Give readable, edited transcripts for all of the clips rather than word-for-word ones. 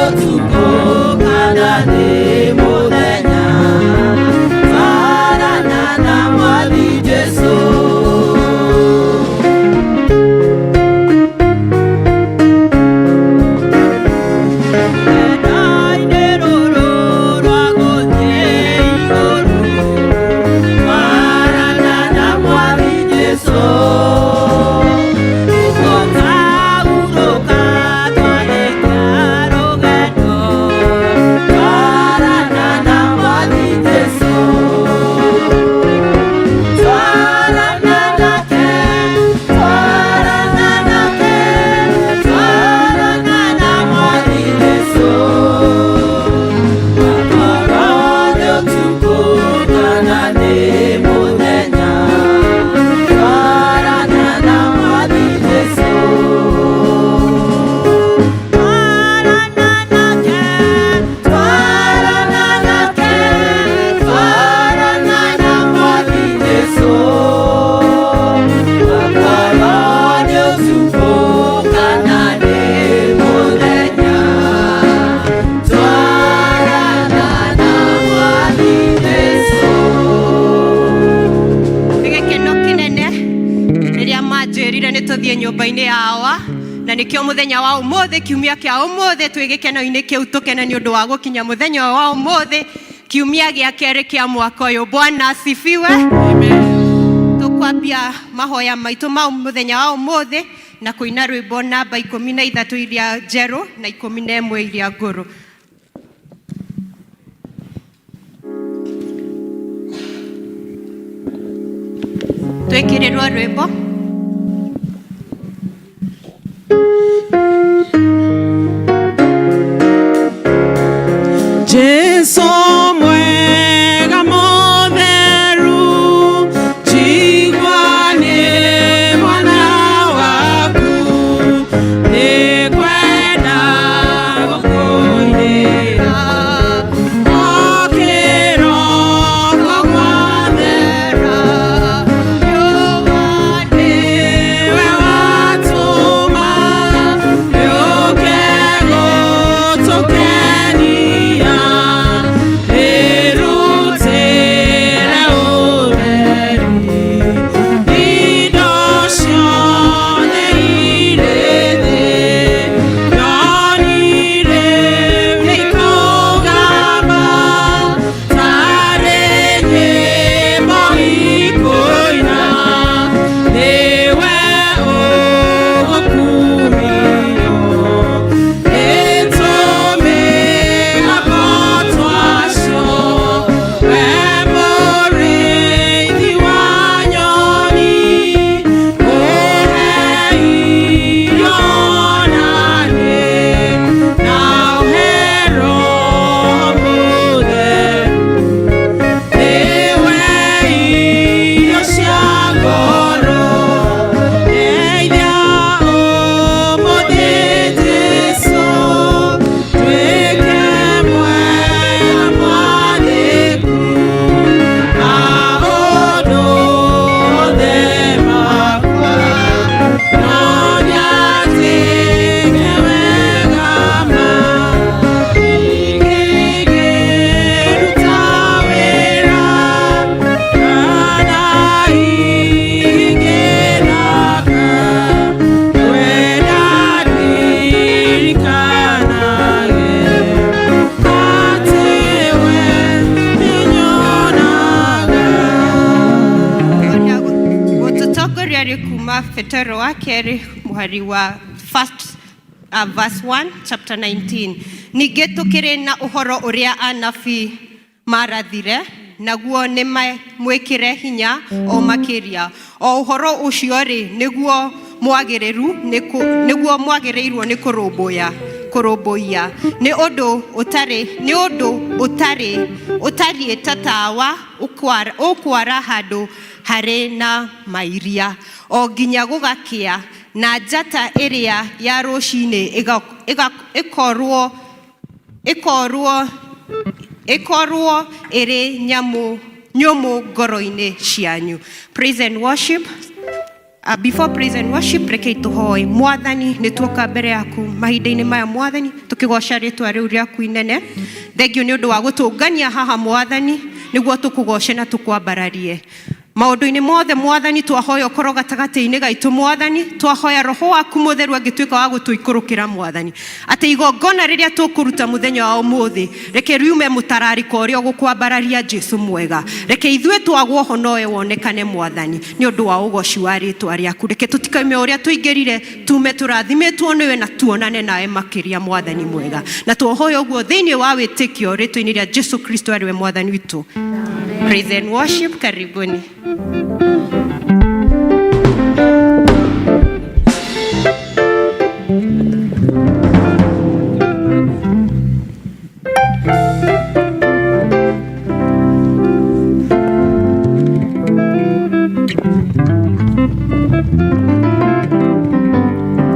Ũtukũ kana nĩ mũthenya, twarana na Mwathi Jesũ. Rũgendo-inĩ rũrũ rwa gũthiĩ igũrũ, twarana na Mwathi Jesũ. Tũkahurũka twarĩkia rũgendo, twarana na Mwathi Jesũ. Twarana nake, twarana nake, twarana na Mwathi Jesũ. Akorwo nĩ ũtukũ kana nĩ mũthenya, twarana na Mwathi Jesũ. Twarana nake, twarana nake, twarana na Mwathi Jesũ. Akorwo nĩ ũtukũ kana nĩ mũthenya, twarana na Mwathi Jesũ. Nĩ gĩkeno kĩnene rĩrĩa manjĩrire nĩ tũthiĩ nyũmba-inĩ ya awa, na nĩkĩo mũthenya wa ũmũthĩ, kiumia kĩa ũmũthĩ, twĩ gĩkeno-inĩ kĩu, tũkene nĩ ũndũ wa gũkinya mũthenya ũyũ wa ũmũthĩ, kiumia gĩa kerĩ kĩa mwaka ũyũ. Bwana asifiwe. Tũkwambia mahoya maitũ ma mũthenya wa ũmũthĩ na kũina rwĩmbo namba 13 iria njerũ na 11 iria ngũrũ. Twĩkĩrĩrwo rwĩmbo. Jesu mwega mũtheru, njigua nĩ mwana waku, nĩngwenda gũkũinĩra o kĩroko gwathera. Riũa nĩwe watũma rĩũke gũtũkenia, rĩrutĩre ũtheri indo ciothe irĩ thĩ. Nyonire nĩkũgamba tarĩ nyĩmbo ikũina, nĩwe ũgũkumio nĩ tũmĩgambo twacio. We mũrĩithi wa nyoni, ũhe irio na niĩ, na ũhe Roho Mũtheru, nĩwe irio cia ngoro. Ndeithia ũmũthĩ Jesũ, nduĩke mwega mwathĩku maũndũ mothe makwa, nonya njĩke wega ma ingĩruta wĩra kana ingĩthaka, ngwenda ndirikanage atĩ we nĩnyonaga. Gũtũtongoria rĩ kuma Petero wa kerĩ, mũhari wa first verse 1, chapter 19. Ningĩ tũkĩrĩ na ũhoro ũrĩa anabii marathire, naguo nĩ mwĩkĩre hinya o makĩria. O ũhoro ũcio rĩ, nĩguo mwagĩrĩru nĩguo mwagĩrĩirwo nĩ kũrũmbũya kũrũmbũiya, nĩ ũndũ ũtarĩ nĩ ũndũ ũtarĩ ũtariĩ ta tawa ũkwara handũ harĩ na mairia o nginya gũgakĩa, na njata ĩrĩa ya rũcinĩ ĩkorwo ĩrĩ nyamũ nyũmũ ngoro-inĩ cianyu. Praise and worship. Before praise and worship, rekei tũhoe. Mwathani, nĩ tuoka mbere yaku mahinda-inĩ maya, Mwathani, tũkĩgoca rĩtwa rĩu rĩaku inene. Thengiũ nĩ ũndũ wa gũtũngania haha, Mwathani, nĩguo tũkũgoce na tũkwambararie maũndũ-inĩ mothe. Mwathani, twahoya ũkorwo gatagatĩ-inĩ gaitũ. Mwathani, twahoya Roho waku Mũtheru angĩtuĩka wa gũtũikũrũkĩra, Mwathani, atĩ igongona rĩrĩa tũkũruta mũthenya wa ũmũthĩ, reke riume mũtararĩko ũrĩa ũgũkwambararia, Jesu mwega. Reke ithuĩ twagwo ho nowe wonekane, Mwathani, nĩ ũndũ wa ũgoci wa rĩtwa rĩaku. Reke tũtikaime ũrĩa tũingĩrire, tume tũrathimĩtwo nĩwe na tuonane nawe makĩria, Mwathani mwega. Na twohoya ũguo thĩinĩ wa wĩtĩkio rĩtwa-inĩ rĩa Jesu Kristo arĩwe Mwathani witũ. Praise and worship, karibuni.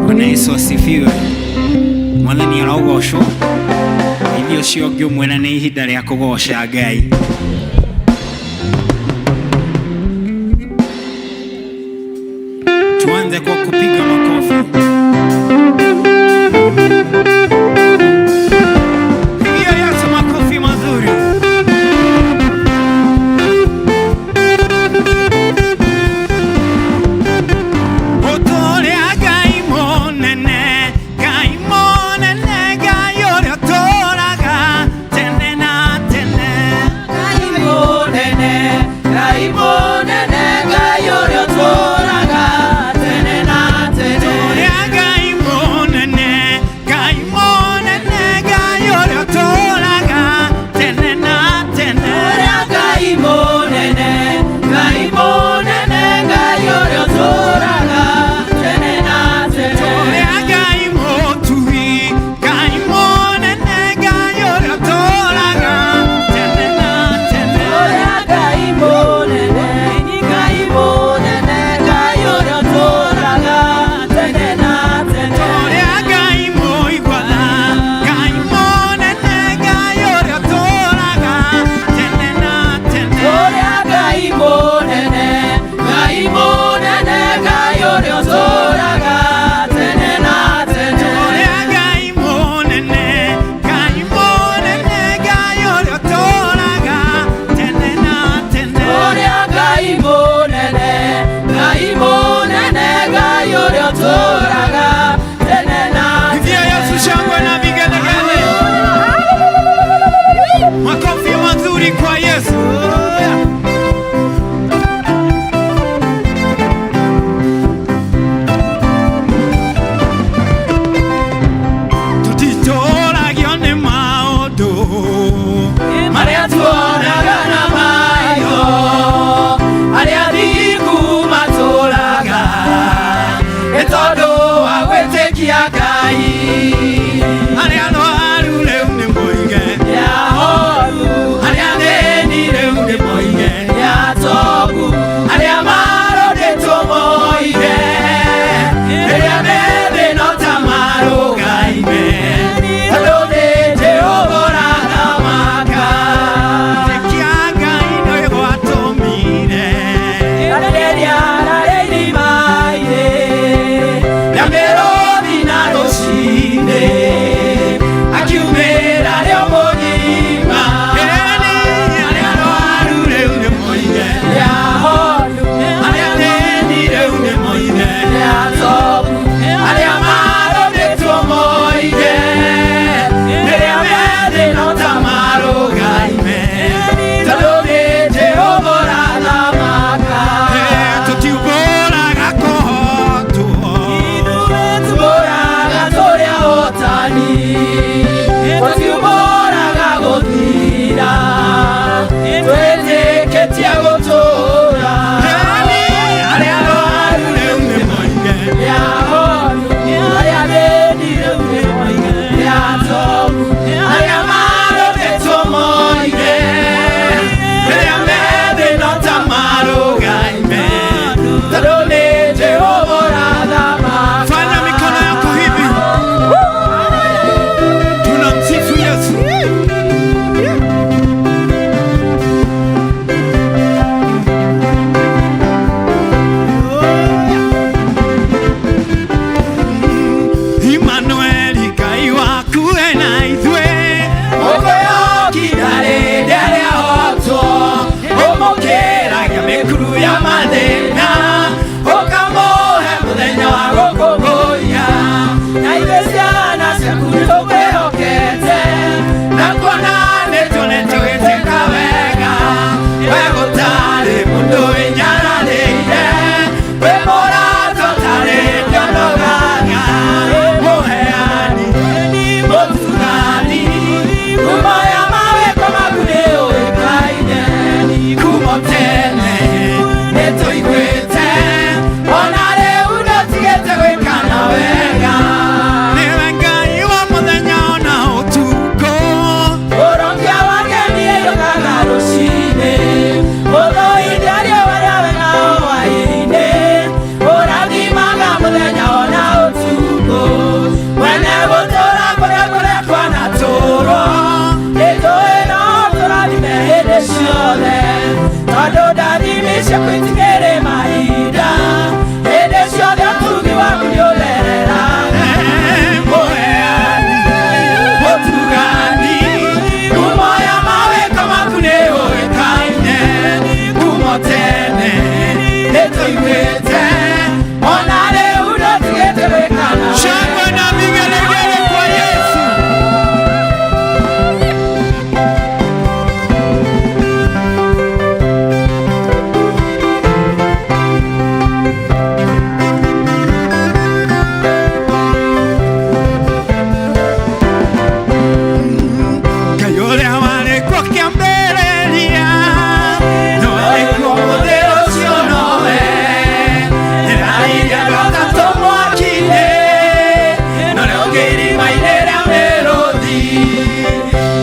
Bwana Yesu asifiwe. Mwathani arogocwo. Ithuĩ ũcio ũngĩ ũmwĩra nĩ ihinda rĩa kũgoca Ngai. Tuanze kwa kupiga makofi. Pigia Yesu makofi mazuri. Ũtũrĩa Ngai mũnene, Ngai mũnene, Ngai ũrĩa ũtũũraga tene na tene. Ngai mũnene, Ngai mũnene, Ngai ũrĩa ũtũũraga tene na tene.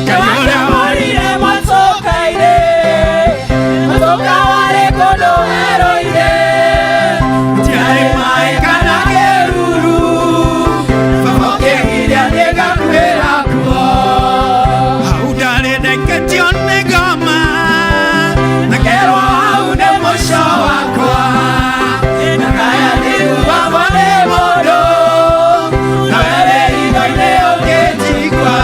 Ngai ũrĩa Nĩwatũhũrire matũka-inĩ, mũtũka warĩ kũndũ werũ-inĩ. Gũtiarĩ Maĩ kana kĩruru, baba ũkĩgiria nĩngakuĩra kuo. Hau ndarĩ ndaikĩtio nĩ ngoma. Na kerwo hau nĩ mũico wakwa, na kaya nĩguagwo nĩ mũndũ, nawe wĩ hitho-inĩ ũkĩnjigua.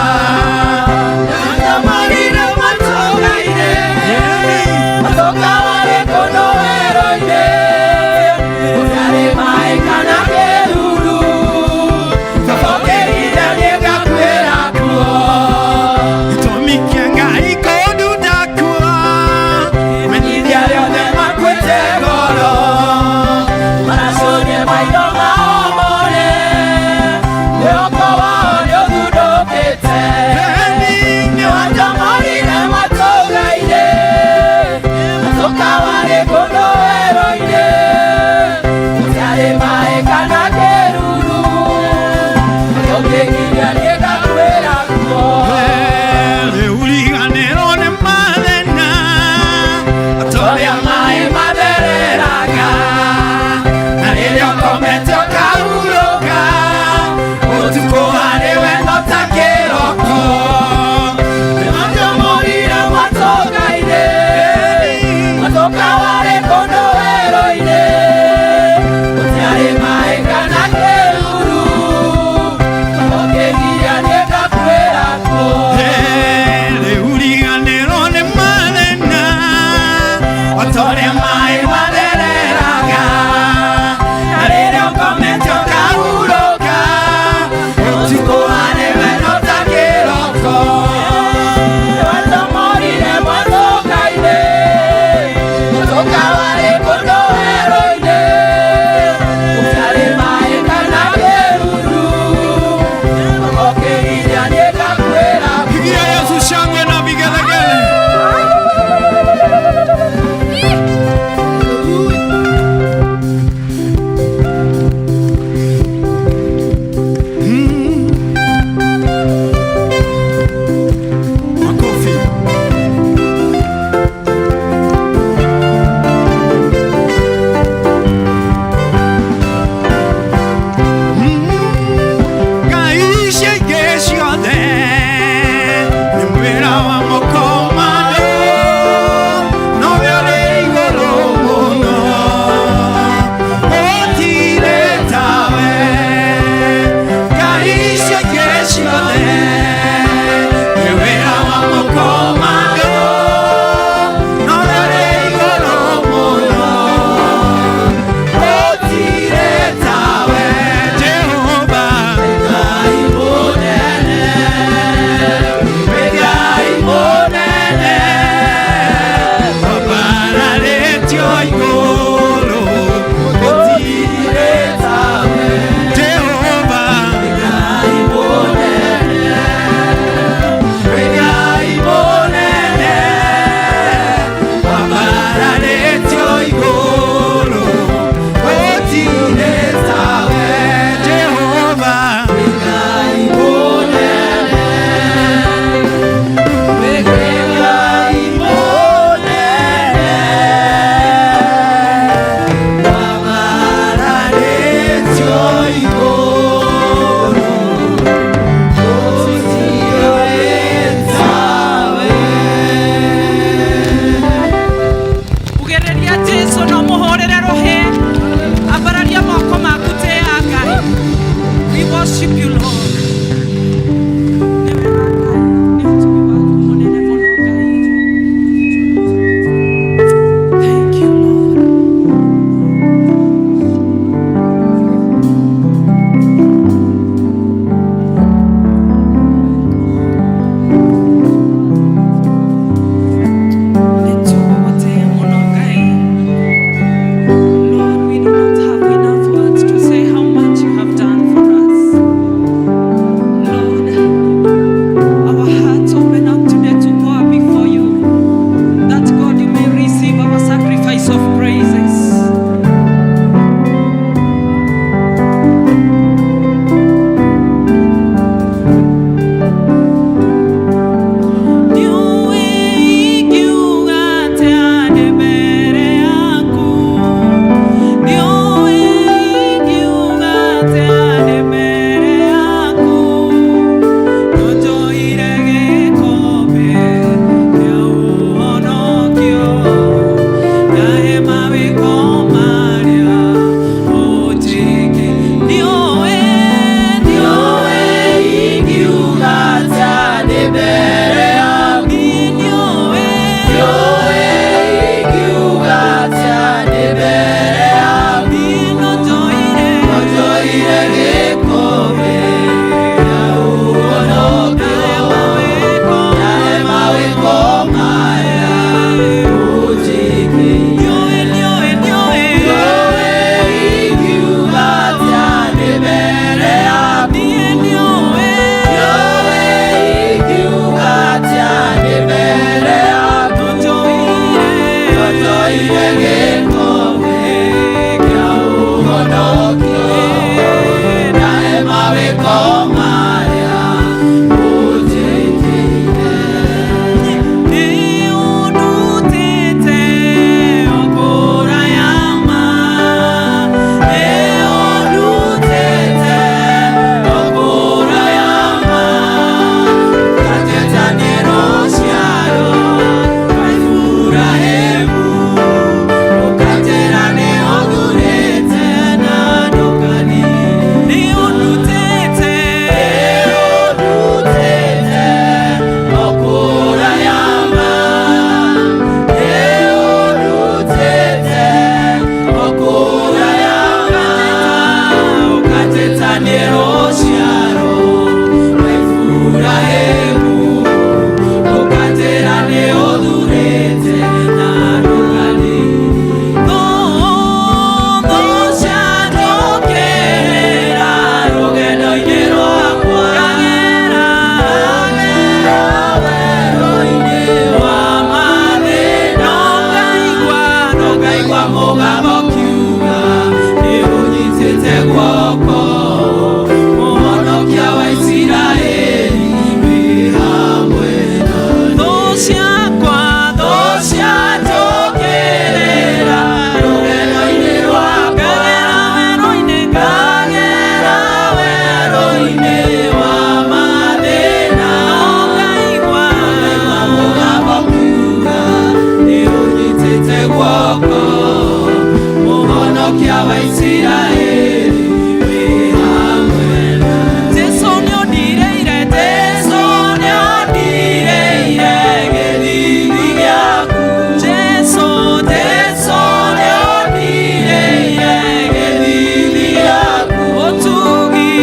Wa Isiraeli wĩ hamwe na Jesu nĩũndirĩire, Jesu nĩũndirĩire gĩthithi gĩaku. Jesu, Jesu nĩũndirĩire gĩthithi gĩaku. Ũtugi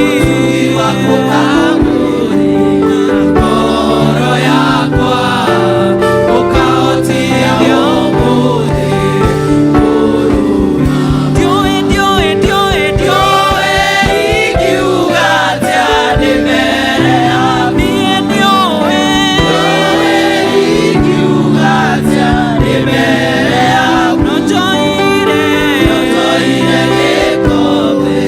waku ũkangũrĩra ngoro yakwa, ũkahotia ũmũthĩ kũrũgama. Ndiũĩ, ndiũĩ, ndiũĩ, ndiũĩ. Ndiũĩ ingiuga atĩa ndĩ mbere yaku. Niĩ ndiũĩ. Ndiũĩ ingiuga atĩa ndĩ mbere yaku. No njoire. Njoire gĩkombe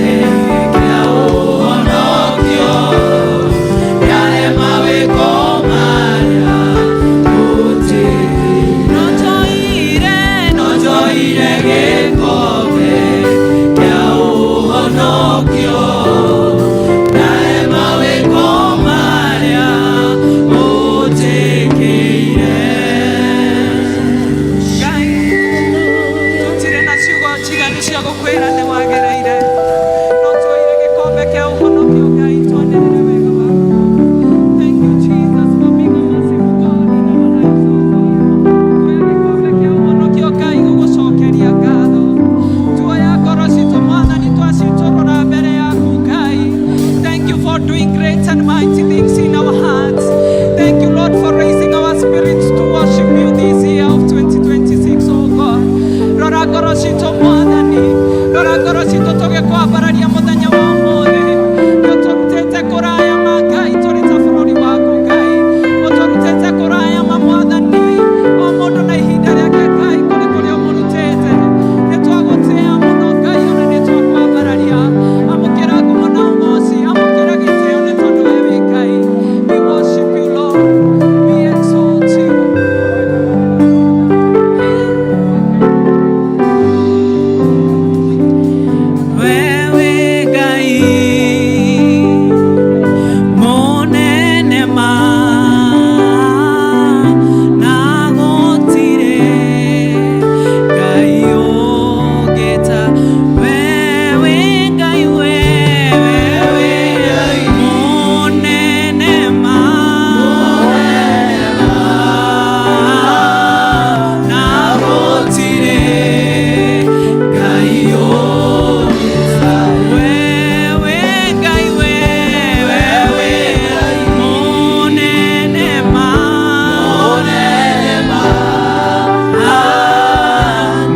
kĩa ũhonokio, kĩarema wĩko marĩa ũnjĩkĩire. No njoire. No njoire gĩkombe kĩa ũhonokio, kĩarema wĩko marĩa ũnjĩkĩire. Ngai, tũtirĩ na ciugo njiganu cia gũkwĩra nĩ wagĩrĩire. No tuoire gĩkombe kĩa ũhonokio, Ngai, twanĩrĩre wega waku. Thank you, Jesus, for being a merciful God in our lives, oh God. Tuoya gĩkombe kĩa ũhonokio, Ngai, gũgũcokeria ngatho. Tuoya ngoro citũ, Mwathani, twacitũrũra mbere yaku, Ngai. Thank you for doing great and mighty things in our hearts. Thank you, Lord, for raising our spirits to worship you this year of 2026, oh God. Rora ngoro citũ, Mwathani. Rora ngoro citũ tũgĩkwambararia mũthenya wa ũmũthĩ. Nĩ ũtũrutĩte kũraya ma Ngai tũrĩ ta bũrũri waku, Ngai. Ũtũrutĩte kũraya ma Mwathani. O mũndũ na ihinda rĩake, Ngai, kũrĩ kũrĩa ũmũrutĩte. Nĩ twagũtĩĩa mũno, Ngai, ona nĩ twakwambararia. Amũkĩra ngumo na ũgoci, amũkĩra gĩtĩo nĩ tondũ we wĩ Ngai. We worship you, Lord. We exalt you. Wewe Ngai mũnene ma na gũtirĩ Ngai ũngĩ ta wewe Ngai, wewe mũnene ma na gũtirĩ Ngai ũngĩ ta wewe Ngai, wewe mũnene ma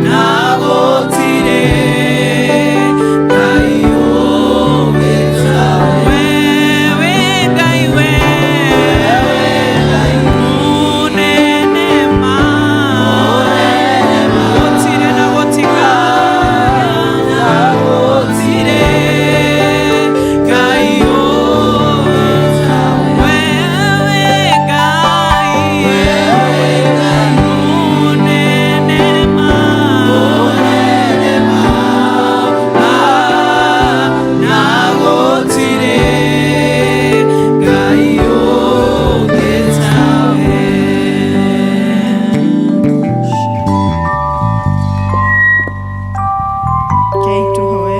na gũtirĩ Ngai ũngĩ ta wewe Ngai, wewe mũnene ma gũtirĩ na gũtiga na gũtirĩ Ngai ũngĩ ta wewe Ngai mũnene ma na gũtirĩ Ngai ũngĩ tawe. Rekei tũhoe.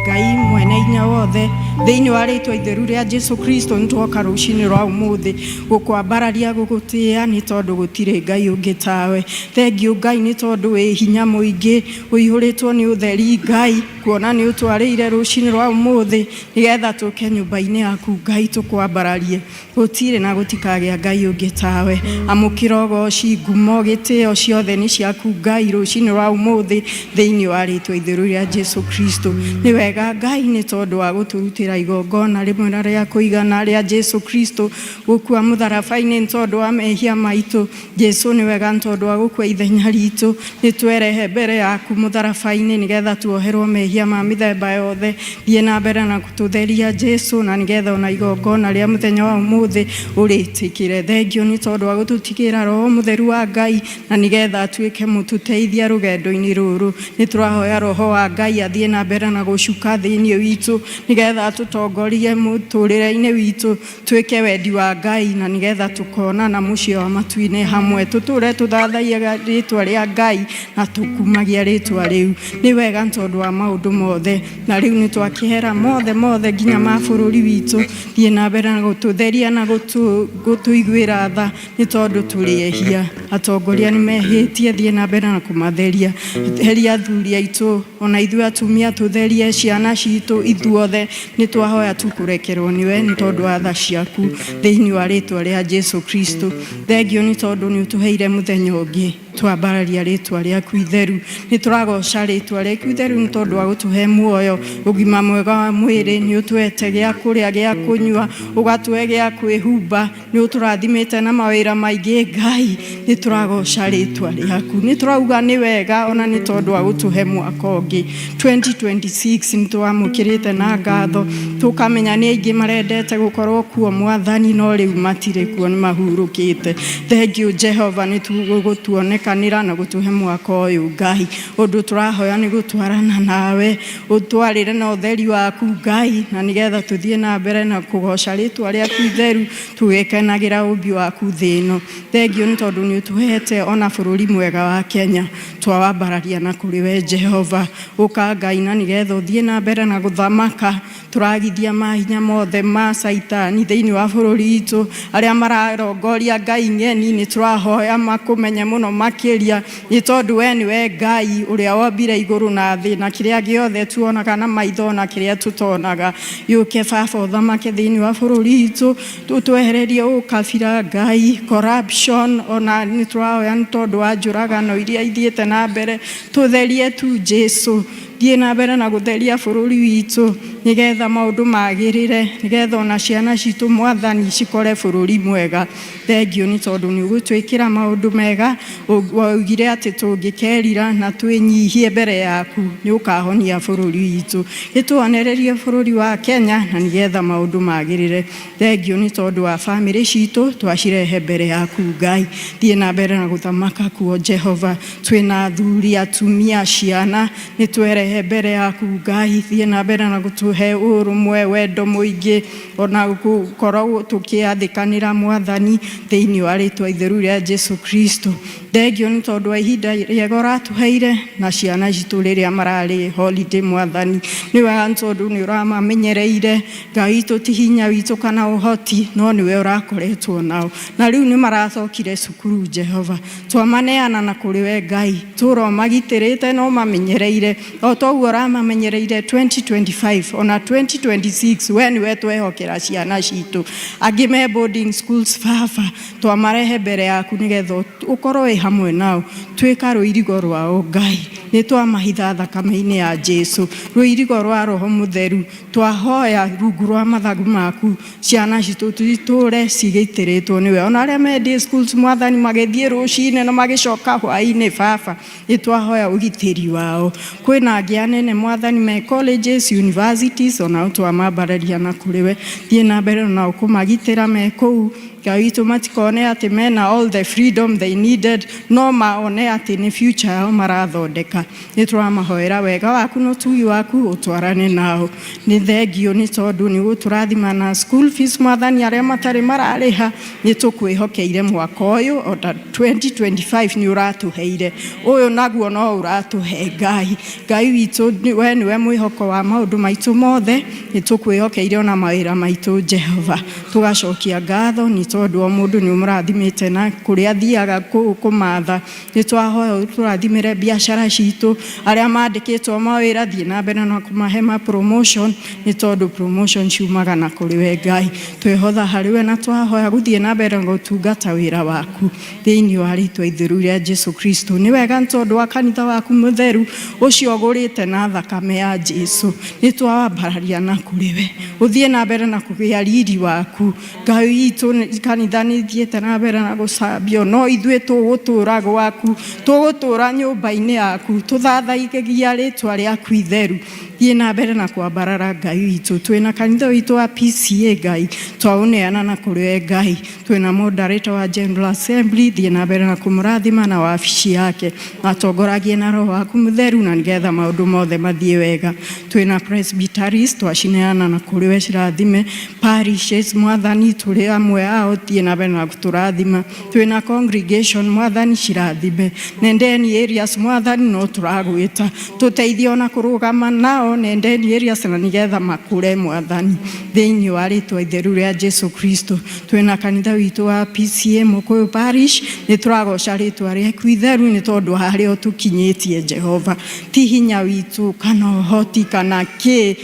Ngai mwene hinya wothe, thĩinĩ wa rĩtwa itheru rĩa Jesu Kristo, nĩ twoka rũcinĩ rwa ũmũthĩ gũkwambararia, gũgũtĩĩa, nĩ tondũ gũtirĩ Ngai ũngĩ tawe. Thengiũ Ngai nĩ tondũ wĩ hinya mũingĩ, ũihũrĩtwo nĩ ũtheri, Ngai, kuona nĩ ũtwarĩire rũcinĩ rwa ũmũthĩ nĩgetha tũke nyũmba-inĩ yaku, Ngai, tũkwambararie. Gũtirĩ na gũtikagĩa Ngai ũngĩ tawe. Amũkĩra ũgoci, ngumo, gĩtĩo ciothe nĩ ciaku, Ngai, rũcinĩ rwa ũmũthĩ, thĩinĩ wa rĩtwa itheru rĩa Jesu Kristo. Nĩ wega Ngai nĩ tondũ wa gũtũrutĩra igongona rĩmwe na rĩa kũigana rĩa Jesu Kristo gũkua mũtharaba-inĩ nĩ tondũ wa mehia maitũ. Jesu, nĩ wega nĩ tondũ wa gũkua ithenya ritũ. Nĩ twerehe mbere yaku mũtharaba-inĩ nĩgetha tuoherwo mehia ma mĩthemba yothe. Thiĩ na mbere na gũtũtheria, Jesu, na nĩgetha ona igongona rĩa mũthenya wa ũmũthĩ ũrĩtĩkĩre. Thengio nĩ tondũ wa gũtũtigĩra Roho Mũtheru wa Ngai na nĩgetha atuĩke mũtũteithia rũgendo-inĩ rũrũ. Nĩ tũrahoya Roho wa Ngai athiĩ na mbere na gũcuka thĩinĩ witũ nĩgetha atũtongorie. Ũtũtongorie mũtũrĩre-inĩ witũ, twĩke wendi wa Ngai na nĩgetha tũkonana mũciĩ wa matu-inĩ hamwe, tũtũre tũthathaiyaga rĩtwa rĩa Ngai na tũkumagia rĩtwa rĩu. Nĩ wega nĩ tondũ wa maũndũ mothe, na rĩu nĩ twakĩhera mothe mothe nginya ma bũrũri witũ. Thiĩ na mbere na gũtũtheria na gũtũiguĩra tha nĩ tondũ tũrĩ ehia. Atongoria nĩ mehĩtie, thiĩ na mbere na kũmatheria. Theria athuri aitũ, ona ithuĩ atumia tũtherie ciana citũ, ithuothe nĩ twahoya tu kũrekerwo nĩwe nĩ tondũ wa tha ciaku thĩinĩ wa rĩtwa rĩa Jesu Kristo. Thengio nĩ tondũ nĩ ũtũheire mũthenya ũngĩ, twambararia rĩtwa rĩaku itheru. Nĩ tũragoca rĩtwa rĩaku itheru nĩ tondũ wa gũtũhe muoyo, ũgima mwega wa mwĩrĩ, nĩ ũtũhete gĩa kũrĩa, gĩa kũnyua, ũgatũhe gĩa kwĩhumba, nĩ ũtũrathimĩte na mawĩra maingĩ. Ngai, nĩ tũragoca rĩtwa rĩaku, nĩ tũrauga nĩ wega ona nĩ tondũ wa gũtũhe mwaka ũngĩ 2026. Nĩ twamũkĩrĩte na ngatho, tũkamenya nĩ aingĩ marendete gũkorwo kuo Mwathani, no rĩu matirĩ kuo, nĩ mahurũkĩte. Thank you Jehova nĩ gũtuonekanĩra na gũtũhe mwaka ũyũ. Ngai, ũndũ tũrahoya nĩ gũtwarana nawe, ũtwarĩre na ũtheri waku Ngai, na nĩgetha tũthiĩ na mbere na kũgoca rĩtwa rĩaku itheru tũgĩkenagĩra ũmbi waku thĩ ĩno. Thengio nĩ tondũ nĩ ũtũhete ona bũrũri mwega wa Kenya, twawambararia na kũrĩ we Jehova. Ũka Ngai na nĩgetha ũthiĩ na mbere na gũthamaka. Tũragithia mahinya mothe ma Caitani thĩinĩ wa bũrũri witũ, arĩa mararongoria Ngai ng'eni, nĩ tũrahoya makũmenye mũno makĩria, nĩ tondũ we nĩwe Ngai ũrĩa wombire igũrũ na thĩ na kĩrĩa gĩothe tuonaga na maitho na kĩrĩa tũtonaga. Yũke Baba, ũthamake thĩinĩ wa bũrũri witũ, tũtwehererie ũkabira Ngai, corruption, ona nĩ tũrahoya nĩ tondũ wa njũragano iria ithiĩte na mbere. Tũtherie tu Jesu, thiĩ na mbere na gũtheria bũrũri witũ nĩgetha maũndũ magĩrĩre, nĩgetha ona ciana citũ Mwathani cikore bũrũri mwega. Thengio nĩ tondũ nĩ ũgũtwĩkĩra maũndũ mega. Waugire atĩ tũngĩkerira na twĩnyihie mbere yaku nĩ ũkahonia bũrũri witũ. Gĩtuonererie bũrũri wa Kenya na nĩgetha maũndũ magĩrĩre. Thengio nĩ tondũ wa bamĩrĩ citũ, twacirehe mbere yaku Ngai. Thiĩ na mbere na gũthamaka kuo Jehova. Twĩna athuri, atumia, ciana, nĩ twerehe mbere yaku Ngai. Thiĩ na mbere na gũtũhe ũrũmwe, wendo mũingĩ, ona gũkorwo tũkĩathĩkanĩra Mwathani thĩinĩ wa rĩtwa itheru rĩa Jesu Kristo. Thengio nĩ tondũ wa ihinda rĩega ũratũheire na ciana citũ rĩrĩa mararĩ holiday Mwathani. Nĩ wega nĩ tondũ nĩ ũramamenyereire Ngai witũ, ti hinya witũ kana ũhoti, no nĩwe ũrakoretwo nao, na rĩu nĩ maracokire cukuru. Jehova, twamaneana na kũrĩ we Ngai, tũra ũmagitĩrĩte na ũmamenyereire o toguo ũramamenyereire 2025 ona 2026. We nĩwe twehokera ciana citũ. Angĩ me boarding schools, Baba, twamarehe mbere yaku nĩgetha ũkorwo wĩ hamwe nao, tuĩka rũirigo rwao Ngai. Nĩ twamahitha thakame-inĩ ya Jesu, rũirigo rwa Roho Mũtheru. Twahoya rungu rwa mathagu maku ciana citũ tũre cigitĩrĩtwo nĩwe, ona arĩa me day schools Mwathani, magĩthiĩ rũcinĩ na magĩcoka hwaĩ-inĩ. Baba, nĩ twahoya ũgitĩri wao. Kwĩna angĩ anene Mwathani me colleges, universities, onao twamambararia na kũrĩ we. Thiĩ na mbere nao kũmagitĩra me kũu Ngai witũ, matikone atĩ mena all the freedom they needed, no maone atĩ nĩ future yao marathondeka. Nĩ tũramahoera wega waku na ũtugi waku ũtwarane nao. Nĩ thengio nĩ tondũ nĩ ũgũtũrathima na school fees Mwathani, arĩa matarĩ mararĩha. Nĩ tũkwĩhokeire mwaka ũyũ, ota 2025 nĩ ũratũheire ũyũ, naguo no ũratũhe Ngai. Ngai witũ, we nĩwe mwĩhoko wa maũndũ maitũ mothe. Nĩ tũkwĩhokeire ona mawĩra maitũ Jehova. Tũgacokia ngatho nĩ tondũ o mũndũ nĩ ũmũrathimĩte na kũrĩa athiaga kũmatha. Nĩ twahoya tũrathimĩre biacara citũ. Arĩa mandĩkĩtwo mawĩra, thiĩ na mbere na kũmahe ma promotion, nĩ tondũ promotion ciumaga na kũrĩ we Ngai. Twehotha harĩ we na twahoya gũthiĩ na mbere na gũtungata wĩra waku thĩinĩ wa rĩtwa itheru rĩa Jesu Kristo. Nĩ wega nĩ tondũ wa kanitha waku mũtheru ũcio ũgũrĩte na thakame ya Jesu. Nĩ twawambararia na kũrĩ we, ũthiĩ na mbere na kũgĩa riri waku Ngai witũ. Kanitha nĩ ithiĩte na mbere na gũcambio, no ithuĩ tũgũtũra gwaku, tũgũtũra nyũmba-inĩ yaku, tũthathayagia rĩtwa rĩaku itheru. Thiĩ na mbere na kwambarara Ngai witũ. Twĩna kanitha witũ wa PCA Ngai, twaũneana na kũrĩ we Ngai. Twĩna moderator wa General Assembly, thiĩ na mbere na kũmũrathima na wabici yake, atongoragie na roho waku mũtheru na nĩgetha maũndũ mothe mathiĩ wega. Twĩna presbyteries, twacineana na kũrĩ we cirathime. Parishes Mwathani, tũrĩ amwe ao, thiĩ na mbere na gũtũrathima. Twĩna congregation Mwathani, cirathime. Nendeni areas Mwathani, no tũragwĩta tũteithie ona kũrũgama nao nendeni areas na nĩgetha makũre Mwathani, thĩinĩ wa rĩtwa itheru rĩa Jesu Kristo. Twĩna kanitha witũ wa PCA Mũkũyũ Parish, nĩ tũragoca rĩtwa rĩaku itheru nĩ tondũ harĩa ũtũkinyĩtie Jehova. Ti hinya witũ kana ũhoti kana kĩ,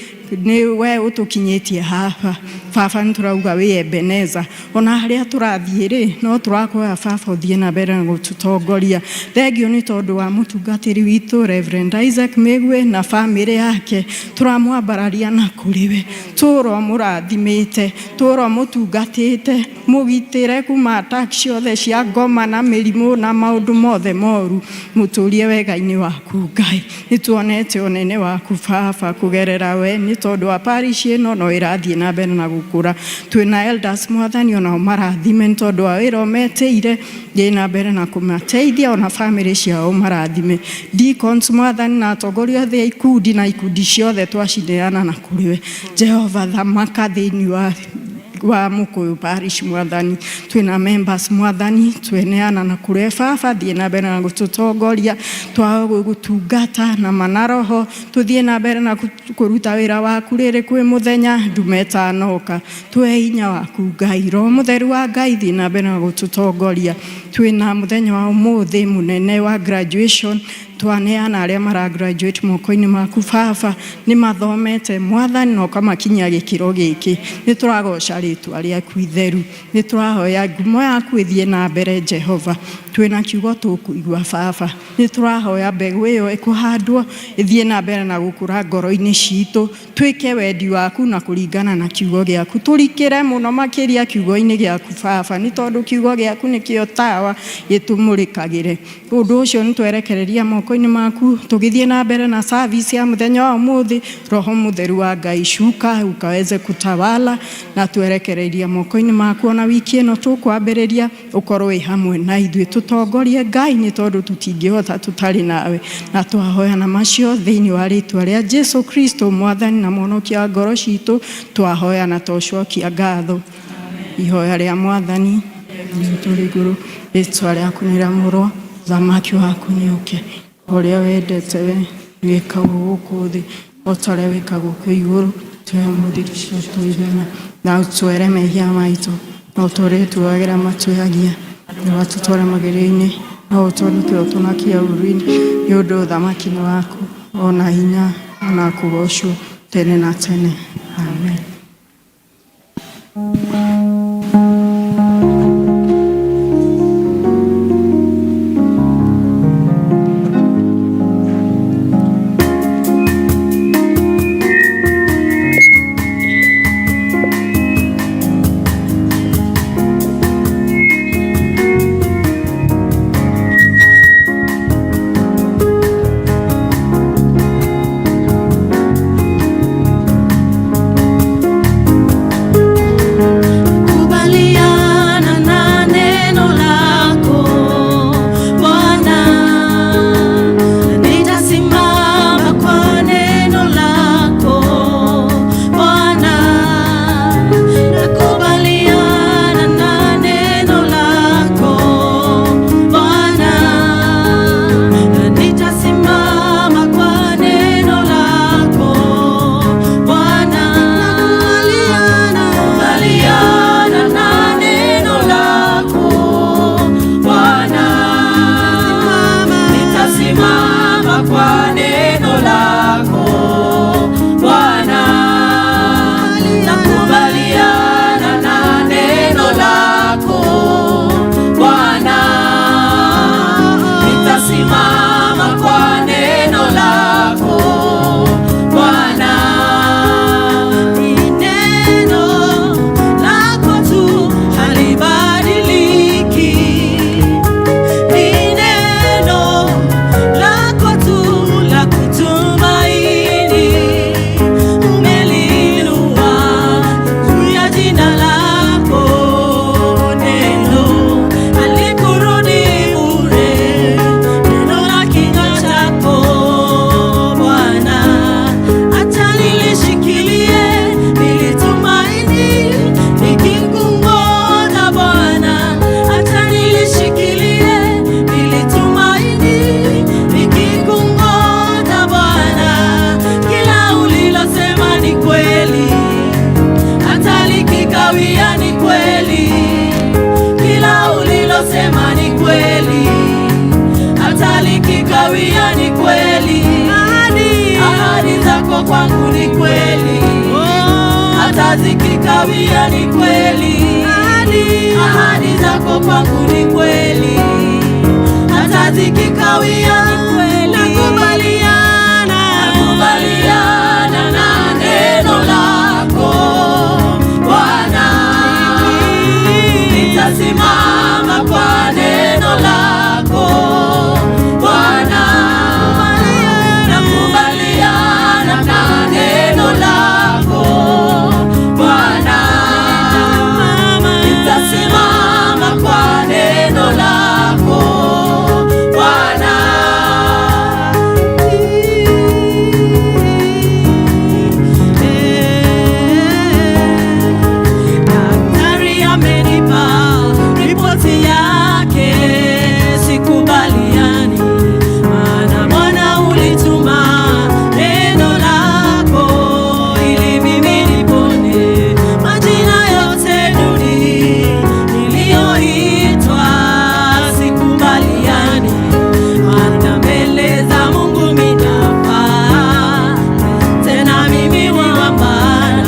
nĩ we ũtũkinyĩtie haha. Baba, nĩ tũrauga wĩ Ebeneza. Ona harĩa tũrathiĩ rĩ, no tũrakũhoya Baba ũthiĩ na mbere na gũtũtongoria. Thengiũ nĩ tondũ wa mũtungatĩri witũ Reverend Isaac Mĩgwe na bamĩrĩ yake, tũramwambararia na kũrĩ we. Tũũra mũrathimĩte, tũũra mũtungatĩte, mũgitĩre kuma attack ciothe cia ngoma na mĩrimũ na maũndũ mothe moru, mũtũrie wega-inĩ waku Ngai. Nĩ tuonete ũnene waku Baba kũgerera we, nĩ tondũ wa parish ĩno no ĩrathiĩ na mbere na gũkũra. Twĩna elders Mwathani, onao marathime nĩ tondũ wa wĩra ũmetĩire, thiĩ na mbere na kũmateithia ona bamĩrĩ ciao marathime. Deacons Mwathani na atongoria othe a ikundi na ikundi ciothe twacineana na kũrĩ we. Jehova, thamaka thĩinĩ wa Mũkũyũ Parish Mwathani. Twĩna members Mwathani, tweneana na kũrĩ we Baba, thiĩ na mbere na gũtũtongoria, twaga gũgũtungata na mana roho, tũthiĩ na mbere na kũruta wĩra waku rĩrĩ kwĩ mũthenya ndume ĩtanoka. Tũhe hinya waku Ngai, Roho mũtheru wa Ngai thiĩ na mbere na gũtũtongoria. Twĩna mũthenya wa ũmũthĩ mũnene wa graduation, twaneana arĩa mara graduate moko-inĩ maku Baba, nĩ mathomete Mwathani na ũkamakinyia gĩkĩro gĩkĩ. Nĩ tũragoca rĩtwa rĩaku itheru, nĩ tũrahoya ngumo yaku ĩthiĩ na mbere Jehova. Twĩna kiugo tũkũigua Baba, nĩ tũrahoya mbegũ ĩyo ĩkũhandwo ĩthiĩ na mbere na gũkũra ngoro-inĩ citũ, twĩke wendi waku na kũringana na kiugo gĩaku, tũrikĩre mũno makĩria kiugo-inĩ gĩaku Baba, nĩ tondũ kiugo gĩaku nĩkĩo tawa gĩtũmũrĩkagĩre. Ũndũ ũcio nĩ twerekereria moko-inĩ maku, tũgĩthiĩ na mbere na service ya mũthenya wa ũmũthĩ. Roho mũtheru wa Ngai, shuka ukaweze kutawala, na twerekereria moko-inĩ maku. Ona wiki ĩno tũkwambĩrĩria, ũkorwo wĩ hamwe na ithuĩ, tũtongorie Ngai, nĩ tondũ tũtingĩhota tũtarĩ nawe. Na twahoya na macio thĩinĩ wa rĩtwa rĩa Jesu Kristo, Mwathani na Mũhonokia wa ngoro citũ, twahoya na twacokia ngatho. Ihoya rĩa Mwathani. Tũrĩ igũrũ, rĩtwa rĩaku nĩ rĩamũrwo, ũthamaki waku nĩ ũke, ũrĩa wendete we wĩkagwo gũkũ thĩ o ta ũrĩa wĩkagwo kũu igũrũ. Tũhe ũmũthĩ irio cia tũigana, na ũtwere mehia maitũ o ta ũrĩa tuagĩra matwĩhagia, ndũgatũtware magerio-inĩ, no ũtũhonokie ũtũhonokie ũũru-inĩ, nĩ ũndũ ũthamaki nĩ waku, ona hinya, ona kũgocwo tene na tene. Amen. kwangu ni kweli, hata zikikawia ni kweli. Ahadi zako kwangu ni kweli, hata zikikawia ni kweli. Nakubaliana, nakubaliana na neno lako Bwana, nitasimama kwa neno lako Bwana, nakubaliana na neno lako Bwana, nitasimama kwa neno lako Bwana. Daktari amenipa ripoti yake, sikubaliani, maana Bwana ulituma neno lako ili mimi nipone. Majina yote duni niliyoitwa, sikubaliani, maana mbele za Mungu mimi nafaa, tena mimi wa maana,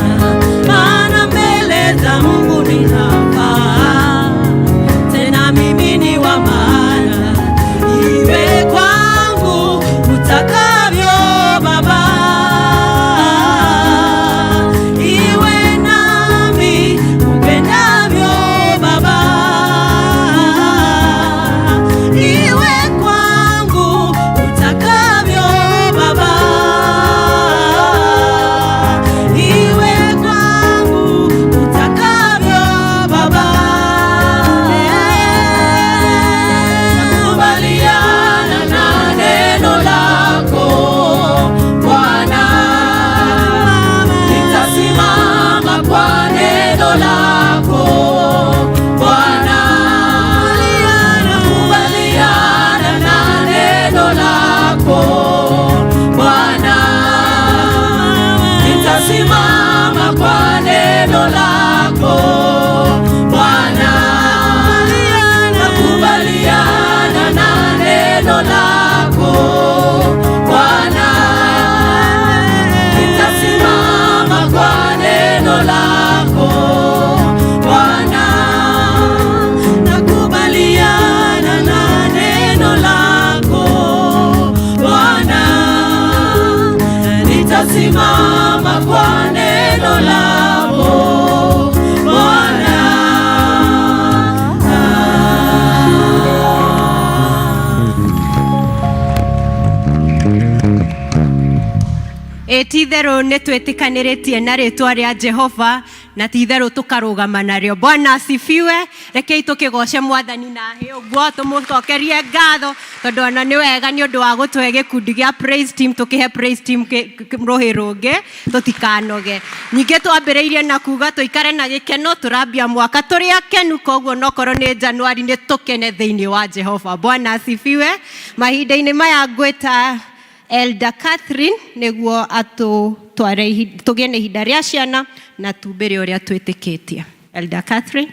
maana mbele za Mungu ninafaa, tena mimi ni wa maana. Iwe kwangu utakavyo Baba, iwe nami upendavyo Baba, iwe kwangu utakavyo Baba, iwe kwangu utakavyo Baba. Nakubaliana na neno lako Bwana, nitasimama kwa neno lako Bwana, nakubaliana na neno lako Bwana, nitasimama kwa neno lako Bwana, nakubaliana na neno lako Bwana, nitasimama kwa neno lako Bwana, nakubaliana na neno lako Bwana, nitasimama kwa neno lako Bwana. Ĩ ti-itherũ nĩ twĩtĩkanĩrĩtie na rĩtwa rĩa Jehova na ti-itherũ tũkarũgama narĩo. Bwana asifiwe. Rekei tũkĩgoce mwathani na hĩ ũguo, tũmũcokerie ngatho tondũ ona nĩ wega nĩ ũndũ wa gũtũhe gĩkundi gĩa praise team, tũkĩhe praise team rũhĩ rũngĩ tũtikanoge. Ningĩ twambĩrĩirie na kuga tũikare na gĩkeno, tũrambia mwaka tũrĩ akenu, koguo nokorwo nĩ Januari nĩ tũkene thĩinĩ wa Jehova. Bwana asifiwe. Mahinda-inĩ maya ngwĩta Elder Catherine nĩguo atũtware tũgĩe na ihinda rĩa ciana na tumbĩre ũrĩa twĩtĩkĩtie. Elder Catherine.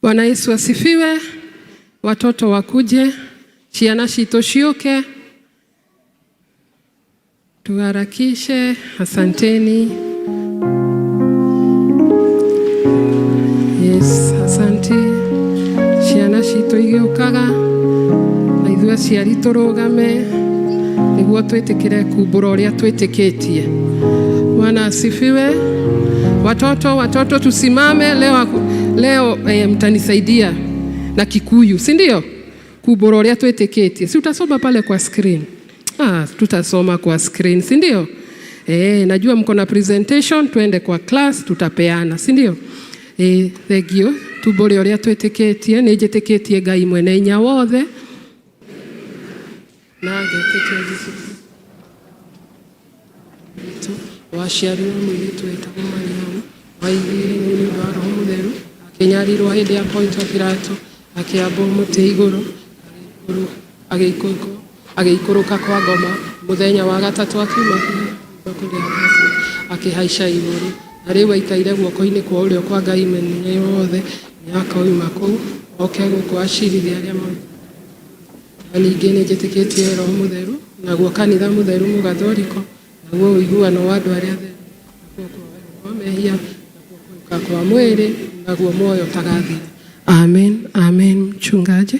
Bwana Yesu asifiwe. Watoto wakuje, ciana citũ ciũke, tuharakishe. Asanteni. Yes, asante. Ciana citũ igĩũkaga na ithuĩ aciari tũrũgame nĩguo twĩtĩkĩre kumbũra ũrĩa twĩtĩkĩtie. Bwana asifiwe. Watoto, watoto tusimame leo, leo mtanisaidia na Kikuyu, si ndio? Kumbũra ũrĩa twĩtĩkĩtie. Si utasoma pale kwa screen? Ah, tutasoma kwa screen, si ndio? Najua mko na presentation, twende kwa class tutapeana, si ndio? Thank you. Tumbũre ũrĩa twĩtĩkĩtie. Nĩ njĩtĩkĩtie Ngai mwene hinya wothe na ngetĩkia Jesũ Kristo waciarirwo mũirĩtu wetagwo Mariamu, waigĩire nĩ ũndũ wa Roho Mũtheru, akĩnyarirwo hĩndĩ ya Pontio Pilato, akĩambwo mũtĩ igũrũ, agĩikũrũka kwa ngoma, mũthenya wa gatatũ akiuma kũrĩa akĩhaica igũrũ, na rĩu aikaire guoko-inĩ kwa ũrĩo kwa Ngai mwene wothe, nĩ akoima kũu. Oke gũkũ acirithia arĩa na ningĩ nĩ njĩtĩkĩtie Roho Mũtheru, naguo kanitha mũtheru mũgathoriko, naguo ũiguano wa andũ arĩa atheru, nakuo kuoherwo kwa mehia, nakuo kũriũka kwa mwĩrĩ, naguo muoyo ũtagathira. Amen, amen. Mchungaji.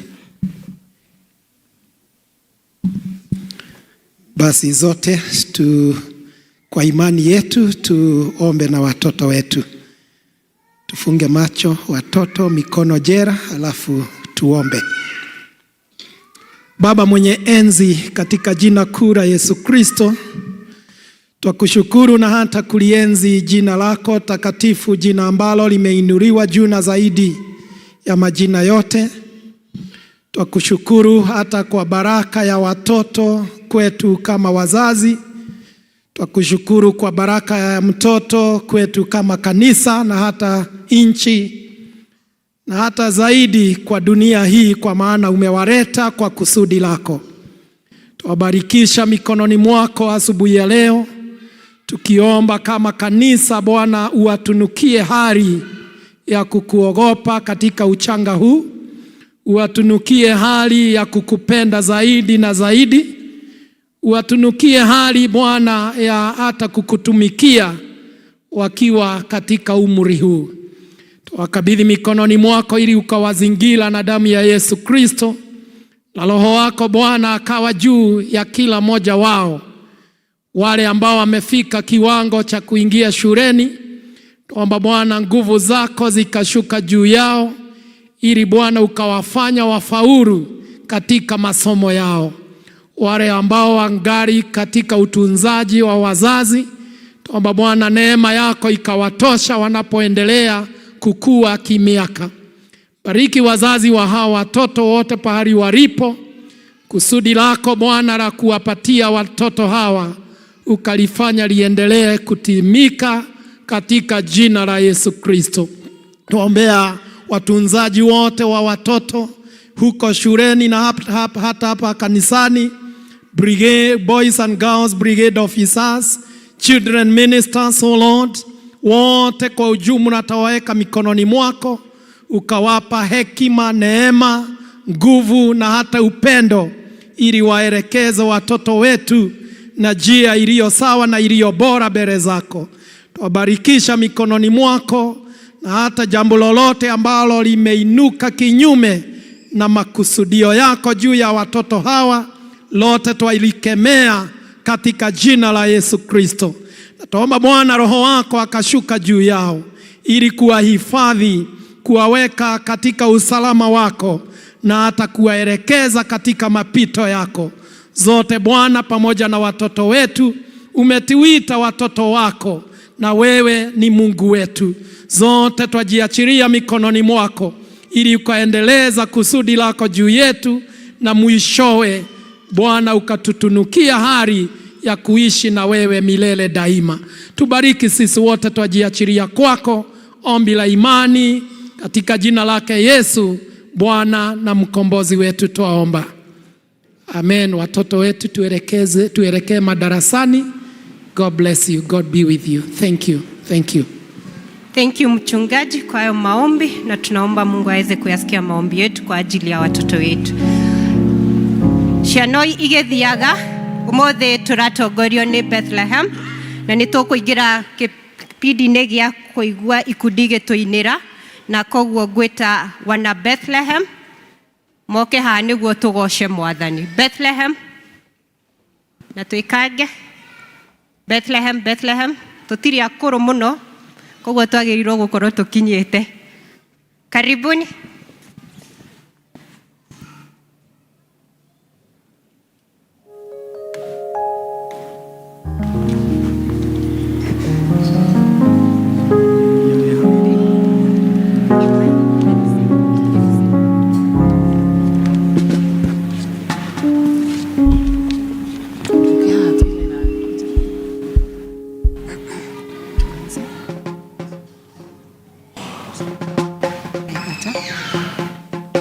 Basi zote tu, kwa imani yetu tuombe na watoto wetu. Tufunge macho watoto, mikono jera, alafu tuombe. Baba mwenye enzi, katika jina kuu la Yesu Kristo, twakushukuru na hata kulienzi jina lako takatifu, jina ambalo limeinuliwa juu na zaidi ya majina yote. Twakushukuru hata kwa baraka ya watoto kwetu kama wazazi. Twakushukuru kwa baraka ya mtoto kwetu kama kanisa na hata nchi na hata zaidi kwa dunia hii, kwa maana umewaleta kwa kusudi lako. Twabarikisha mikononi mwako asubuhi ya leo, tukiomba kama kanisa, Bwana, uwatunukie hali ya kukuogopa katika uchanga huu, uwatunukie hali ya kukupenda zaidi na zaidi, uwatunukie hali Bwana ya hata kukutumikia wakiwa katika umri huu. Tuwakabidhi mikononi mwako ili ukawazingira na damu ya Yesu Kristo, na Roho wako Bwana akawa juu ya kila mmoja wao. Wale ambao wamefika kiwango cha kuingia shuleni, tuomba Bwana nguvu zako zikashuka juu yao, ili Bwana ukawafanya wafaulu katika masomo yao. Wale ambao wangali katika utunzaji wa wazazi, tuomba Bwana neema yako ikawatosha wanapoendelea kukua kimiaka. Bariki wazazi wa hawa watoto wote pahali walipo. Kusudi lako Bwana la kuwapatia watoto hawa ukalifanya liendelee kutimika katika jina la Yesu Kristo. Tuombea watunzaji wote wa watoto huko shuleni na hata hapa kanisani, brigade, boys and girls brigade officers, children ministers, oh Lord, wote kwa ujumla tawaweka mikononi mwako, ukawapa hekima, neema, nguvu na hata upendo, ili waelekeze watoto wetu na njia iliyo sawa na iliyo bora mbele zako. Twabarikisha mikononi mwako, na hata jambo lolote ambalo limeinuka kinyume na makusudio yako juu ya watoto hawa, lote twalikemea katika jina la Yesu Kristo. Na tuomba Bwana Roho wako akashuka juu yao ili kuwahifadhi, kuwaweka katika usalama wako na hata kuwaelekeza katika mapito yako. Zote Bwana, pamoja na watoto wetu, umetuita watoto wako na wewe ni Mungu wetu. Zote twajiachilia mikononi mwako ili ukaendeleza kusudi lako juu yetu, na mwishowe Bwana ukatutunukia hali ya kuishi na wewe milele daima. Tubariki sisi wote, twajiachilia kwako, ombi la imani katika jina lake Yesu Bwana na mkombozi wetu twaomba. Amen. Watoto wetu tuelekeze, tuelekee madarasani. God bless you. God be with you. Thank you. Thank you. Thank you mchungaji kwa hayo maombi, na tunaomba Mungu aweze kuyasikia maombi yetu kwa ajili ya watoto wetu. Ciana igĩthiaga ũmũthĩ tũratongorio nĩ Bethlehem na nĩ tũkũingĩra kĩbindi-inĩ gĩa kũigua ikundi igĩtũinĩra, na koguo ngwĩta wana Bethlehem moke haha nĩguo tũgoce Mwathani. Bethlehem na twĩkange Bethlehem, Bethlehem tũtirĩ akũrũ mũno, koguo twagĩrĩirwo gũkorwo tũkinyĩte. Karibuni.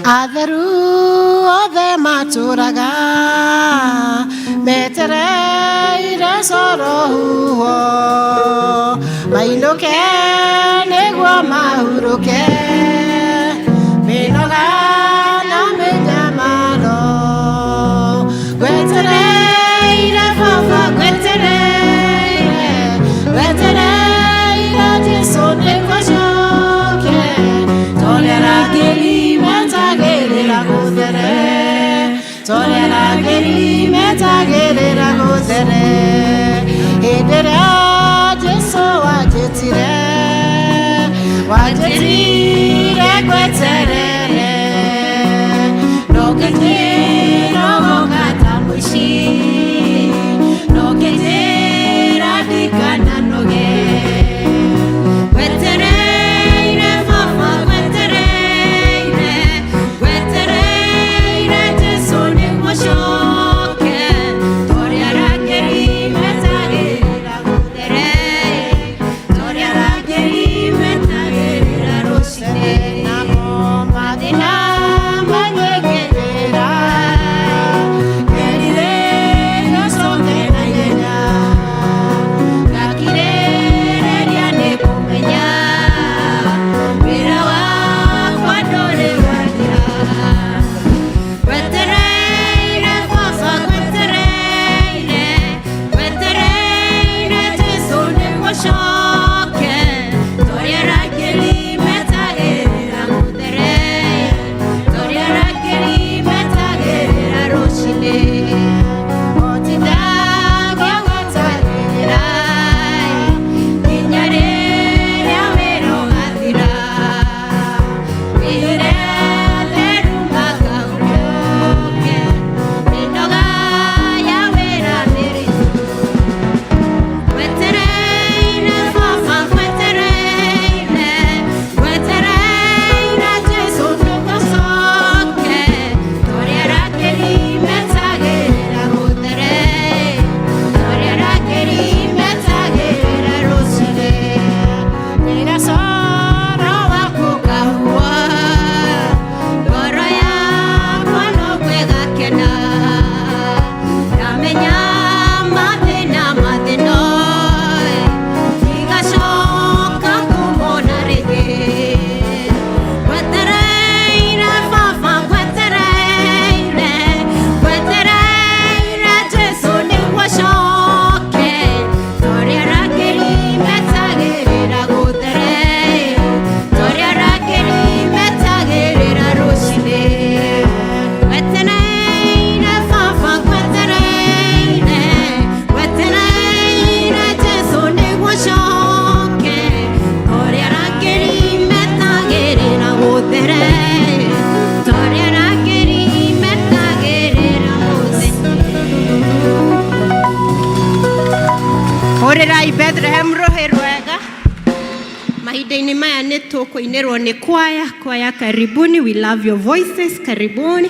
Atheru othe matũraga metereire coro huho mainũke nĩguo mahurũke mĩnoga. Ngweterere hĩndĩ ĩrĩa Jesũ wanjĩtire, wanjĩtire ngweterere, no ngĩnjĩra ũgoka ta mũici, no ngĩnjĩra ndikananoge. Ngwetereire baba, ngwetereire, ngwetereire Jesũ nĩguo coke, torĩa arangĩri metagĩrĩra gũthere, torĩa arangĩri metagĩrĩra rũcinĩ. Namo mathĩna manyingĩrĩra, ngerirĩria coke na ihenya, Ngakirĩrĩria nĩ kũmenya wĩra wakwa ndũrĩ wathira. Ngwetereire baba, ngwetereire, ngwetereire Jesũ nĩguo coke, torĩa arangĩri metagĩrĩra gũthere, torĩa arangĩri metagĩrĩra rũcinĩ. Otindagia gwetagĩrĩra nginya rĩrĩa wĩra ũgathira, wĩre theru makahurũke, mĩnoga ya wĩra mĩritũ. Ngwetereire baba, ngwetereire, ngwetereire Jesũ nĩguo coke, torĩa arangĩri metagĩrĩra gũthere, torĩa arangĩri metagĩrĩra rũcinĩ. Rĩrĩa coro Waku ũkahuhwo, ngoro yakwa no kwĩgakena, ndamenya mathĩna mathĩna, ndigacoka kũmona rĩngĩ. Ngwetereire baba, ngwetereire, ngwetereire Jesũ nĩguo coke, torĩa arangĩri metagĩrĩra gũthere, torĩa arangĩri metagĩrĩra rũcinĩ. Ngwetereire baba, ngwetereire, ngwetereire Jesũ nĩguo coke, torĩa arangĩri metagĩrĩra gũthere, torĩa arangĩri metagĩrĩra gũthere. Hũrĩrai Bethlehem rũhĩ rwega. Mahinda-inĩ maya nĩ tũkũinĩrwo nĩ kwaya. Kwaya karibuni, we love your voices, karibuni.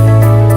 Thank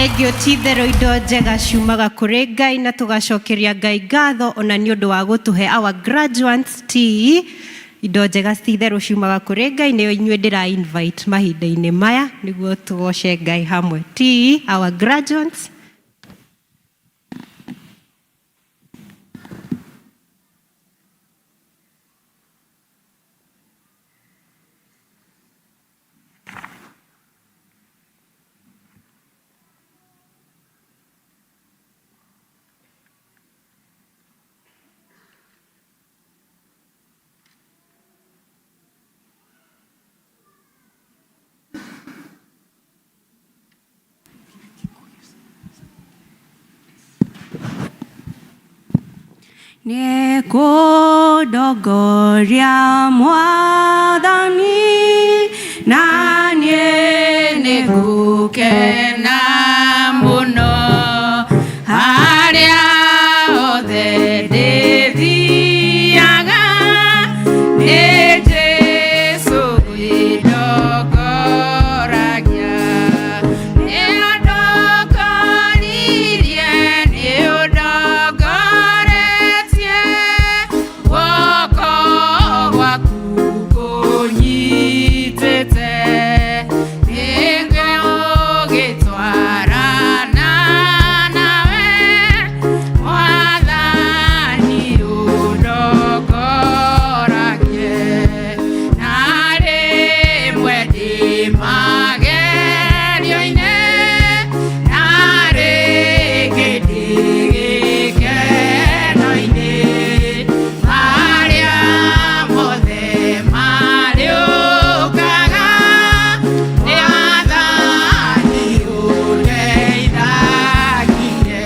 Thengio ti itherũ indo njega ciumaga kũrĩ Ngai na tũgacokeria Ngai ngatho ona nĩ ũndũ wa gũtũhe our graduates tea. Indo njega ti itherũ ciumaga kũrĩ Ngai, nĩyo inyuĩ ndĩra invite mahinda-inĩ maya nĩguo tũgoce Ngai hamwe. Tea, our graduates. Nĩkũndongoria Mwathani, na niĩ nĩngũkena mũno harĩa hothe ndĩthiaga, nĩ Jesũ wĩndongoragia. Nĩũndongoririe, nĩũndongoretie, guoko gwaku kũnyitĩte, nĩngũgĩtwarana nawe, Mwathani ũndongoragie. Na rĩmwe ndĩ magerio-inĩ, na rĩngĩ ndĩ gĩkeno-inĩ, marĩa mothe marĩũkaga, Mwathani ũndeithagie.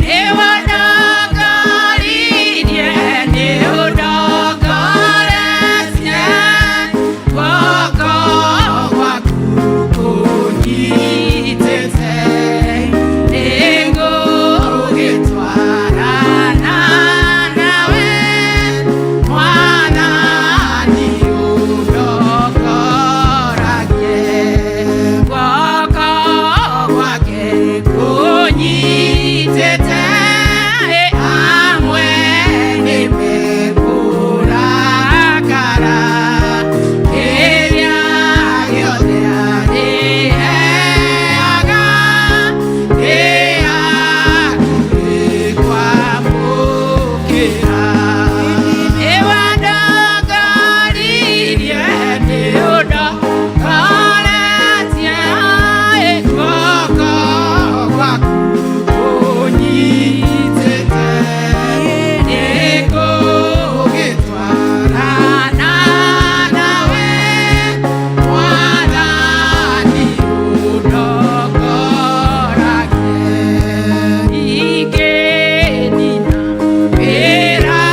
Nĩwandongoririe, nĩũndongoretie, guoko gwaku kũnyitĩte, nĩngũgĩtwarana nawe, Mwathani ũndongoragie. Guoko gwake kũnyitĩte, amwe nĩmekũrakara, kĩrĩa gĩothe arĩheaga, ndĩ hakuhĩ kwamũkĩra. Nĩwandongoririe, nĩũndongoretie, guoko gwaku kũnyitĩte, nĩngũgĩtwarana nawe, Mwathani ũndongoragie. Ingĩnina wĩra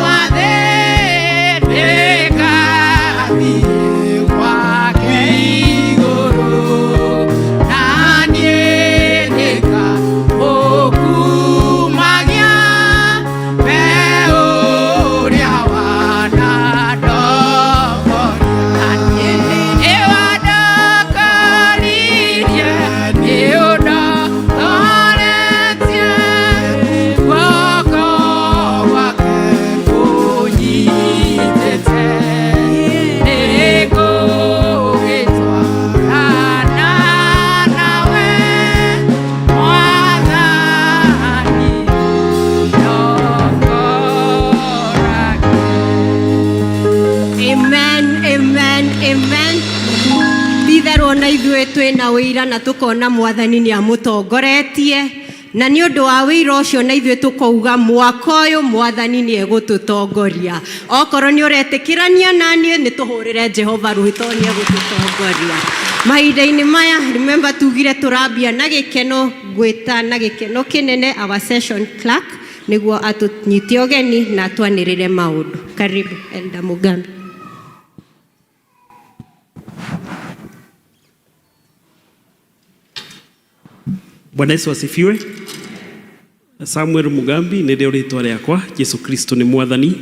wa thĩ, nĩngathiĩ gwake igũrũ, na niĩ nĩngamũkumagia, we ũrĩa wanandongoria. Nĩwandongoririe, nĩũndongoretie, guoko gwake kũnyitĩte, nĩngũgĩtwarana nawe, Mwathani ũndongoragie. Amen, amen, amen. Ti-itherũ ona ithuĩ twĩna ũira na tũkona Mwathani nĩ amũtongoretie, na nĩ ũndũ wa wĩira ũcio na ithuĩ tũkauga mwaka ũyũ Mwathani nĩ egũtũtongoria. Okorwo nĩ ũretĩkĩrania na niĩ, nĩ tũhũrĩre Jehova rũhĩ tondũ nĩ egũtũtongoria. Mahinda-inĩ maya, remember tugire tũrambia na gĩkeno, ngwĩta na gĩkeno kĩnene our session clerk nĩguo atũnyite ũgeni na atwanĩrĩre maũndũ. Karibu Elder Mugambi. Bwana Yesu asifiwe. Samuel Mugambi nĩrĩo rĩtwa rĩakwa. Jesu Kristo nĩ Mwathani.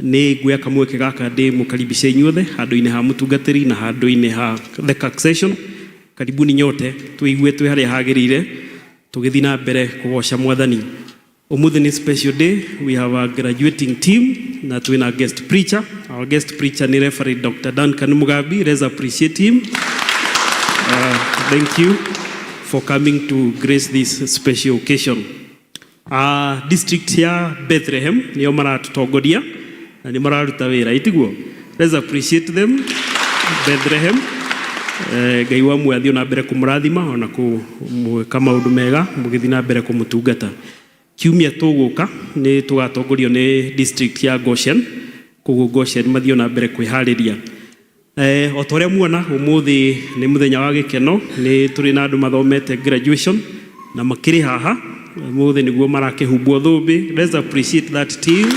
Nĩ nguoya kamweke gaka ndĩ mũkaribishe inyuothe handũ-inĩ ha mũtungatĩri na handũ-inĩ ha the session. Karibuni nyote, twigue twi haria hagirire tugithii na mbere kugoca Mwathani. Umuthi ni special day. We have a graduating team na twina guest preacher. Our guest preacher ni Reverend Dr. Duncan Mugabi. Let's appreciate him. Thank you for coming to grace this special occasion. District ya Bethlehem nio maratutongoria na nĩ mararuta wĩra, itiguo? Let's appreciate them, Bethlehem. Ngai wa muoyo athiĩ na mbere kũmũrathima ona kũmwĩka maũndũ mega mũgĩthiĩ na mbere kũmũtungata. Kiumia tũgũka nĩ tũgatongorio nĩ district ya Goshen, koguo Goshen mathiĩ na mbere kwĩharĩria. O ta ũrĩa muona, ũmũthĩ nĩ mũthenya wa gĩkeno, nĩ tũrĩ na andũ mathomete graduation na makĩrĩ haha ũmũthĩ nĩguo marakĩhumbwo thũmbĩ. Let's appreciate that team.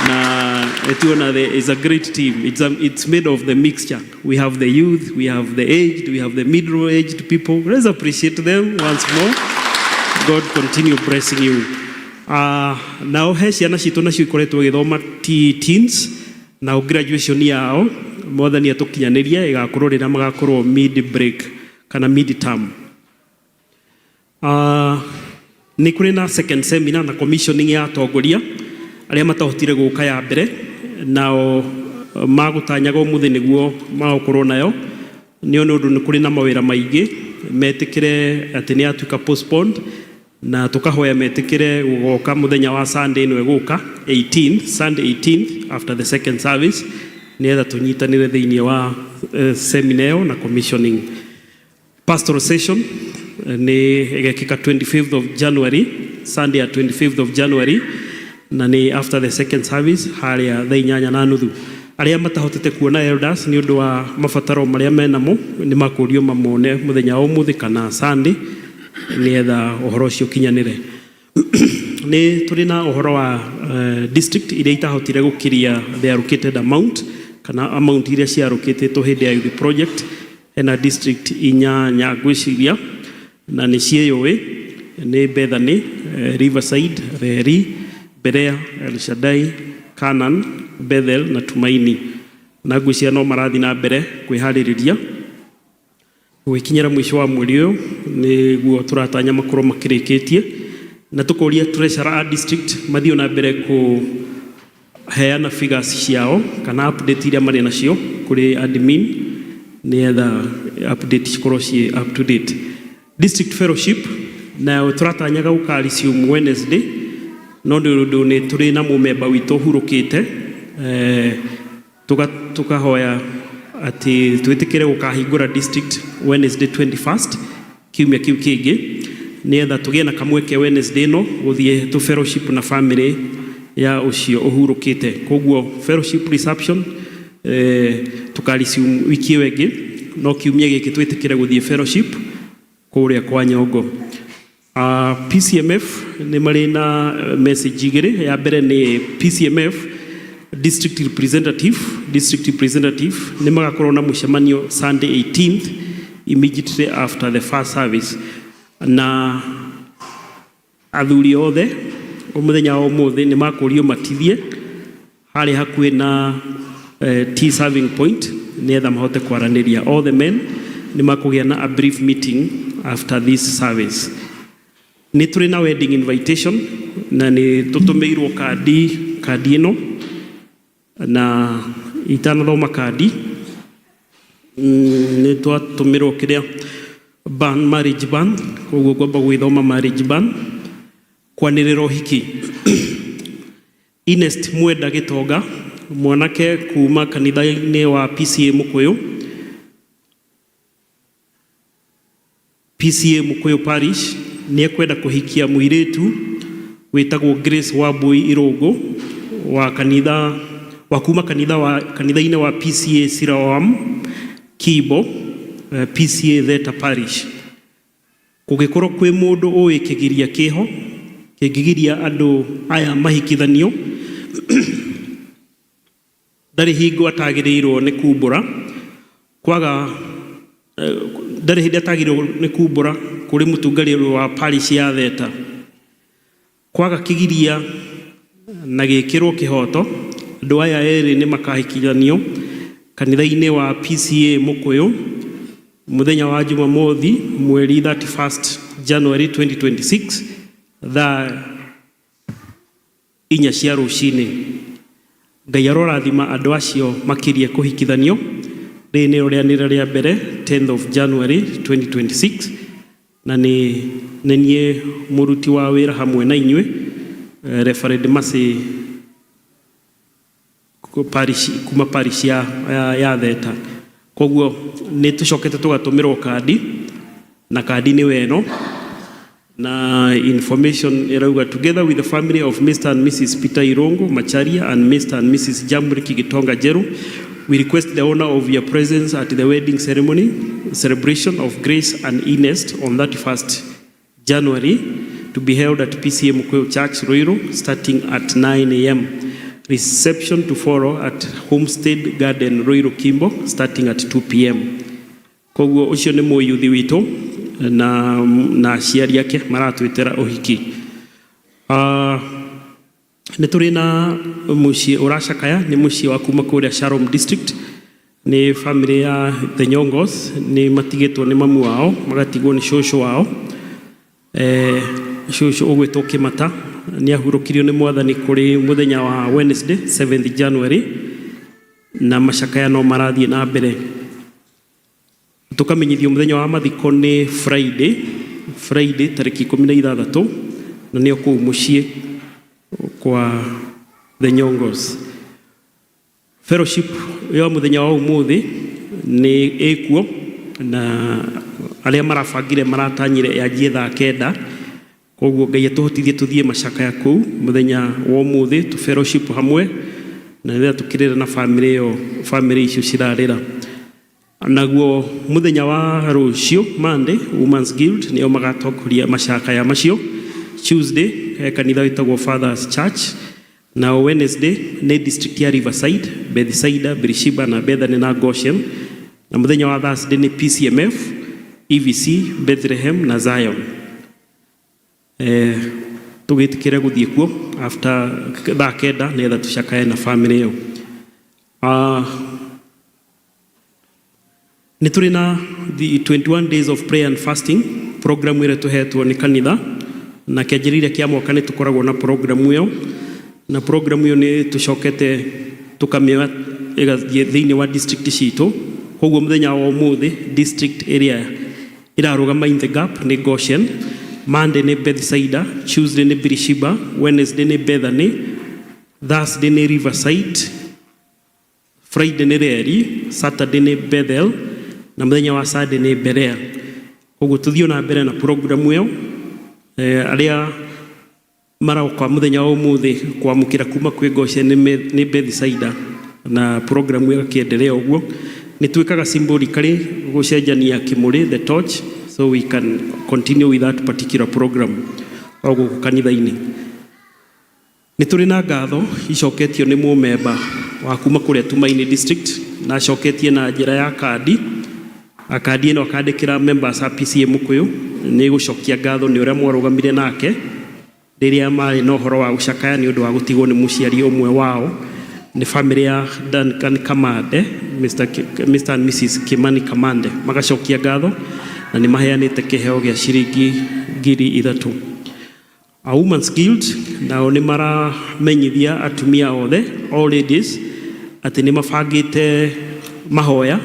Na tuona there is a great team. It's made of the mixture. We have the youth, we have the aged, we have the middle aged people. Let's appreciate them once more. God continue blessing you. Nao he ciana citũ nacio ikoretwo igĩthoma teens, nao graduation yao Mwathani atũkinyanĩria ĩgakorwo rĩrĩa magakorwo mid break kana mid term. Nĩ kũrĩ na second seminar na commissioning ya atongoria arĩa matahotire gũka ya mbere, nao magũtanyaga ũmũthĩ nĩguo magũkorwo nayo. Nĩ ũndũ nĩ kũrĩ na mawĩra maingĩ, metĩkĩre atĩ nĩ yatuĩka postponed, na tũkahoya metĩkĩre gũgoka mũthenya wa Sunday ĩno ĩgũka 18th, Sunday 18th, after the second service, nĩgetha tũnyitanĩre thĩinĩ wa seminar ĩyo na commissioning. Pastoral session nĩ ĩgekĩka 25th of January, Sunday ya 25th of January, na nĩ after the second service harĩa thaa 8:30. Arĩa matahotete kuona elders nĩ ũndũ wa mabataro marĩa menamo nĩ makũrio mamone mũthenya wa ũmũthĩ kana Sunday nĩgetha ũhoro ũcio ũkinyanĩre. Nĩ tũrĩ na ũhoro wa district iria itahotire gũkiria the allocated amount kana amount iria ciarũkĩtĩtwo hĩndĩ ya youth project. Hena district inyanya ngwĩciria na nĩ ciĩyũĩ, nĩ Bethany, Riverside, Reri, Berea, El Shaddai, Canaan, Bethel na Tumaini, na ngwĩciria no marathiĩ na mbere kwĩharĩrĩria gũgĩkinyĩra mũico wa mweri ũyũ nĩguo tũratanya makorwo makĩrĩkĩtie, na tũkoria treasurer a district mathiĩ na mbere kũheana figures ciao kana update iria marĩ nacio kũrĩ admin nĩgetha update cikorwo ciĩ up to date. District fellowship nayo tũratanyaga gũka resume Wednesday, no nĩ ũndũ nĩ tũrĩ na mũmemba witũ ũhurũkĩte, tukahoya atĩ twĩtĩkĩre gũkahingũra district Wednesday 21st, kiumia kĩu kĩngĩ, nĩgetha tũgĩe na kamweke Wednesday ĩno gũthiĩ tũ fellowship na family ya ũcio ũhurũkĩte. Koguo fellowship reception tũka resume wiki ĩyo ĩngĩ, no kiumia gĩkĩ twĩtĩkĩre gũthiĩ fellowship kũrĩa kwa Nyongo. PCMF nĩ marĩ na message igĩrĩ. Ya mbere nĩ PCMF district representative nĩ magakorwo na mũcemanio Sunday 18th immediately after the first service, na athuri othe mũthenya wa ũmũthĩ nĩ makũrio matithie harĩa hakuhĩ na tea serving point nĩgetha mahote kwaranĩria. All the men nĩ makũgĩa na a brief meeting after this service. Nĩ tũrĩ na wedding invitation na nĩ tũtũmĩirwo kandi ĩno, na itanathoma kandi, nĩ twatũmĩrwo kĩrĩa ban, marriage ban, koguo ngwamba gwĩthoma marriage ban. Kwanĩrĩra ũhiki: Ernest Mwenda Gĩtonga, mwanake kuma kanitha-inĩ wa PCA Mũkũyũ, PCA Mũkũyũ Parish, nĩ ekwenda kũhikia mũirĩtu wĩtagwo Grace Wambui Irũngũ wa kanitha wa kuma kanitha wa kanitha-inĩ wa PCA Siloam Kibo, PCA Theta Parish. Kũngĩkorwo kwĩ mũndũ ũĩ kĩgiria kĩho kĩngĩgiria andũ aya mahikithanio, ndarĩ hingo atagĩrĩirwo nĩ kumbũra kwaga, ndarĩ hĩndĩ atagĩrĩirwo nĩ kumbũra kũrĩ mũtungatĩri wa parish ya Theta. Kwaga kĩgiria na gĩkĩrwo kĩhoto, andũ aya erĩ nĩ makahikithanio kanitha-inĩ wa PCA Mũkũyũ. Mũthenya wa Jumamothi mweri 31st January 2026 thaa 4 cia rũcinĩ. Ngai arorathima andũ acio makĩria kũhikithanio. Rĩrĩ nĩrĩo rĩanĩrĩra rĩa mbere 10th of January 2026, na nĩ nĩ niĩ mũruti wa wĩra hamwe na inyuĩ, Reverend Mercy parish, kuma parish ya Theta. Koguo nĩ tũcokete tũgatũmĩrwo kandi, na kandi nĩ weno na information ĩrauga, "Together with the family of Mr. and Mrs. Peter Irungu Macharia and Mr. and Mrs. Jamri Kigitonga Jeru, we request the honor of your presence at the wedding ceremony celebration of Grace and Ernest on 31st January to be held at PCEA Mukuyu Church, Ruiru, starting at 9 a.m. Reception to follow at Homestead Garden, Ruiru, Kimbo, starting at 2 p.m." Koguo ũcio nĩ mũyuthi witũ na aciari ake maratwĩtĩra ũhiki. Nĩ tũrĩ na mũciĩ ũracakaya, nĩ mũciĩ wa kuma kũrĩa Shalom District, nĩ family ya The Nyongos. Nĩ matigĩtwo nĩ mamu wao, magatigwo nĩ cũcũ wao, cũcũ ũgwĩtwo Kĩmata. Nĩ ahurũkirio nĩ Mwathani kũrĩ mũthenya wa Wednesday 7th January, na macakaya no marathiĩ na mbere. Tukamenyithio mũthenya wa mathiko nĩ Friday tarĩki 16, na nĩo kũu mũciĩ kwa The Nyongos. Fellowship ya mũthenya wa ũmũthĩ nĩ ĩkuo, na arĩa marabangire maratanyire yanjie thaa 9. Koguo Ngai atũhotithie tũthiĩ macakaya kũu mũthenya wa ũmũthĩ, tu fellowship hamwe na rĩrĩa tũkĩrĩra na family ĩyo, family icio cirarĩra. Naguo mũthenya wa rũciũ Monday, Women's Guild nĩo magatongoria macakaya macio. Tuesday he kanitha wĩtagwo Fathers Church. Na Wednesday nĩ district ya Riverside, Bethsaida, Beersheba na Bethany na Goshen. Na mũthenya wa Thursday nĩ PCMF, EVC, Bethlehem na Zion. Tũgĩtĩkĩre gũthiĩ kuo after thaa 9 nĩgetha tũcakaye na family ĩyo. Nĩ tũrĩ na the 21 days of prayer and fasting program ĩrĩa tũhetwo nĩ kanitha, na kĩanjĩrĩria kĩa mwaka nĩ tũkoragwo na program ĩyo, na program ĩyo nĩ tũcokete tũkamĩoya ĩgathiĩ thĩinĩ wa district citũ. Koguo mũthenya wa ũmũthĩ district ĩrĩa ĩrarũgama in the gap nĩ Goshen, Monday nĩ Bethsaida, Tuesday nĩ Beersheba, Wednesday nĩ Bethany, Thursday nĩ Riverside, Friday nĩ Reri, Saturday nĩ Bethel, na mũthenya wa Sunday nĩ Berea. Koguo tũthiĩ na mbere na program ĩyo. Arĩa maroka mũthenya wa ũmũthĩ kwamũkĩra kuma kwĩ Goshen nĩ Bethsaida, na program ĩyo ĩgakĩendelea ũguo. Nĩ twĩkaga symbolically gũcenjania kĩmũrĩ, the torch, so we can continue with that particular program o gũkũ kanitha-inĩ. Nĩ tũrĩ na ngatho icoketio nĩ mũmemba wa kuma kũrĩa Tumaini District, na acoketie na njĩra ya kandi. Na kandi ĩno akandĩkĩra members a PCEA Mukuyu nĩ gũcokia ngatho nĩ ũrĩa mwarũgamire nake rĩrĩa marĩ na ũhoro wa gũcakaya nĩ ũndũ wa gũtigwo nĩ mũciari ũmwe wao. Nĩ family ya Duncan Kamande, Mr. and Mrs. Kimani Kamande, magacokia ngatho na nĩ maheanĩte kĩheo gĩa ciringi 3,000. A Women's Guild nao nĩ maramenyithia atumia othe, all ladies, atĩ nĩ mabangĩte mahoya,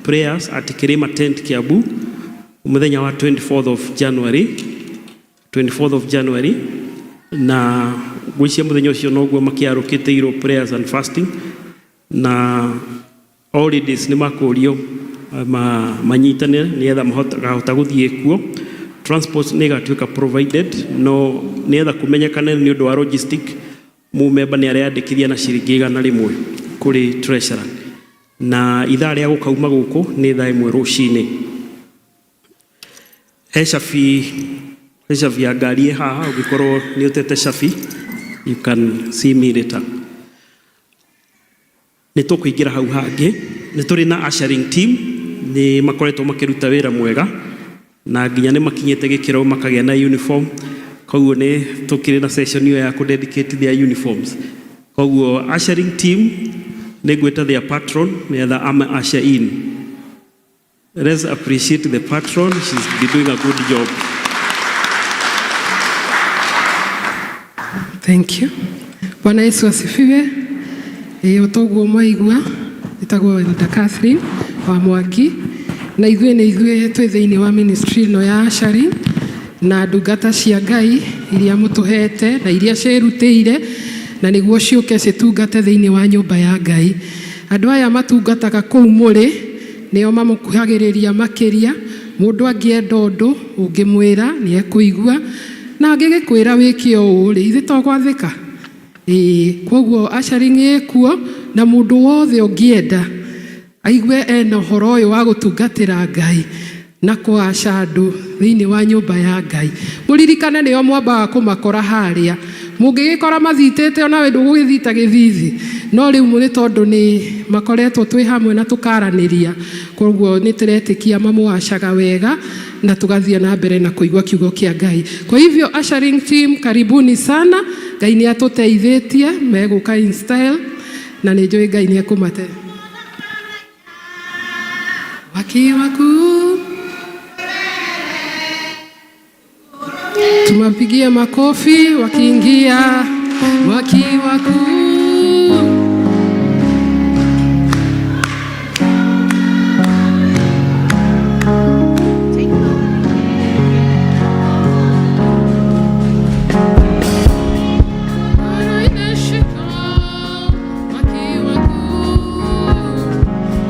prayers at Kirima Tent, Kiambu, mũthenya wa 24th of January, 24th of January, na gwĩcia mũthenya ũcio noguo makĩarũkĩte prayers and fasting, na all ladies nĩ makũrio manyitane nĩgetha makahota gũthiĩ kuo. Transport nĩ ĩgatuĩka provided, no nĩgetha kũmenyekane nĩ ũndũ wa logistic, mũmemba nĩ areyandĩkithia na ciringi 100 kũrĩ treasurer, na ithaa rĩa gũkauma gũkũ nĩ thaa 1 rũcinĩ. He cabi ya ngari ĩ haha, ũngĩkorwo nĩ ũtete cabi, you can see me later. Nĩ tũkũingĩra hau hangĩ. Nĩ tũrĩ na ushering team, nĩ makoretwo makĩruta wĩra mwega na nginya nĩ makinyĩte gĩkĩro makagĩa na uniform. Koguo nĩ tũkĩrĩ na session ĩyo ya kũ dedicate their uniforms. Koguo ushering team nĩ ngwĩta their patron nĩgetha ama usher in. Let's appreciate the patron. She's been doing a good job. Thank you. Bwana Yesu asifiwe. Ĩĩ o toguo mwaigua ĩtagwo Elder Catherine wa Mwangi na ithuĩ nĩ ithuĩ twĩ thĩinĩ wa ministry ĩno ya Ashari na ndungata cia Ngai iria mũtũhete na iria ciĩrutĩire na nĩguo ciũke citungate thĩinĩ wa nyũmba ya Ngai. Andũ aya matungataga kũu mũrĩ nĩo mamũkuhagĩrĩria makĩria. Mũndũ angĩenda ũndũ ũngĩmwĩra nĩ ekũigua na angĩgĩkwĩra wĩke ũũ rĩ, ithe to gwathĩka? Ĩĩ, kwoguo ushering ĩkuo na mũndũ wothe ũngĩenda aigue ena ũhoro ũyũ wa gũtungatĩra Ngai na kũaca andũ thĩinĩ wa nyũmba ya Ngai. Mũririkane nĩo mwambaga kũmakora harĩa. Mũngĩgĩkora mathitĩte onawe ndũgũgĩthita gĩthithi. No rĩu nĩ tondũ nĩ makoretwo twĩ hamwe na tũkaranĩria, koguo nĩ tũretĩkia mamũacaga wega na tũgathiĩ na mbere na kũigua kiugo kĩa Ngai. Kwa hivyo ushering team, karibuni sana. Ngai nĩ atũteithĩtie megũka in style na nĩ njũĩ Ngai nĩ ekũmate. Wakiwa tumapigie makofi wakiingia wakiwa kuu.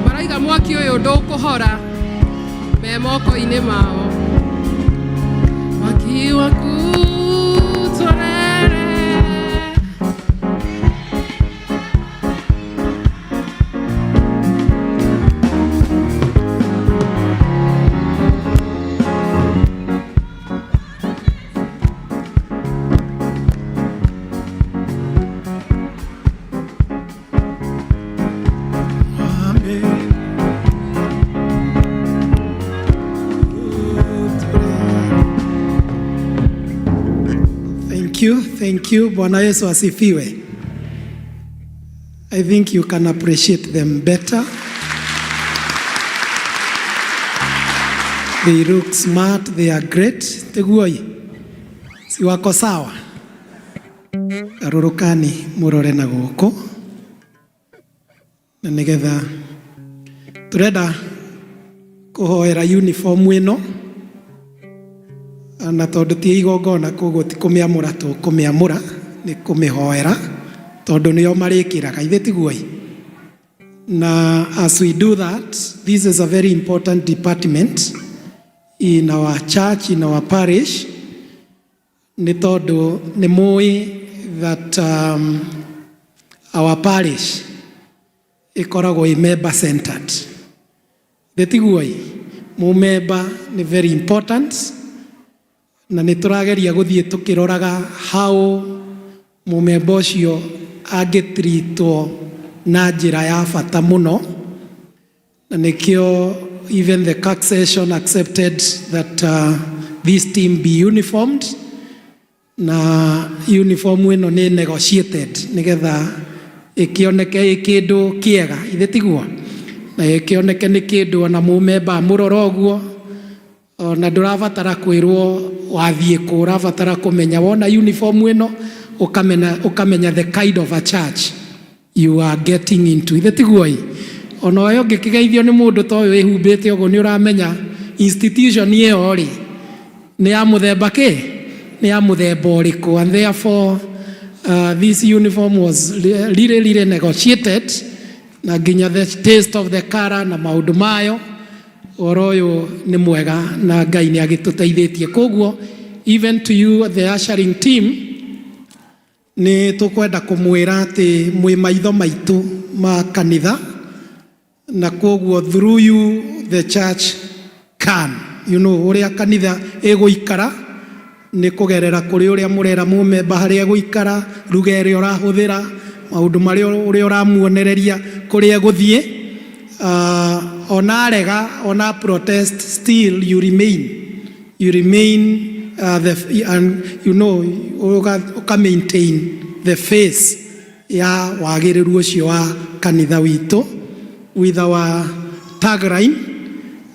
Maraiga mwaki ũyũ ndũkũhora me moko-inĩ mao mwaki waku tũrere. Thank you, thank you. Bwana Yesu asifiwe. I think you can appreciate them better. They look smart, they are great. Teguoi, si wako sawa? Garũrũkani mũrore na gũkũ na nĩgetha tũrenda kũhoera uniform ĩno na tondũ ti igongona koguo ti kũmĩamũra tũkũmĩamũra nĩ kũmĩhoera tondũ nĩo marĩkĩraga ithe tiguo na as we do that, this is a very important department in our church, in our parish, nĩ tondũ nĩ mũĩ that our parish ĩkoragwo ĩ member centered. Thĩ tiguo mũmemba nĩ very important na nĩ tũrageria gũthiĩ tũkĩroraga how mũmemba ũcio angĩtritwo na njĩra ya bata mũno na nĩkĩo even the CAC session accepted that this team be uniformed na uniform ĩno nĩ negotiated nĩgetha ĩkĩoneke ĩ kĩndũ kĩega ithe tiguo na ĩkĩoneke nĩ kĩndũ ona mũmemba amũrora ũguo ona ndũrabatara kwĩrwo wathiĩ kũ ũrabatara kũmenya wona uniform ĩno ũkamenya, ũkamenya the kind of a church you are getting into ithe tiguo ĩ ona ũyũ ũngĩkĩgeithio nĩ mũndũ ta ũyũ wĩhumbĩte ũguo nĩ ũramenya institution ĩyo rĩ nĩ ya mũthemba kĩ nĩ ya mũthemba ũrĩkũ and therefore this uniform was really really negotiated na nginya the taste of the color na maũndũ mayo ũhoro ũyũ nĩ mwega na Ngai nĩ agĩtũteithĩtie koguo even to you the ushering team nĩ tũkwenda kũmwĩra atĩ mwĩ maitho maitũ ma kanitha na koguo through you the church can ũrĩa kanitha ĩgũikara nĩ kũgerera kũrĩ ũrĩa mũrera mũmemba harĩa egũikara ruga ĩrĩa ũrahũthĩra maũndũ marĩa ũrĩa ũramuonereria kũrĩa egũthiĩ ona arega ona protest still you remain the, and ũka maintain the face ya wagĩrĩru ũcio wa kanitha witũ with our tagline.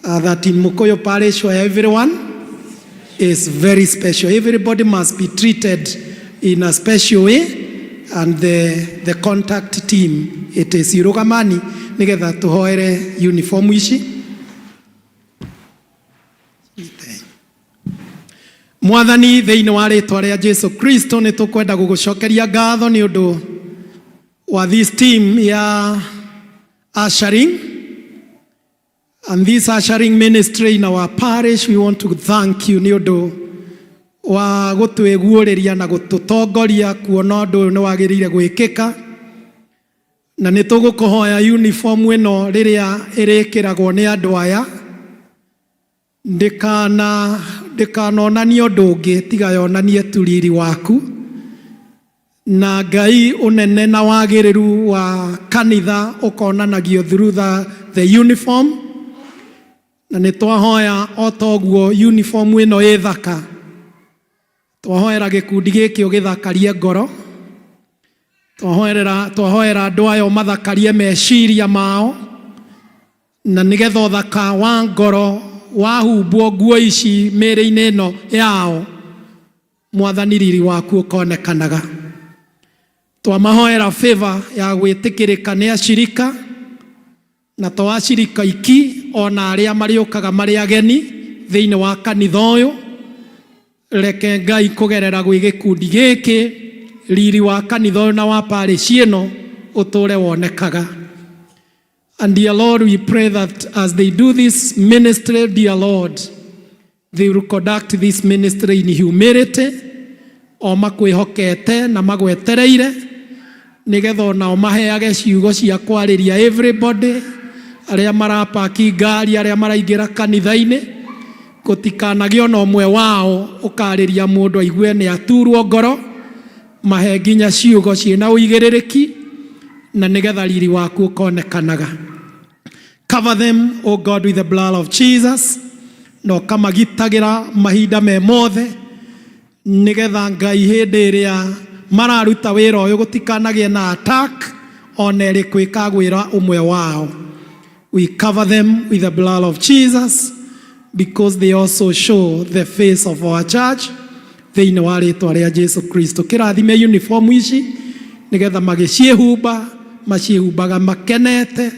That in Mukuyu Parish where everyone is very special. Everybody must be treated in a special way, and the contact team, it is Irugamani nigetha tuhoere uniform ici. Mwathani, thĩinĩ wa rĩtwa rĩa Jesu Kristo, nĩ tũkwenda gũgũcokeria ngatho nĩ ũndũ wa this team ya ushering and this ushering ministry in our parish. We want to thank you nĩ ũndũ wa gũtwĩguũrĩria na gũtũtongoria kuona ũndũ ũyũ nĩ wagĩrĩire gwĩkĩka, na nĩ tũgũkũhoya uniform ĩno rĩrĩa ĩrĩkĩragwo nĩ andũ aya ndĩkanonanie ũndũ ũngĩ tiga yonanie tu riri waku na Ngai, ũnene na wagĩrĩru wa kanitha ũkonanagio through the uniform. Na nĩ twahoya o toguo uniform ĩno ĩ thaka, twahoera gĩkundi gĩkĩ ũgĩthakarie ngoro, twahoera andũ aya ũmathakarie meciria mao, na nĩgetha ũthaka wa ngoro wahumbwo nguo ici mĩĩrĩ-inĩ ĩno yao, Mwathani, riri waku ũkonekanaga. Twamahoera favor ya gwĩtĩkĩrĩka nĩ acirika, na to acirika iki, ona arĩa marĩũkaga marĩ ageni thĩinĩ wa kanitha ũyũ. Reke Ngai kũgerera gwĩ gĩkundi gĩkĩ riri wa kanitha ũyũ na wa parish ĩno ũtũre wonekaga. And dear Lord, we pray that as they do this ministry, dear Lord, they will conduct this ministry in humility, o makwĩhokete na magwetereire, nĩgetha onao maheage ciugo cia kwarĩria everybody, arĩa marapaki ngari, arĩa maraingĩra kanitha-inĩ, gũtikanagĩe ona ũmwe wao ũkarĩria mũndũ aigue nĩ aturwo ngoro. Mahe nginya ciugo ciĩna ũigĩrĩrĩki, na nĩgetha riri waku ũkonekanaga. Cover them, O God, with the blood of Jesus, na ũkamagitagĩra mahinda me mothe, nĩgetha Ngai hĩndĩ ĩrĩa mararuta wĩra ũyũ gũtikanagĩe na attack ona ĩrĩkũ ĩkagwĩra ũmwe wao. We cover them with the blood of Jesus because they also show the face of our church. Thĩinĩ wa rĩtwa rĩa Jesu Kristo, kĩrathime uniform ici nĩgetha magĩciĩhumba maciĩhumbaga makenete,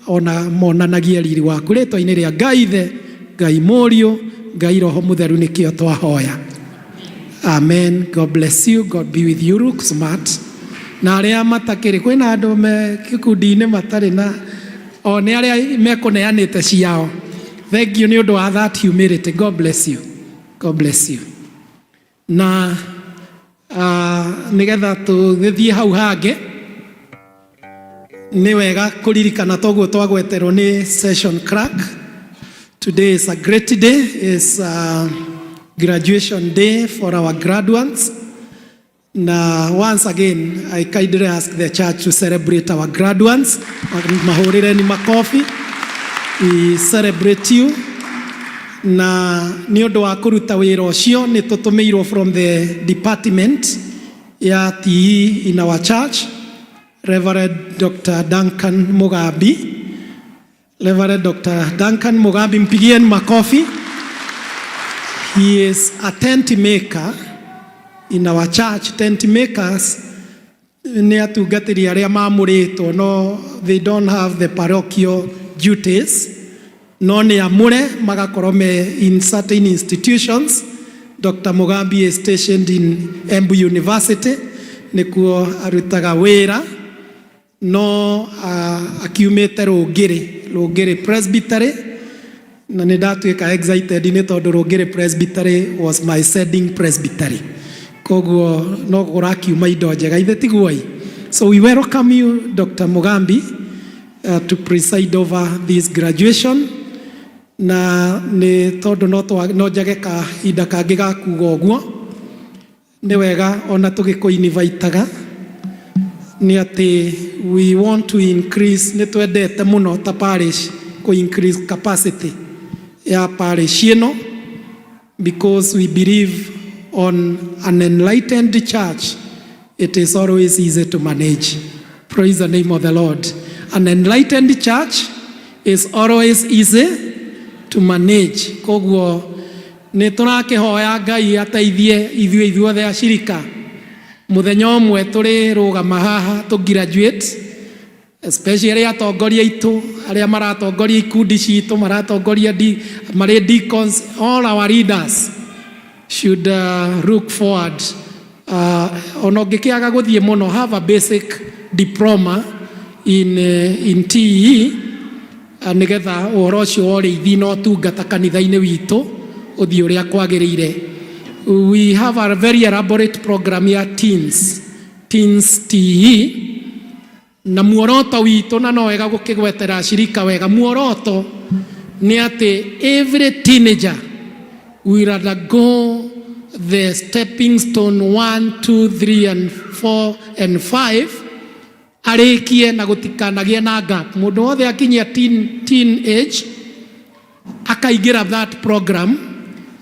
ona monanagie riri waku. Rĩtwa-inĩ rĩa Ngai Ithe, Ngai Mũriũ, Ngai Roho Mũtheru nĩkĩo twahoya, amen. God bless you. God be with you. Look smart. Na arĩa matakĩrĩ, kwĩna andũ me gĩkundi-inĩ matarĩ na o nĩ arĩa mekũneanĩte ciao. Thank you nĩ ũndũ wa that humility. God bless you. God bless you. Na nĩgetha tũgĩthiĩ hau hangĩ, nĩ wega kũririkana toguo twagweterwo nĩ session clerk. Today is a great day, is graduation day for our graduates. Na once again, I kindly ask the church to celebrate our graduates. Mahũrĩreni makofi. We celebrate you. Na nĩ ũndũ wa kũruta wĩra ũcio, nĩ tũtũmĩirwo from the department ya TE in our church, Reverend Dr. Duncan Mugambi. Reverend Dr. Duncan Mugambi, mpigieni makofi. He is a tent maker in our church. Tent makers nĩ atungatĩri arĩa mamũrĩtwo, no they don't have the parochial duties, no nĩ amũre magakorwo me in certain institutions. Dr. Mugambi is stationed in Embu University, nĩkuo arutaga wĩra, no akiumĩte Rũngĩrĩ Presbytery, na nĩ ndatuĩka excited nĩ tondũ Rũngĩrĩ Presbytery was my sending presbytery, koguo no kũrakiuma indo njega ithe tiguoi. So we welcome you, Dr. Mugambi, to preside over this graduation. Na nĩ tondũ no njage kahinda kangĩ ga kuga ũguo, nĩ wega ona tũgĩkũ-invitaga nĩ atĩ we want to increase, nĩ twendete mũno ta parish kũ increase capacity ya parish ĩno, because we believe on an enlightened church it is always easy to manage. Praise the name of the Lord. An enlightened church is always easy to manage. to manage. Koguo nĩ tũrakĩhoya Ngai ateithie ithuĩ ithuothe acirika mũthenya ũmwe tũrĩrũgama haha tũ graduate, especially atongoria aitũ arĩa maratongoria ikundi citũ, maratongoria marĩ deacons. All our leaders should look forward, ona ũngĩkĩaga gũthiĩ mũno, have a basic diploma in TE, nĩgetha ũhoro ũcio wa ũrĩithi na ũtungata kanitha-inĩ witũ ũthiĩ ũrĩa kwagĩrĩire. We have a very elaborate program ya teens TE, na muoroto witũ, na no wega gũkĩgwetera acirika wega, muoroto nĩ atĩ every teenager will undergo the stepping stone 1 2 3 and 4 and 5, arĩkie na gũtikanagĩe na gap. Mũndũ wothe akinyia teen age akaingĩra that program,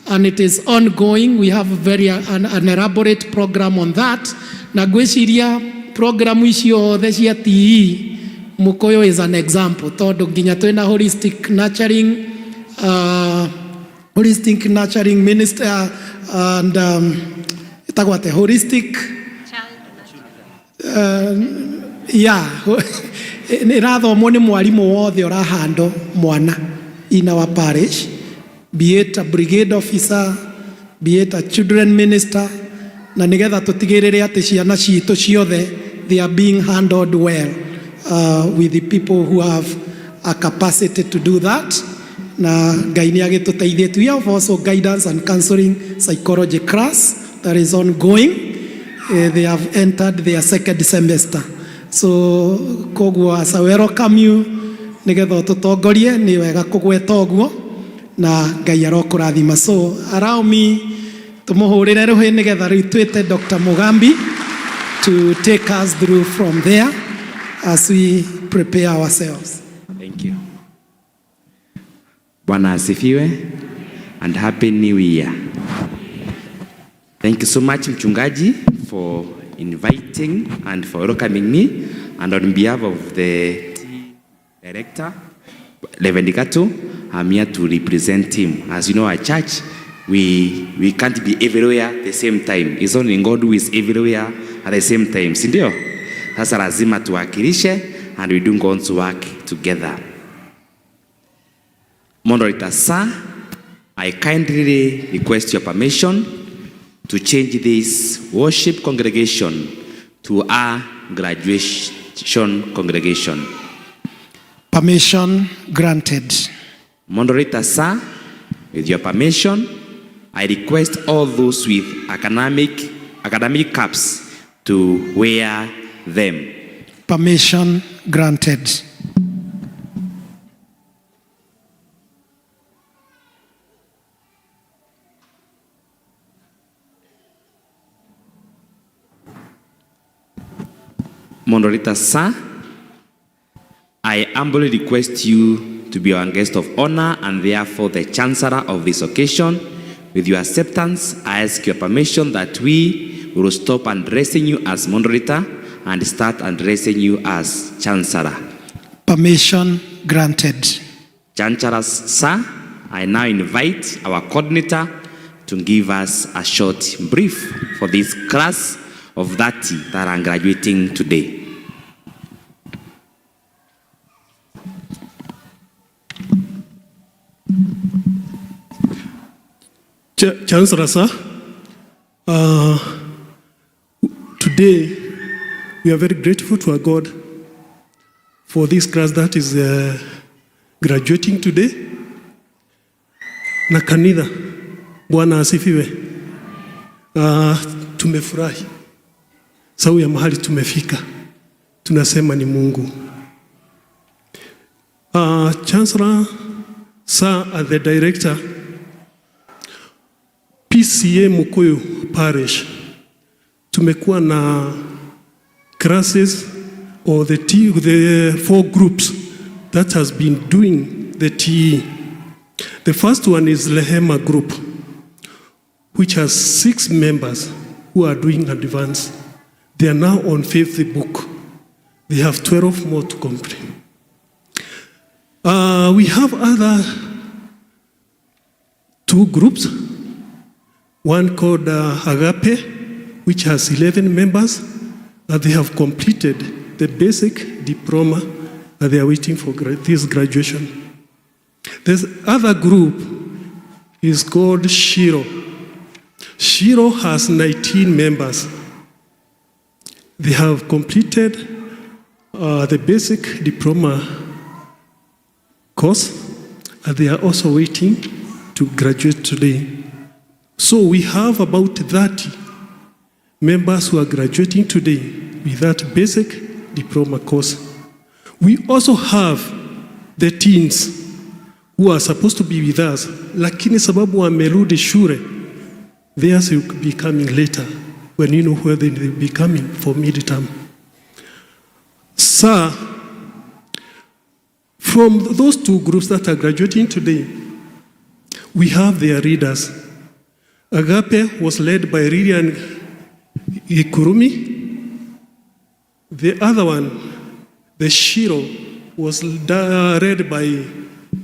and it is ongoing. We have an elaborate program on that, na ngwĩciria program icio othe cia TE, Mukuyu is an example, tondũ nginya twĩna holistic nurturing minister and ĩtagwo atĩa, holistic, yeah, ĩrathomwo nĩ mwarimũ wothe ũrahando mwana in our parish, be it a brigade officer, be it a children minister, na nĩgetha tũtigĩrĩre atĩ ciana citũ ciothe, they are being handled well with the people who have a capacity to do that. Na Ngai nĩ agĩtũteithĩtie. We have also guidance and counseling psychology class that is ongoing. They have entered their second semester. So koguo, as I welcome you nĩgetha ũtũtongorie, nĩ wega kũgweta ũguo, na Ngai arokũrathima. So allow me tũmũhũrĩre rũhĩ nĩgetha rĩu twĩte Dr. Mugambi to take us through from there as we prepare ourselves. Thank you. Bwana asifiwe and happy new year. Thank you so much, Mchungaji, for inviting and for welcoming me. And on behalf of the director, Reverend Kato, I'm here to represent him. As you know, our church, we can't be everywhere at the same time. It's only God who is everywhere at the same time. Si ndio? Sasa lazima tuwakilishe and we do God's work together. Moderator sir, I kindly request your permission to change this worship congregation to our graduation congregation. Permission granted. Moderator sir, with your permission, I request all those with academic caps to wear them. Permission granted. Moderator sir, I humbly request you to be our guest of honor and therefore the chancellor of this occasion. With your acceptance, I ask your permission that we will stop addressing you as moderator and start addressing you as chancellor. Permission granted. Chancellor sir, I now invite our coordinator to give us a short brief for this class of 30 that are graduating today. Chancellor sir, today we are very grateful to our God for this class that is graduating today. Na kanitha, Bwana asifiwe. Tumefurahi sababu ya mahali tumefika, tunasema ni Mungu. Chancellor sir, as the director PCEA Mukuyu Parish, tumekuwa na classes or the four groups that has been doing the TE. The first one is Lehema Group, which has six members who are doing advance. They are now on fifth book. They have 12 more to complete. We have other two groups, one called Agape, which has 11 members, and they have completed the basic diploma, and they are waiting for this graduation. This other group is called Shiro. Shiro has 19 members. They have completed the basic diploma course, and they are also waiting to graduate today. So we have about 30 members who are graduating today with that basic diploma course. We also have the teens who are supposed to be with us, lakini sababu wamerudi shule, theirs will be coming later when you know where they will be coming for midterm. Sir, from those two groups that are graduating today, we have their leaders. Agape was led by Lilian Ikurumi. The other one, the Shiro, was led by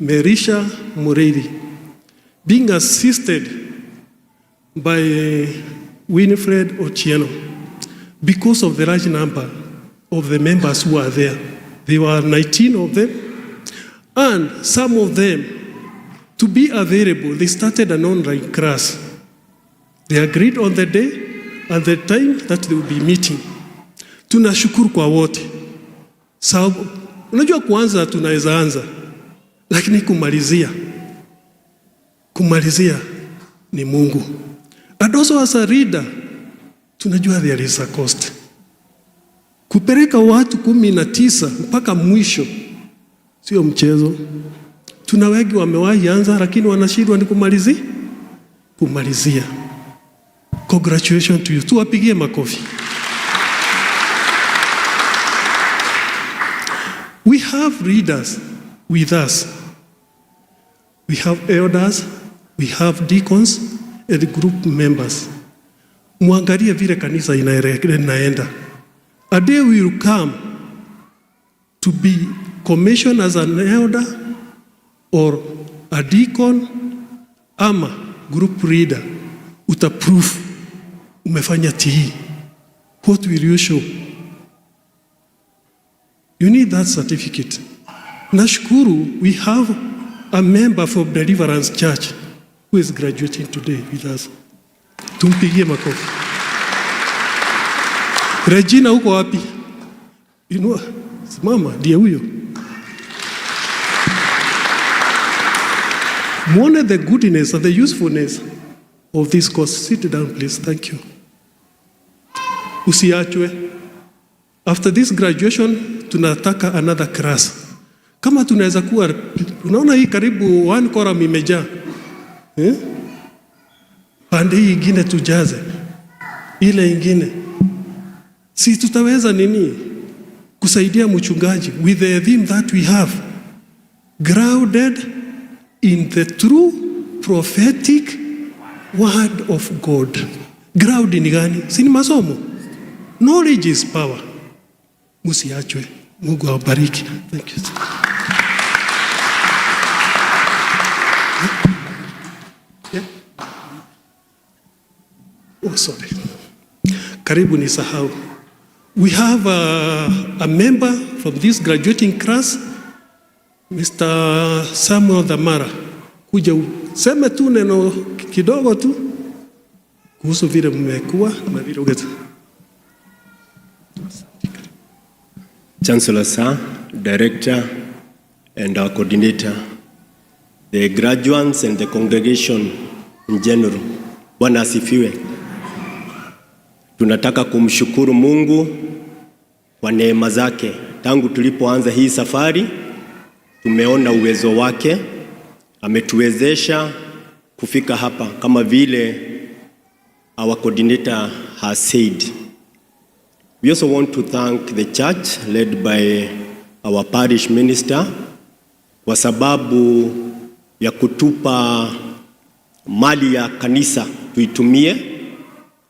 Merisha Mureithi, being assisted by Winifred Ochieno, because of the large number of the members who are there. There were 19 of them, and some of them, to be available, they started an online class. They agreed on the day and the time that they will be meeting. Tunashukuru kwa wote. Sababu, unajua kuanza tunaweza anza, lakini kumalizia ni Mungu. And also as a leader, tunajua there is a cost. Kupeleka watu 19 mpaka mwisho sio mchezo. Tuna wengi wamewahi anza, lakini wanashindwa ni kumalizia. Congratulations to you. Tuwapigie makofi. We have leaders with us. We have elders, we have deacons and group members. Muangalie vile kanisa inaenda. A day will come to be commissioned as an elder or a deacon ama group leader. Utaprove umefanya TE. What will you show? You need that certificate. Nashukuru, we have a member from Deliverance Church who is graduating today with us. Tumpigie makofi. Regina, uko wapi? Inua, simama, ndiye huyo. Muone the goodness and the usefulness of this course. Sit down, please. Thank you. Usiachwe. After this graduation, tunataka another class. Kama tunaweza kuwa, unaona hii karibu one quorum imejaa. Eh? Pande hii ingine tujaze. Ile ingine. Si tutaweza nini? Kusaidia mchungaji with the theme that we have. Grounded in the true prophetic word of God. Ground ni gani? Si ni masomo? Knowledge is power. Msiachwe. Mungu awabariki. Thank you. Yeah. Oh, sorry. Karibu nisahau. We have a member from this graduating class, Mr. Samuel Dhamara. Kuja useme tu neno kidogo tu kuhusu vile mmekuwa na vile ungeza. Chancellor Sir, Director and our coordinator, the graduates and the congregation in general. Bwana asifiwe. Tunataka kumshukuru Mungu kwa neema zake. Tangu tulipoanza hii safari, tumeona uwezo wake. Ametuwezesha kufika hapa kama vile our coordinator has said. We also want to thank the church led by our parish minister kwa sababu ya kutupa mali ya kanisa tuitumie,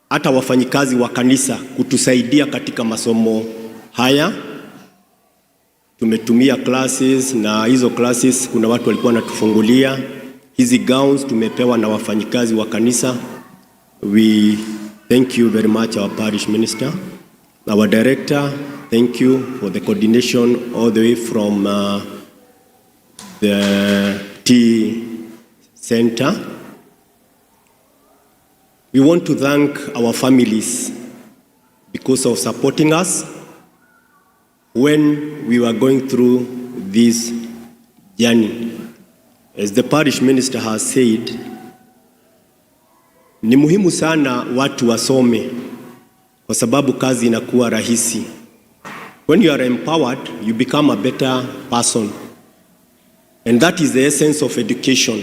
hata wafanyikazi wa kanisa kutusaidia katika masomo haya. Tumetumia classes na hizo classes kuna watu walikuwa wanatufungulia. Hizi gowns tumepewa na wafanyikazi wa kanisa. We thank you very much, our parish minister. Our director, thank you for the coordination all the way from the T Center. We want to thank our families because of supporting us when we were going through this journey. As the parish minister has said, ni muhimu sana watu wasome kwa sababu kazi inakuwa rahisi. When you are empowered, you become a better person. And that is the essence of education.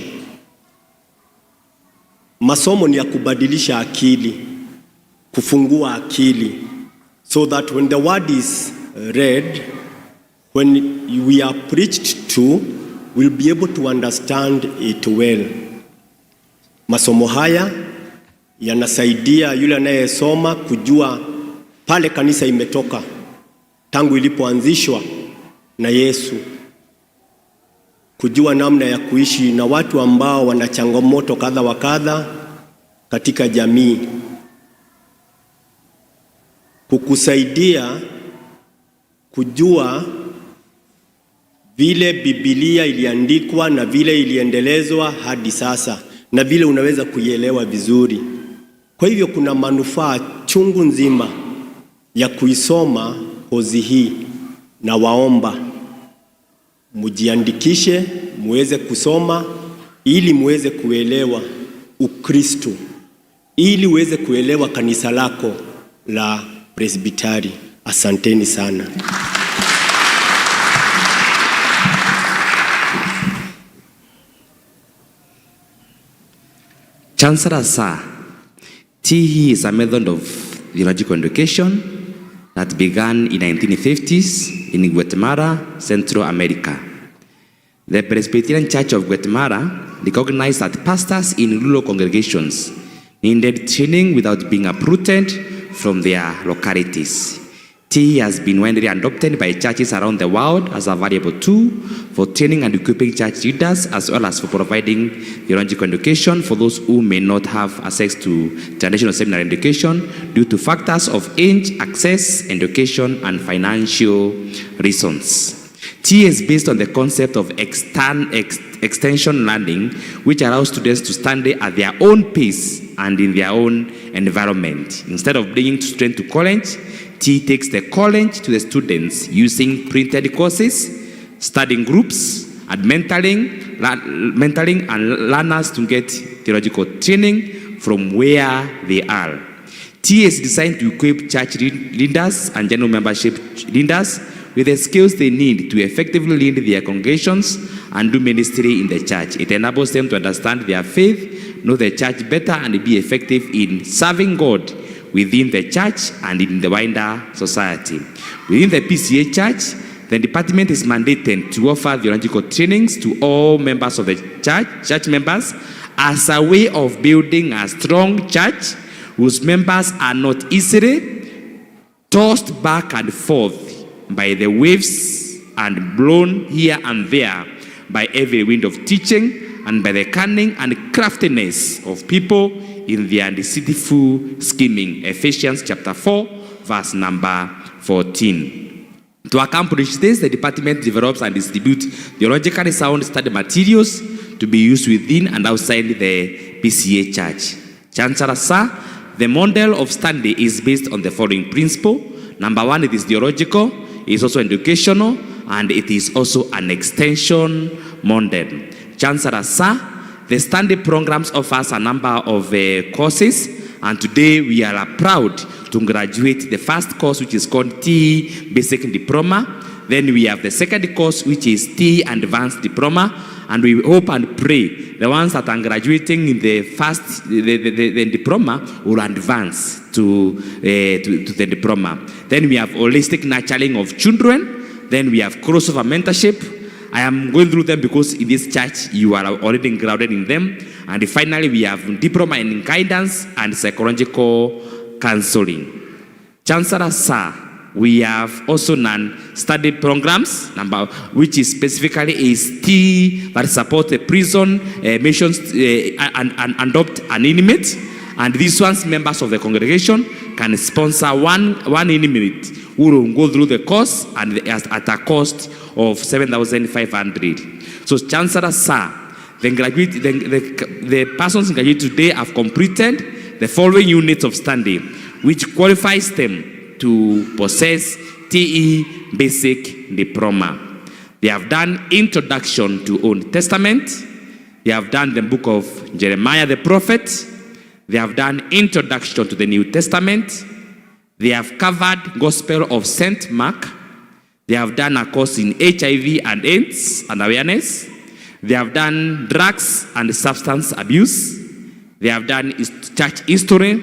Masomo ni ya kubadilisha akili, kufungua akili, so that when the word is read, when we are preached to, we'll be able to understand it well. Masomo haya yanasaidia yule anayesoma kujua pale kanisa imetoka tangu ilipoanzishwa na Yesu, kujua namna ya kuishi na watu ambao wana changamoto kadha wa kadha katika jamii, kukusaidia kujua vile Biblia iliandikwa na vile iliendelezwa hadi sasa na vile unaweza kuielewa vizuri. Kwa hivyo kuna manufaa chungu nzima ya kuisoma kozi hii, nawaomba mujiandikishe muweze kusoma ili muweze kuelewa Ukristo, ili uweze kuelewa kanisa lako la Presbitari. Asanteni sana. Chancellor Sir, TE is a method of theological education that began in 1950s in Guatemala, Central America. The Presbyterian Church of Guatemala recognized that pastors in rural congregations needed training without being uprooted from their localities. TE has been widely adopted by churches around the world as a valuable tool for training and equipping church leaders, as well as for providing theological education for those who may not have access to traditional seminary education due to factors of age, access, education, and financial reasons. TE is based on the concept of extension learning, which allows students to study at their own pace and in their own environment. Instead of bringing students to college, TE takes the college to the students using printed courses, studying groups, and mentoring and learners to get theological training from where they are. TE is designed to equip church leaders and general membership leaders with the skills they need to effectively lead their congregations and do ministry in the church. It enables them to understand their faith, know the church better, and be effective in serving God within the church and in the wider society. Within the PCA church, the department is mandated to offer theological trainings to all members of the church, church members, as a way of building a strong church whose members are not easily tossed back and forth by the waves and blown here and there by every wind of teaching and by the cunning and craftiness of people in their deceitful scheming. Ephesians chapter 4, verse number 14. To accomplish this, the department develops and distributes theologically sound study materials to be used within and outside the PCA church. Chancellor Sir, the model of study is based on the following principle. Number one, it is theological, it is also educational, and it is also an extension model. Chancellor Sir, the study programs offers a number of courses, and today we are proud to graduate the first course, which is called TE Basic Diploma. Then we have the second course, which is TE Advanced Diploma, and we hope and pray the ones that are graduating in the first the diploma will advance to the diploma. Then we have holistic nurturing of children. Then we have crossover mentorship. I am going through them because in this church you are already grounded in them. And finally, we have diploma in guidance and psychological counseling. Chancellor Sir, We have also non-study programs, number which is specifically is T that support the prison missions and adopt an inmate. And these ones, members of the congregation, can sponsor one inmate who will go through the course and at a cost of 7,500. So Chancellor Sir, the persons graduate today have completed the following units of study, which qualifies them to possess TE Basic Diploma. They have done Introduction to Old Testament. They have done the book of Jeremiah the prophet. They have done Introduction to the New Testament. They have covered Gospel of St. Mark. They have done a course in HIV and AIDS and awareness. They have done drugs and substance abuse. They have done church history.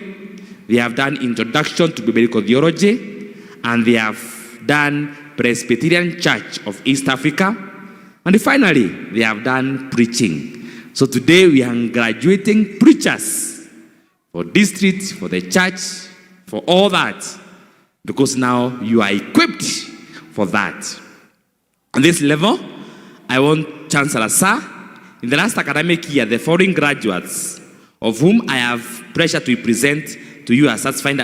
They have done Introduction to Biblical Theology. And they have done Presbyterian Church of East Africa. And finally, they have done preaching. So today we are graduating preachers for district, for the church, for all that. Because now you are equipped for that. On this level, I want Chancellor Sir, in the last academic year, the following graduates, of whom I have pleasure to present to you as satisfied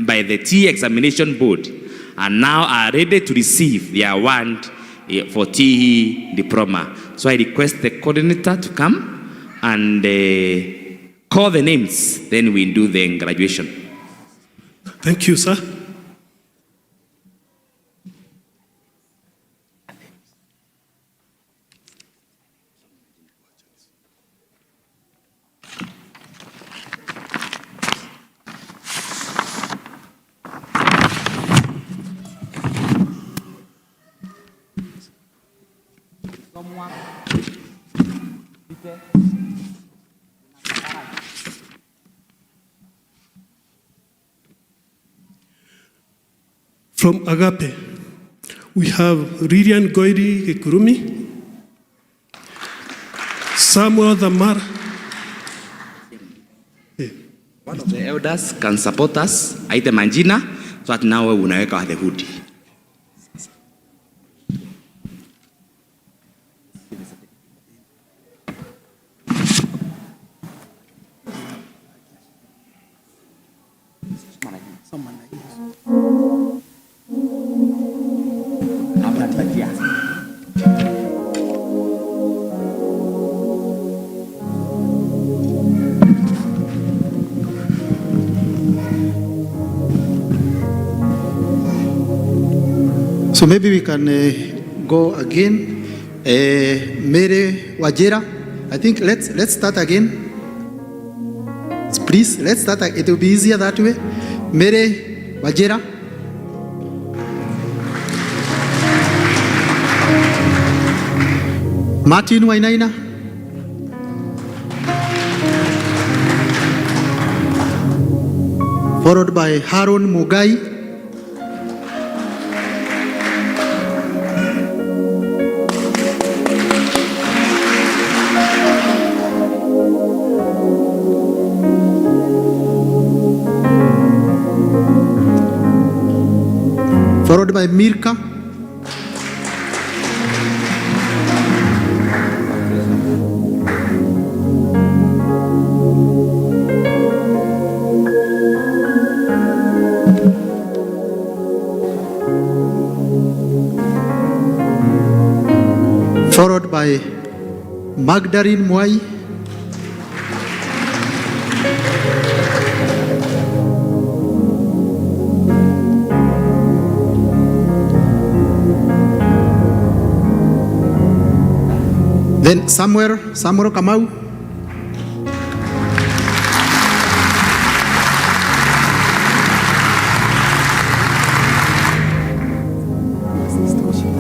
by the TE Examination Board, and now are ready to receive their award for TE Diploma. So I request the coordinator to come and call the names, then we do the graduation. Thank you, sir. From Agape, we have Ririan Goiri Gikurumi, Samuel Damar. One of the elders can support us, aite majina, so that now unaweka the hood. So maybe we can go again. Mary Wajira, I think let's start again. Please, let's start. It will be easier that way. Mary Wajira. Martin Wainaina. Followed by Harun Mugai. Followed by Mirka. Followed by Magdalene Mwai. Then Samuel Kamau.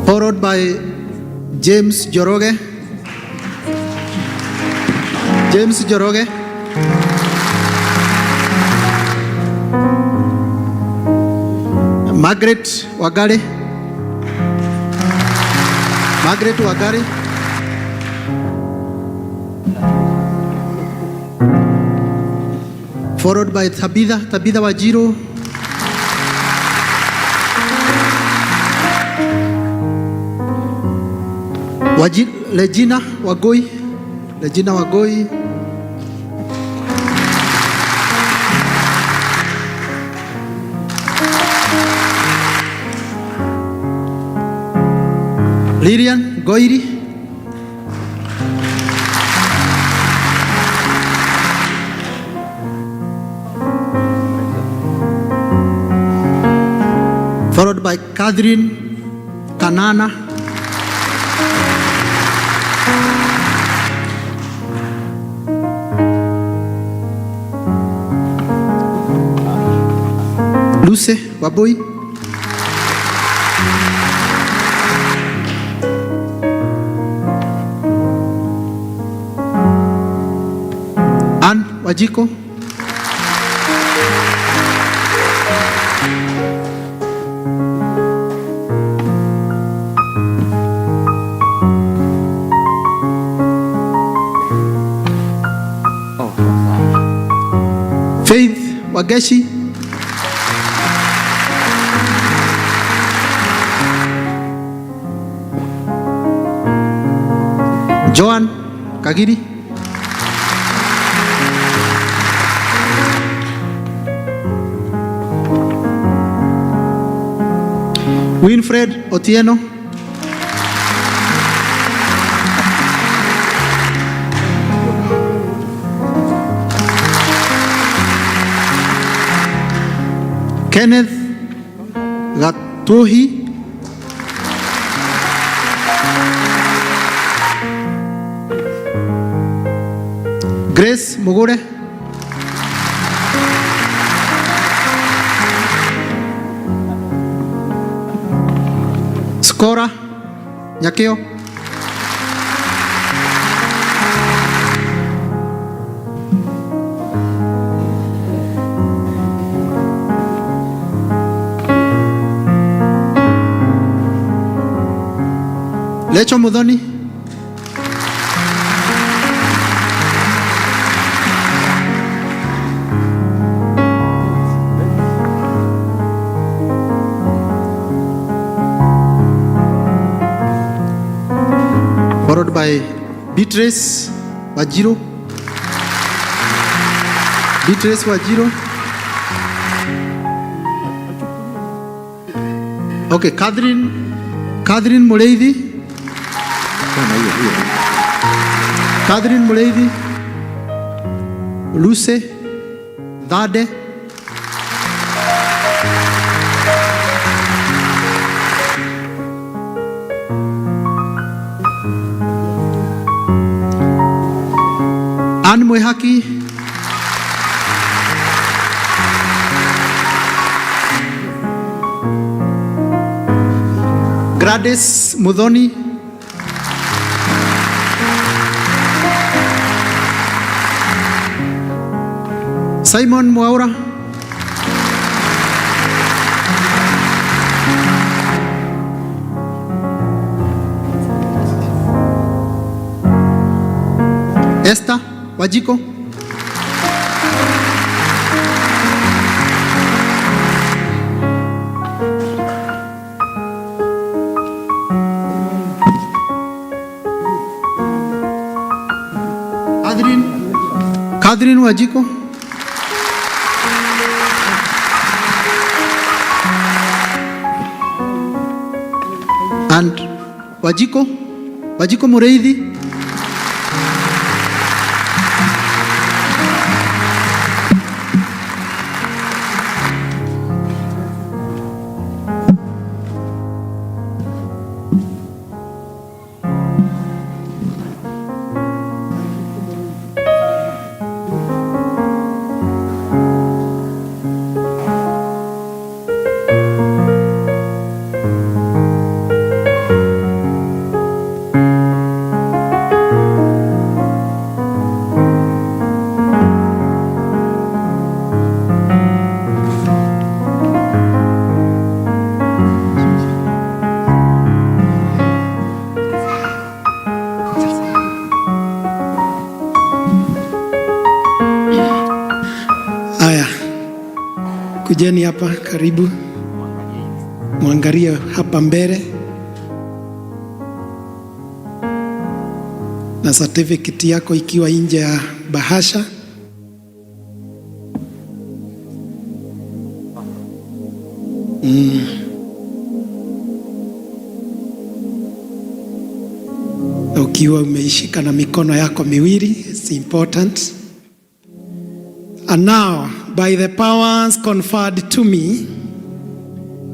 Followed by James Joroge. James Joroge. Margaret Wagare. Margaret Wagare. Followed by Tabitha Wajiro. Regina Wagoi. Regina Wagoi. Lilian Goiri. Followed by Catherine Kanana. Lucy Wabui. Ann Wajiko. Faith Wageshi. Joan Kagiri. Winfred Otieno. Kenneth Gatuhi. Grace Mugure. Skora Nyakeo. Lecho Mudoni. Followed by Beatrice Wajiro. Beatrice Wajiro. Okay, Catherine Mureithi. Catherine Mureithi. Lucy Thade. Anne Mwihaki. Gladys Muthoni. Simon Mwaura. Esther Wajiko. Catherine Wajiko. And Wajiko Mureithi. Haya, kujeni hapa karibu, mwangalie hapa mbele. Na certificate yako ikiwa nje ya bahasha. Ukiwa umeishika na mikono yako miwili, it's important. And now, by the powers conferred to me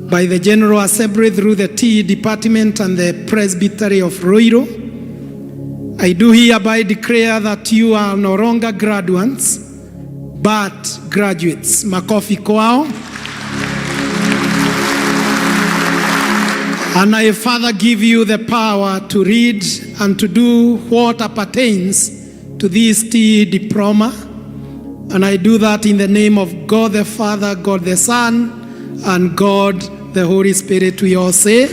by the General Assembly through the TE Department and the Presbytery of Ruiru, I do hereby declare that you are no longer graduates, but graduates. Makofi kwao. And I further give you the power to read and to do what appertains to this TE diploma. And I do that in the name of God the Father, God the Son, and God the Holy Spirit. We all say,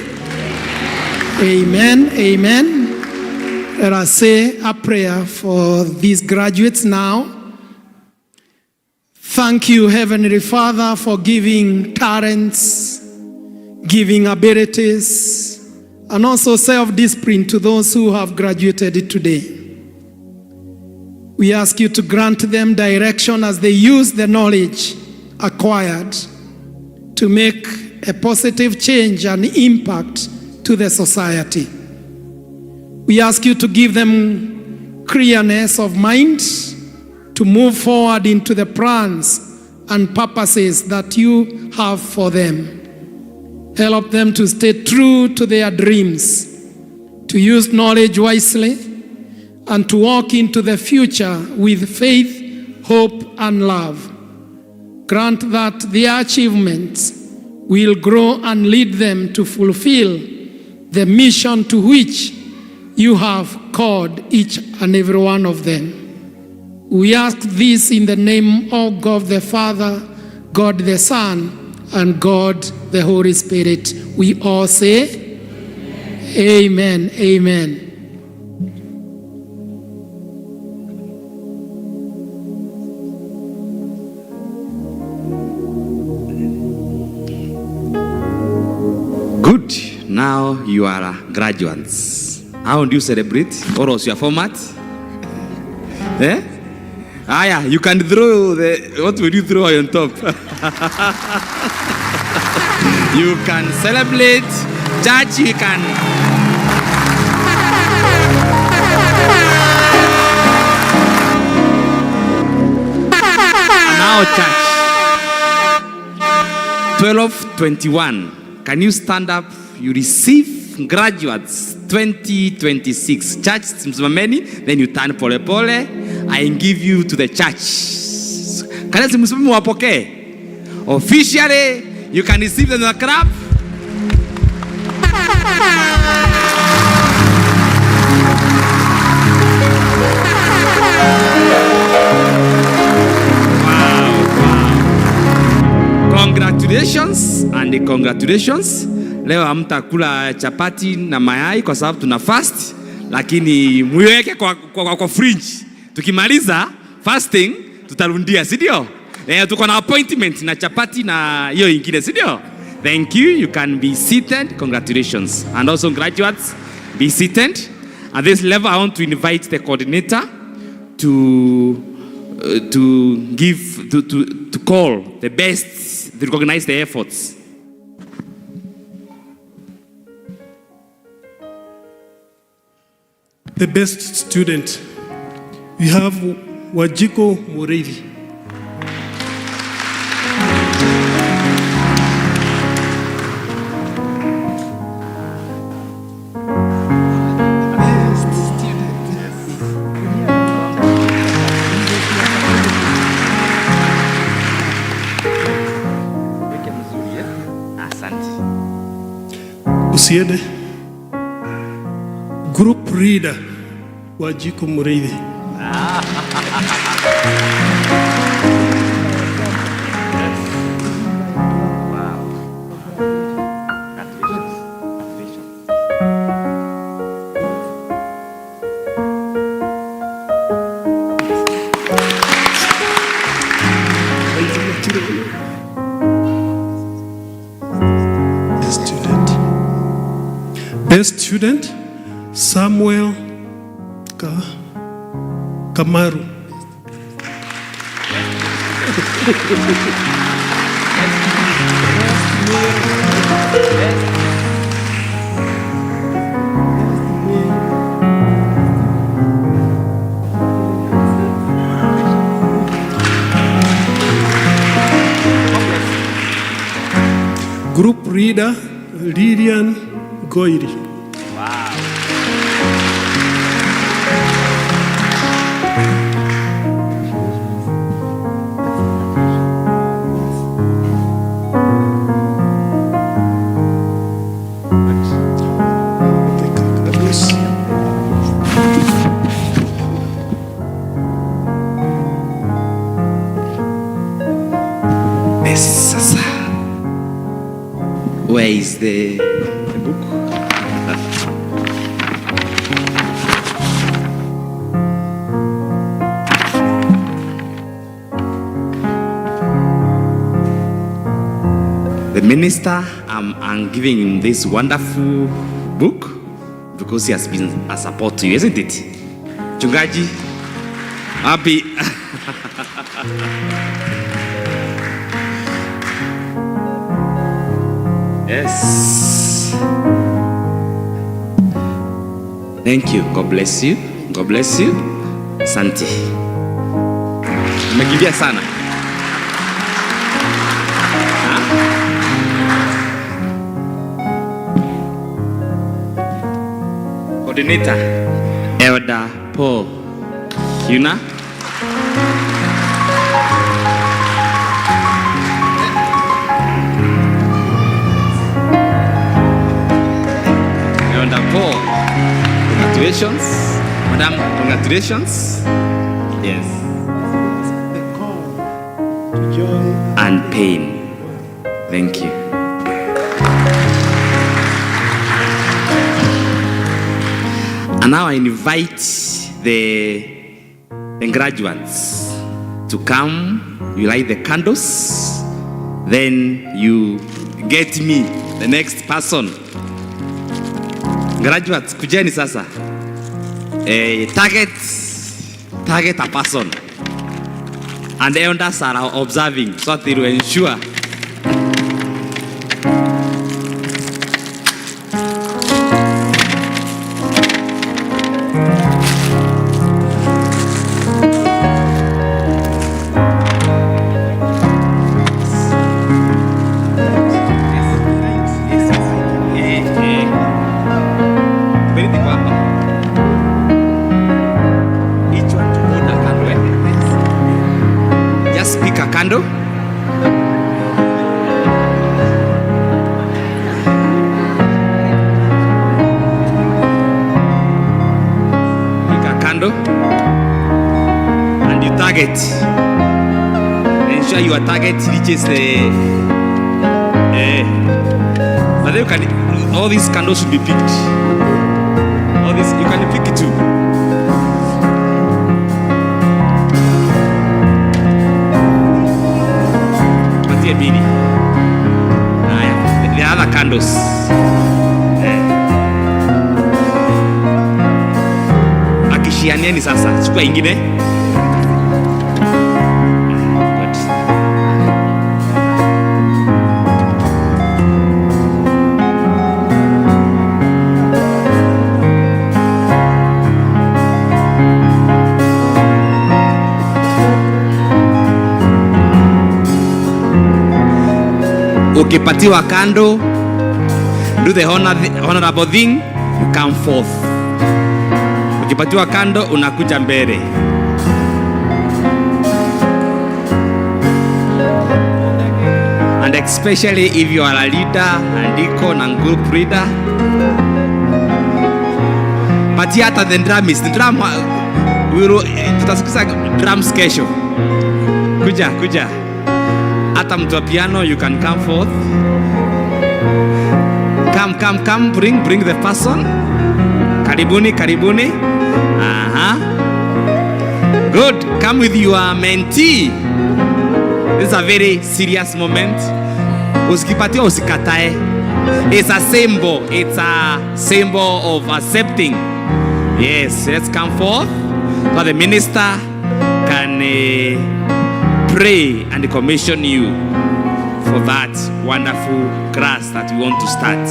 Amen, amen. Let us say a prayer for these graduates now. Thank you, Heavenly Father, for giving talents, giving abilities, and also self discipline to those who have graduated today. We ask you to grant them direction as they use the knowledge acquired to make a positive change and impact to the society. We ask you to give them clearness of mind to move forward into the plans and purposes that you have for them. Help them to stay true to their dreams, to use knowledge wisely, and to walk into the future with faith, hope, and love. Grant that their achievements will grow and lead them to fulfill the mission to which you have called each and every one of them. We ask this in the name of God the Father, God the Son, and God the Holy Spirit. We all say, Amen. Amen. Good. Now you are graduates. How do you celebrate? Or was your format? Eh? Ah, yeah, you can throw the. What will you throw on top? You can celebrate. Church, you can. And now, church. 12:21. Can you stand up? You receive graduates 2026. Church, msimameni, then you turn pole pole. I give you to the church. Kanisa msimame wapokee. Officially, you can receive them in the clap. Wow. Congratulations and congratulations. Leo hamtakula chapati na mayai kwa sababu tuna fast, lakini muiweke kwa fridge. Tukimaliza fasting tutarundia, si ndio? Eh, tuko na appointment na chapati na hiyo ingine, si ndio? Thank you. You can be seated. Congratulations. And also graduates, be seated. At this level, I want to invite the coordinator to give to call the best, to recognize the efforts. The best student, we have Wajiko Mureithi. Asante. Usiende. Group leader Wajiko Mureithi. Best student. Best student, Samuel Kamaru. Group leader Lilian Goiri. Wow. Yes, sasa. Where is the book? The minister, I'm giving him this wonderful book because he has been a support to you, isn't it? Chungaji, happy. Yes. Thank you. God bless you. God bless you. Asante. Umekimbia sana. Ha? Coordinator Elder Paul Yuna. Elder Paul, congratulations. Madam, congratulations. Yes. And pain. Thank you. And now I invite the graduates to come. You light the candles. Then you get me, the next person. Graduates, kujeni sasa. Target a person. And the elders are observing so that they will ensure. Eh. Kiberiti iko hapa. Each one to hold a candle, eh? Just pick a candle. Pick a candle and you target. Ensure your target reaches the. But then you can, all these candles should be picked. All this you can pick it too. Patie mbili. Haya, the other candles. Eh. Akishianieni sasa, chukua ingine. Good. Ukipatiwa candle, do the honorable thing, you come forth. Ukipatiwa candle, unakuja mbele. And especially if you are a leader and deacon and group leader. Patia hata the drumist, the drum, we will, tutasikiza drums kesho. Kuja, kuja. Hata mtu wa piano, you can come forth. Come, come, come, bring the person. Karibuni, karibuni. Aha. Good. Come with your mentee. This is a very serious moment. Usikipatiwa usikatae. It's a symbol. It's a symbol of accepting. Yes, let's come forth so the minister can pray and commission you for that wonderful class that we want to start.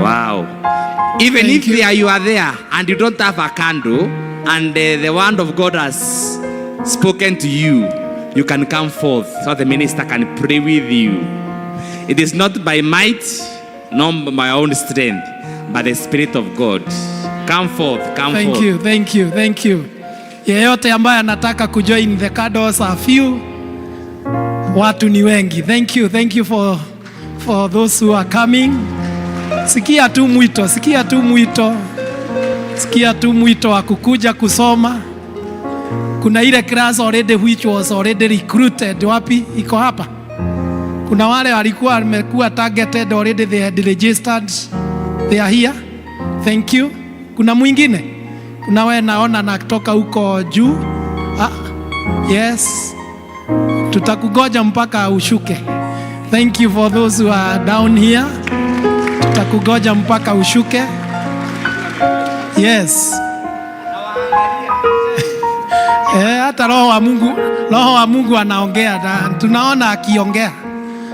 Wow. Even Thank if you are there and you don't have a candle and the word of God has spoken to you, you can come forth so the minister can pray with you. It is not by might, nor by my own strength, but the Spirit of God. Come forth, come Thank forth. you, thank you, thank you. Yeyote ambaye anataka kujoin, the candles are few. Watu ni wengi. Thank you, thank you for those who are coming. Sikia tu mwito, sikia tu mwito. Sikia tu mwito wa kukuja kusoma. Kuna ile class already which was already recruited. Wapi? Iko hapa. Kuna wale walikuwa wamekuwa targeted already, they had registered. They are here. Thank you. Kuna mwingine? Kuna wewe naona natoka huko juu. Ah, yes. Tutakugoja mpaka ushuke. Thank you for those who are down here. Tutakugoja mpaka ushuke. Yes. Eh, hata roho wa Mungu anaongea na tunaona akiongea.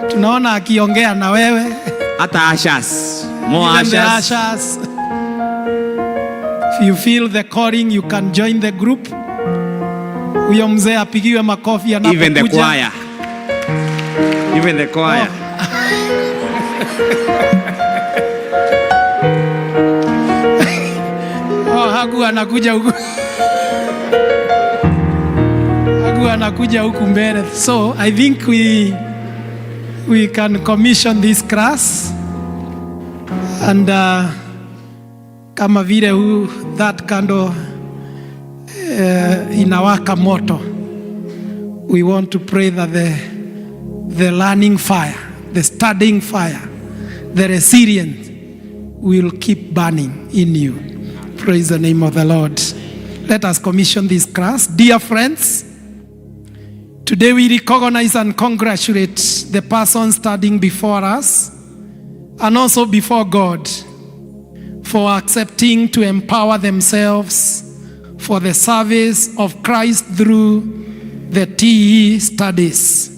Tunaona akiongea na wewe. Hata ushers. More Even the ushers. ushers. If you feel the calling, you can join the group. Huyo mzee apigiwe makofi anapokuja. Even the choir. Even the choir. Oh, Hagu anakuja huku. Hagu anakuja huku mbele. So I think we can commission this class and kama vile that candle inawaka moto, we want to pray that the learning fire, the studying fire, the resilience will keep burning in you. Praise the name of the Lord. Let us commission this class. Dear friends, today we recognize and congratulate the person standing before us and also before God for accepting to empower themselves for the service of Christ through the TE studies.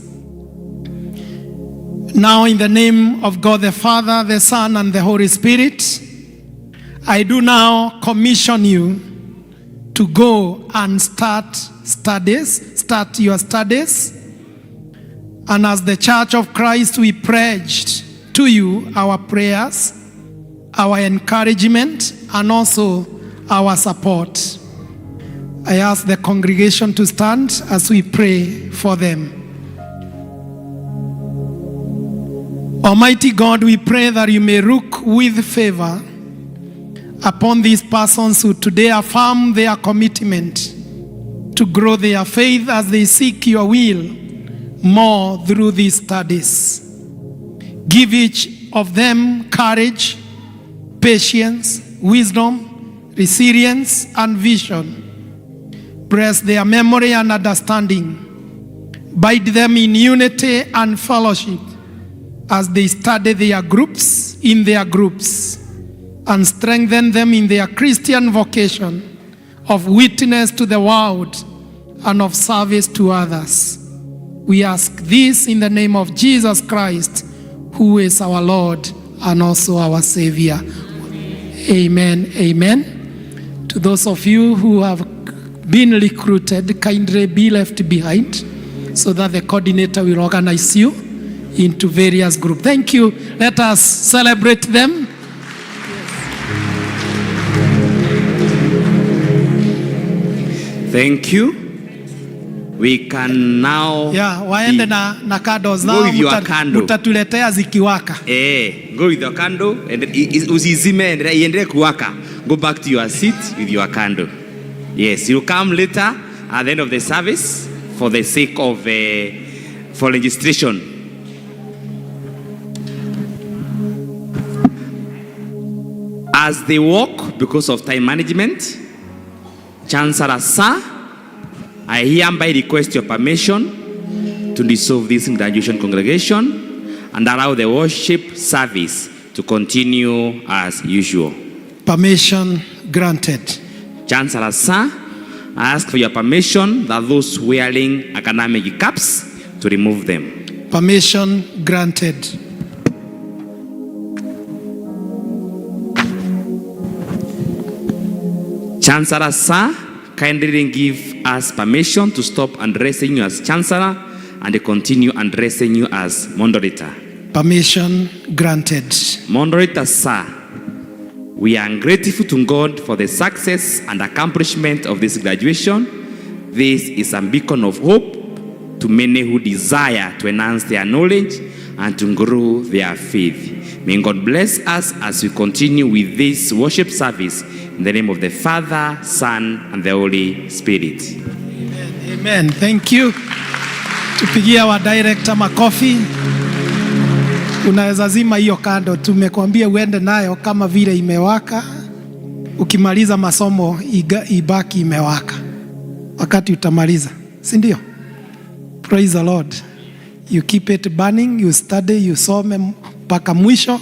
Now, in the name of God the Father, the Son, and the Holy Spirit, I do now commission you to go and start studies, start your studies. And as the Church of Christ, we pledged to you our prayers, our encouragement, and also our support. I ask the congregation to stand as we pray for them. Almighty God, we pray that you may look with favor upon these persons who today affirm their commitment to grow their faith as they seek your will more through these studies. Give each of them courage, patience, wisdom, resilience, and vision. Bless their memory and understanding. Bind them in unity and fellowship as they study their groups in their groups, and strengthen them in their Christian vocation of witness to the world and of service to others. We ask this in the name of Jesus Christ, who is our Lord and also our Savior. Amen. Amen. To those of you who have been recruited, kindly be left behind so that the coordinator will organize you into various groups. Thank you. Let us celebrate them. Thank you. We can now Yeah, waende na candles Go nao with your candle. mutatuletea zikiwaka. Eh, go with your candle and usizime, iendelee kuwaka. Go back to your seat with your candle. Yes, you'll come later at the end of the service for the sake of for registration. As they walk, because of time management, Chancellor Sir, I hereby request your permission to dissolve this graduation congregation and allow the worship service to continue as usual. Permission granted. Chancellor, sir, I ask for your permission that those wearing academic caps to remove them. Permission granted. Chancellor, sir, kindly give us permission to stop addressing you as Chancellor and continue addressing you as Moderator. Permission granted. Moderator, sir, we are grateful to God for the success and accomplishment of this graduation. This is a beacon of hope to many who desire to enhance their knowledge and to grow their faith. May God bless us as we continue with this worship service in the name of the Father, Son, and the Holy Spirit. Amen. Thank you. Tupigie wa director makofi. Unaweza zima hiyo kando, tumekwambia uende nayo kama vile imewaka. Ukimaliza masomo ibaki imewaka wakati utamaliza, si ndio? Praise the Lord. You keep it burning, you study, you some mpaka mwisho.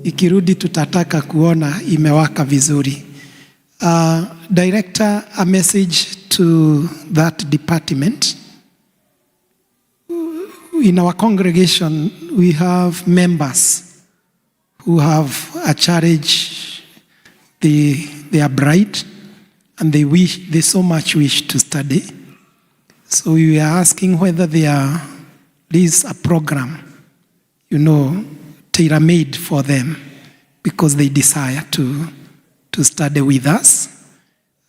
Ikirudi tutataka kuona imewaka vizuri. Director, a message to that department. In our congregation, we have members who have a challenge. They are bright and they so much wish to study. So we are asking whether there is a program tailor-made for them, because they desire to study with us,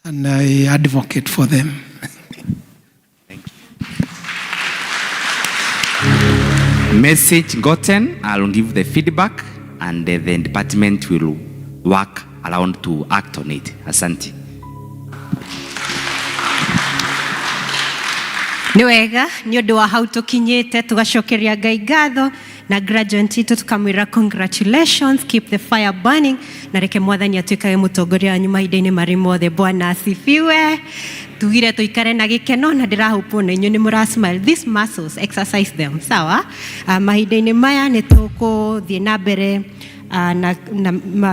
and I advocate for them. Message gotten. I'll give the feedback, and the department will work around to act on it. Asante. Nĩ wega nĩ ũndũ wa hau tũkinyĩte tũgacokeria Ngai ngatho na graduate itũ tũkamwĩra congratulations, keep the fire burning, na reke mwathani atuĩkage mũtongoria wanyu mahinda-inĩ marĩ mothe. Bwana asifiwe. Tugire tũikare na gĩkeno na ndĩrahũpwo na inyuĩ nĩ mũra smile. These muscles, exercise them, sawa? Mahinda-inĩ maya nĩ tũkũthiĩ na mbere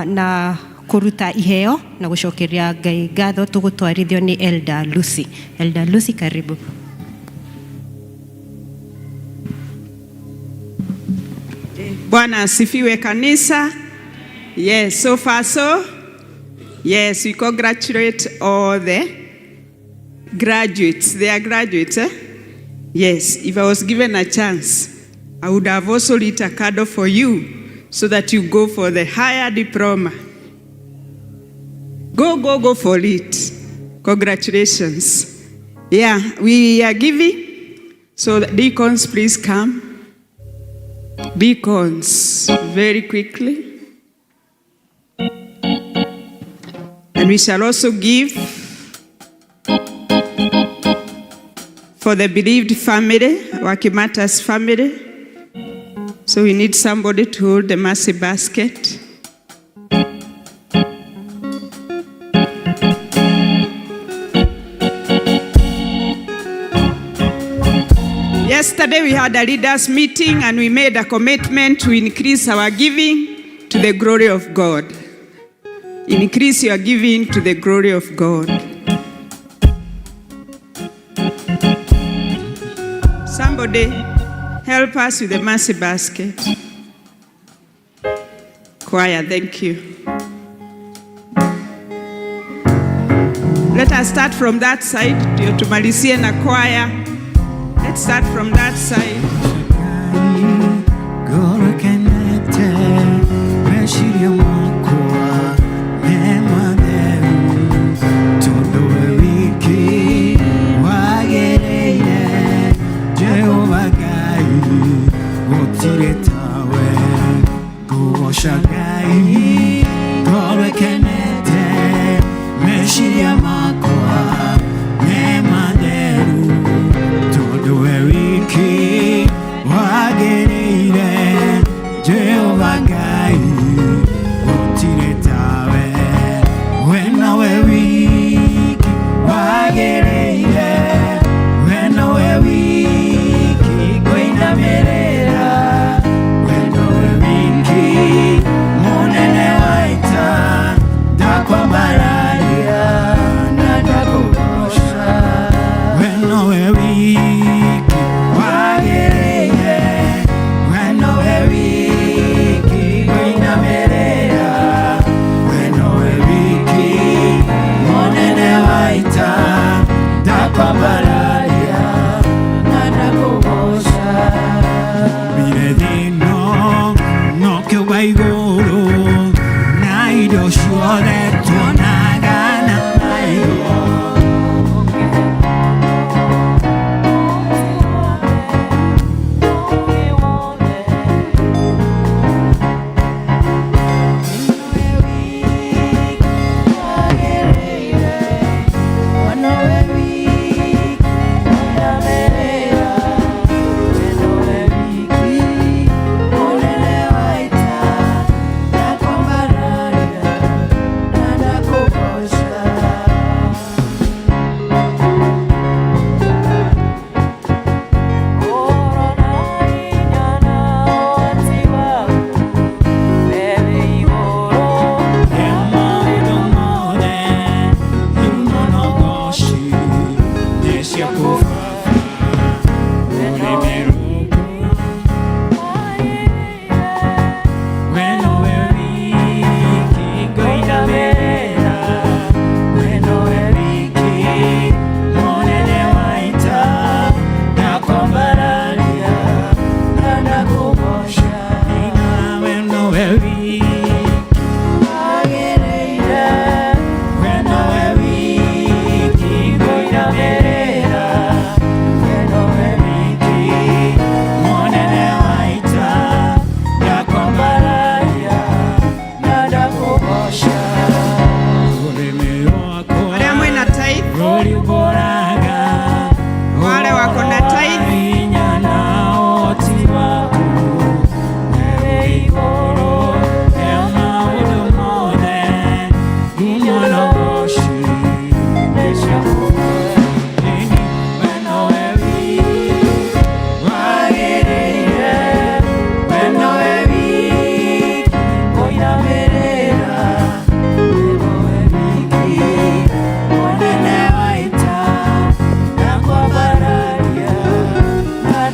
na kũruta iheo na gũcokeria Ngai ngatho. Tũgũtwarithio nĩ Elder Lucy. Elder Lucy, karibu. Bwana asifiwe kanisa. Yes, so far so. Yes, we congratulate all the graduates. They are graduates, eh? Yes, if I was given a chance, I would have also lit a candle for you so that you go for the higher diploma. Go, go, go for it. Congratulations. Yeah, we are giving. So the deacons, please come. Deacons, very quickly. And we shall also give for the bereaved family, Wakimata's family. So we need somebody to hold the mercy basket. Yesterday we had a leaders meeting and we made a commitment to increase our giving to the glory of God. Increase your giving to the glory of God. Somebody help us with the mercy basket. Choir, thank you. Let us start from that side. Ndio tumalizie na choir. Let's start from that side. Ngoro kenete, meciria makwa me matheru, tondũ we wiki wagĩrĩire, Jehova Ngai, gũtirĩ tawe. Ngũgoca Ngai, ngoro ĩkenete, meciria makwa me matheru, tondũ we wiki wagĩrĩire, Jehova Ngai, gũtirĩ tawe. We nowe wiki wagĩrĩire, we nowe wiki ngũinamĩrĩra, we nowe wiki mũnene wa ita,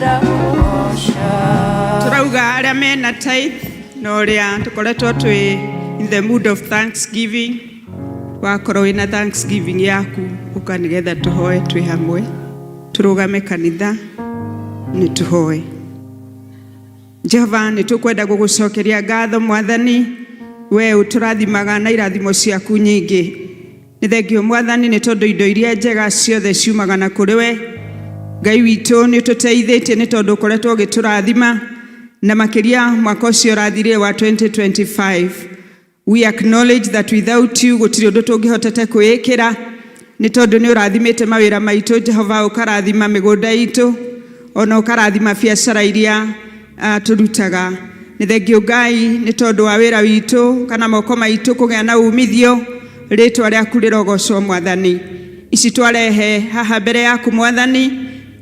Ndagũgoca. Tũrauga arĩa mena tithe na ũrĩa tũkoretwo twĩ in the mood of thanksgiving, wakorwo wĩna thanksgiving yaku ũka nĩgetha tũhoe twĩ hamwe, tũrũgame kanitha nĩ tũhoe. Jehova, nĩ tũkwenda gũgũcokeria ngatho Mwathani, we ũtũrathimaga na irathimo ciaku nyingĩ. Nĩ thengio Mwathani nĩ tondũ indo iria njega ciothe ciumaga na kũrĩ we. Ngai witũ, nĩ ũtũteithĩtie nĩ tondũ ũkoretwo ũgĩtũrathima na makĩria mwaka ũcio ũrathirire wa 2025. We acknowledge that without you gũtirĩ ũndũ tũngĩhotete kwĩĩkĩra, nĩ tondũ nĩ ũrathimĩte mawĩra maitũ Jehova, ũkarathima mĩgũnda itũ ona ũkarathima biacara iria tũrutaga. Nĩ thengio Ngai nĩ tondũ wa wĩra witũ kana moko maitũ kũgĩa na umithio, rĩtwa rĩaku rĩrogocwo Mwathani. Ici twarehe haha mbere yaku Mwathani,